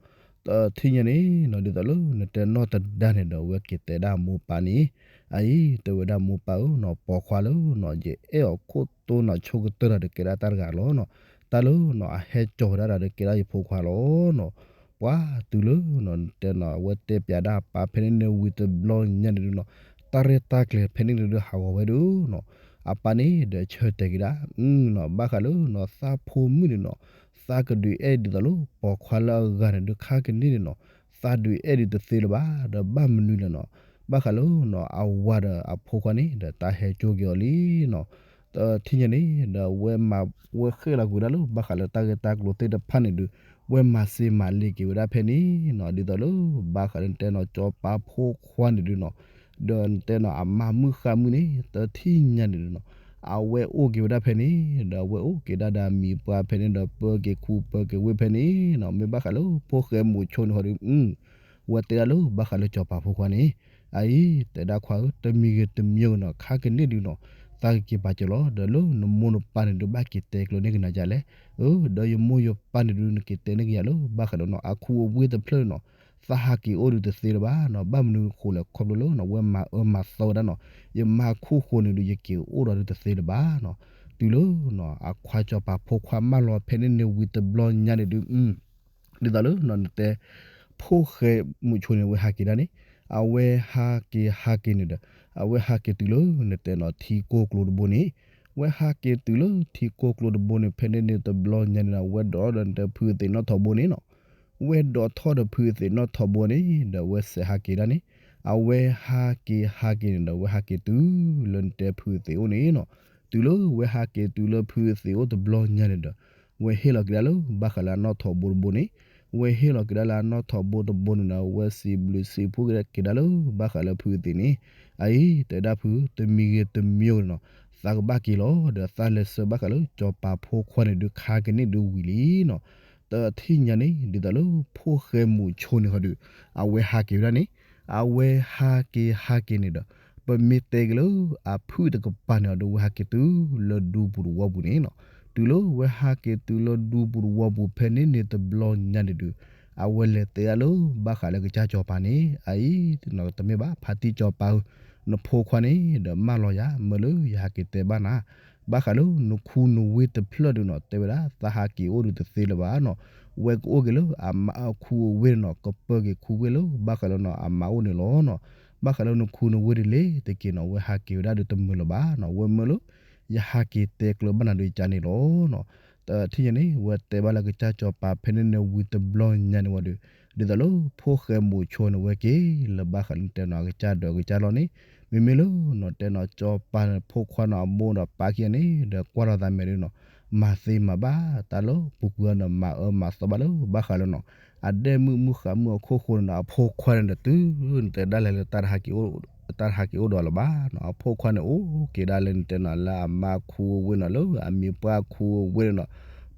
တထံၣ်ညါန့ၣ်နီၤ ဒ်သိးလၢနတဲနီၢ်တဒါန့ၣ်ဒီး ဝဲက့ၤတဲဒၣ်မိၢ်ပၢ်န့ၣ် အအံၤ တဲဝဲဒၣ်မိၢ်ပၢ်ဧၢနီၤ ပိာ်ခွါလၢနီၤ ယအဲၣ်အီၤခိၣ်တိနီၤ ဆိကတၢၢ်တၢ်ဒီးကဲဒၣ်တၢ်တဂၤလီၤနီၤ တၢ်လၢနီၤ အဟဲကၠီၤဝဲဒၣ်ဒီးကဲဒၣ်ယဖိခွါလီၤနီၤ ပှၤတုၤလၢနီၤ နတဲနီၤ အဝဲတဲပၠးဒၣ်အပၢ်ဖဲန့ၣ်န့ၣ်ဝံၤတဘျီညါန့ၣ်ဒုးနီၤ တၢ်ရဲၣ်တၢ်ကျဲၤဖဲန့ၣ်န့ၣ်ဒုးဟးဂီၤဝဲဒုးနီၤ အပၢ်န့ၣ်ဒီးဆၢတဲာ်က့ၤဒၣ် နီၤ ဘၣ်ဃးလၢနီၤ သးဖိမုၣ်န့ၣ်နီၤ သးကဒုးအဲၣ်ဒ်သိးလၢပိာ်ခွါလၢအဂၤန့ၣ်ဒုး ခါကန့ၣ်န့ၣ်နီၤ သးဒုးအဲၣ်ဒုးတသ့လၢၤဘၣ် ဒီးဘၣ်မနုၤလဲၣ်နီၤ ဘၣ်ဃးလၢနီၤ အဝၤဒီးအဖိခွါန့ၣ် ဒီးတၢ်ဟဲကၠီက့ၤအီၤလံနီၤ တထံၣ်ညါန့ၣ် ဒီးဝဲမၤဝဲဃဲလီၤကွံာ်ဝဲဒၣ်လၢ ဘၣ်ဃးလၢတၢ်ဂ့ၢ်တၢ်ကျိၤသ့ၣ်တဖၣ်န့ၣ်ဒုး ဝဲမၤစ့မၤလ့ၤက့ၤဝဲဒၣ်ဖဲန့ၣ်နီၤ ဒ်သိးလၢ ဘၣ်ဃးလၢနတဲနီၤ စီၤပၤဖိခွါန့ၣ်ဒုးနီၤ ဒီးနတဲနီၤ အမါမုၣ်ဃါမုၣ်န့ၣ် တထံၣ်ညါန့ၣ်ဒုးနီၤ အဝဲအိၣ်က့ၤဝဲဒၣ်ဖဲန့ၣ် ဒီးအဝဲအိၣ်က့ၤဒၣ်ဒီးအမံၤပှၢ်ဖဲန့ၣ်ဒီး ပၢက့ၤခူပၢက့ၤဝ့ၢ်ဖဲန့ၣ်နီၤ မ့ၢ်ဘၣ်ဃးလၢဖိၣ်ဃဲမူဆိန့ၣ်ဟီဒုး ဝဲတဲဒၣ်လၢ ဘၣ်ဃးလၢစီၤပၤဖိခွါန့ၣ် အအံၤ တဲဒၣ်ခွါဧၢ တမံၤဂ့ၤတမံၤဂ့ၤနီၤ ခါကန့ၣ်ဒုးနီၤ သးကက့ၤပာ်စၢၤလီၤ. ဒီးလၢနမိၢ်နပၢ်န့ၣ်ဒုး ဘၣ်က့ၤတဲကျၢၤန့ၢ်က့ၤနၤဒ်လဲၣ်. အၢ ဒီးယမိၢ်ယပၢ်န့ၣ်ဒုး နက့ၤတဲန့ၢ်က့ၤယၤလၢ ဘၣ်ဃးဒီးနီၤ အခူအဝ့ၢ်တဖျၢၣ်န့ၣ်နီၤ သးဟးက့ၤအိၣ်ဒုးတသ့လၢၤဘၣ်နီၤ. ဘၣ်မနုၤဃိလဲၣ် ခီဖျိလၢနီၤ ဝဲမၤအၢမၤသီဝဲဒၣ်နီၤ ယမါခိၣ်ဃိန့ၣ်ဒုး ယက့ၤအိၣ်ဒီးဒုးတသ့လၢၤဘၣ်နီၤ. တုၤလၢနီၤ အခီၣ်စီၤပၤဖိခွါမၢလီၤဖဲန့ၣ်န့ၣ်ဝံၤတဘျီညါန့ၣ်ဒုး ဒ်သိးလၢနီၤ နတဲ ဖိၣ်ဃဲမုၣ်ဆိန့ၣ် အဝဲဟးက့ၤဒၣ်န့ၣ် အဝဲဟးက့ၤဟးက့ၤန့ၣ်ဒီး အဝဲဟးက့ၤတုၤလၢနတဲနီၤ ထံကိၢ်ကျိတဘိန့ၣ်, ဝဲဟးက့ၤတုၤလၢထံကိၢ်ကျိတဘိန့ၣ် ဖဲန့ၣ်န့ၣ်တဘျီညါန့ၣ်ဒီး ဝဲဒိးထီၣ်ဒီးနတဲဖုအသံးနီၣ်ထိးဘိန့ၣ်နီၤ. ဝဲဒိးထီၣ်ဒီးဖုအသံးနီၣ်ထိးဘိန့ၣ် ဒီးအဝဲစဲးဟးက့ၤဒၣ်န့ၣ်, အဝဲဟးက့ၤဟးက့ၤန့ၣ်ဒီး ဝဲဟးက့ၤတုၤလၢနတဲဖုအသံးအိၣ်န့ၣ်နီၤ. တုၤလၢဝဲဟးက့ၤတုၤလၢဖုအသံးအိၣ်တဘျီညါန့ၣ်ဒီး ဝဲဟ့ၣ်လီၤက့ၤဒၣ်လၢဘၣ်ဃးလၢအနီၣ်ထိးဘိတဘိန့ၣ်, ဝဲဟ့ၣ်လီၤက့ၤဒၣ်လၢအနီၣ်ထိးဘိတဘိန့ၣ်ဒီး ဝဲစံးဘျုးစံးဖှိၣ်က့ၤဒၣ်လၢဘၣ်ဃးလၢဖုအသံးန့ၣ်, အအံၤ တဲဒၣ်ဖု တမံၤဂ့ၤတမံၤဂ့ၤန့ၣ်နီၤ, သးကဘၣ်က့ၤလီၤ. ဒီးသးလဲၤဆၢဘၣ်ဃးလၢစီၤပၤဖိခွါန့ၣ်ဒုး ခါကန့ၢ်ဒုးဝံၤလံနီၤ. တထံၣ်ညါန့ၣ် ဒ်သိးလၢဖိၣ်ဃဲမုၣ်ဆိန့ၣ်ဟီဒုး အဝဲဟးက့ၤဝဲဒၣ်န့ၣ်, အဝဲဟးက့ၤဟးက့ၤန့ၣ်ဒီး ပမ့ၢ်တဲက့ၤလၢအဖုၣ်တကပၤန့ၣ်အီၤဒီး ဝဲဟးက့ၤတုၤလၢဒူပူၤတဝီပူၤန့ၣ်နီၤ. တုၤလၢဝဲဟးက့ၤတုၤလၢဒူပူၤတဝီပူၤ ဖဲန့ၣ်န့ၣ်တဘျီညါန့ၣ်ဒုး အဝဲလဲၤတဲဒၣ်လၢဘၣ်ဃးလၢကစၢ်စီၤပၤန့ၣ်, အအံၤ တမ့ၢ်ဘၣ် ဖါတံၢ်စီၤပၤဧၢ, နဖိခွါန့ၣ်ဒီးမၢလီၤယၤ မၢလၢယဟးက့ၤတဲဘၣ်နၤ ဘၣ်ဃးလၢနခူနဝ့ၢ်တဖျၢၣ်ဒုးနီၤ တဲဝဲဒၣ် သးဟးက့ၤအိၣ်ဒုးတသ့လၢၤဘၣ်နီၤ. ဝဲကအိၣ်က့ၤလၢအမါအခူအဝ့ၢ်န့ၣ်နီၤ, ကပၢက့ၤခူဝ့ၢ်လၢဘၣ်ဃးလၢနီၤ အမါအိၣ်န့ၣ်လီၤနီၤ. ဘၣ်ဃးလၢနခူနဝ့ၢ်ဒုးလဲၤတက့ၤနီၤ ဝဲဟးက့ၤဝဲဒၣ်ဒုးတမုာ်လၢၤဘၣ်နီၤ. ဝဲမၢလၢ ယဟးက့ၤတဲကျၢၤဘၣ်နၤဒုးယကါန့ၣ်လီၤနီၤ. တထံၣ်ညါန့ၣ် ဝဲတဲဘၣ်လၢကစၢ်စီၤပၤဖဲန့ၣ်န့ၣ်ဝံၤတဘျီညါန့ၣ်ဝံၤဒီး ဒ်သိးလၢဖိၣ်ဃဲမုၣ်ဆိန့ၣ် ဝဲက့ၤလၢဘၣ်ဃးလၢနတဲနီၤ အကစၢ်ဒိးကစၢ်လီၤန့ၣ်, မ့မ့ၢ်လၢနီၤ တဲနီၤ စီၤပၤဖိခွါန့ၣ် အမိၢ်ဒီးပၢ်ခံဂၤန့ၣ်ဒီး ကွၢ်ထီၣ်သးမဲာ်ဒုးနီၤ, မၤသ့မၤဘၣ်တၢ်လၢပူၤကွံာ်အီၤန့ၣ် မၤအၢမၤသီဘၣ်လၢဘၣ်ဃးလၢနီၤ အဒဲမုၣ်မုၣ်ဃးမုၣ်အခိၣ်ဃိန့ၣ်ဒီး အဖိခွါန့ၣ်ဒီး တုၤနတဲဒၣ်လဲာ်လၢ တၢ်တဟးက့ၤအိၣ်ဒီးလၢၤဘၣ်နီၤ. အဖိခွါန့ၣ်အိၣ်က့ၤဒၣ်လၢနတဲနီၤ လၢအမါခူအဝ့ၢ်နီၤ လၢအမံၤပှၢ်ခူအဝ့ၢ်န့ၣ်နီၤ,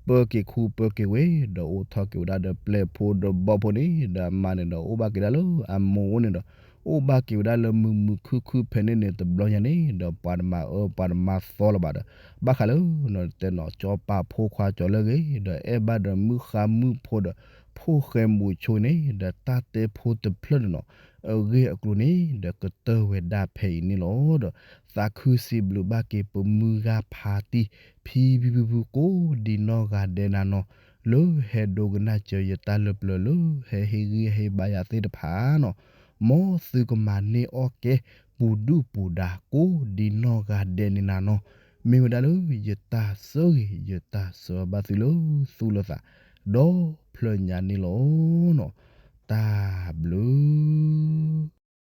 ပၢက့ၤခူပၢက့ၤဝ့ၢ် ဒီးအိၣ်ထီၣ်က့ၤဝဲဒၣ်ဒီးပျဲၢ်ဖိဒီးဘီၣ်ဖိန့ၣ်, ဒီးအမါန့ၣ်ဒီး အိၣ်ဘၣ်က့ၤဒၣ်လၢအမိၢ်အိၣ်န့ၣ်ဒီး အိၣ်ဘၣ်က့ၤဝဲဒၣ်လၢမုာ်မုာ်ခုၣ်ခုၣ်ဖဲန့ၣ်န့ၣ်တဘျီညါန့ၣ်ဒီး ပှၤတမၤအၢပှၤတမၤသီလၢၤဘၣ်ဒီး ဘၣ်ဃးလၢနီၤ တဲနီၤ စီၤပၤဖိခွါကၠီၤလၢအဂ့ၤ ဒီးအဲၣ်ဘၣ်ဒီးမုၣ်ဃါမုၣ်ဖိဒီး ဖိၣ်ဃဲမုၣ်ဆိန့ၣ် ဒီးတၢ်တဲဖိတဖျၢၣ်န့ၣ်နီၤ အဂ့ၢ်အကျိၤန့ၣ် ဒီးကတၢၢ်ဝဲဒၣ်ဖဲအံၤန့ၣ်လီၤ. ဒီးသးခုစံးဘျုးဘၣ်က့ၤပမုၢ်ဂၤဖါတံၢ် ဖံဖံဖုဖုကိးဒံနီၢ်ဂၤဒဲးနၤနီၤ, လၢဟဲဒိကနၣ်စၢၤယတၢ်လၢပျၢၤလၢ ဟဲဟ့ၣ်ဂံၢ်ဟ့ၣ်ဘါယၤသ့ၣ်တဖၣ်နီၤ, မ်သုကမၤန့ၢ်အီၣ်ကဲ ပူၤဒုၣ်ပူၤဒါ ကိးဒံနီၢ်ဂၤဒဲးန့ၣ်နၤနီၤ, မ့ၢ်ဝဲဒၣ်လၢယတၢ်ဆၢဂ့ၤ ယတၢ်ဆၢဘၣ်သုလၢသူၣ်လၢသး ဒီဖျၢၣ်ညါန့ၣ်လီၤနီၤ. တၢ်ဘျုး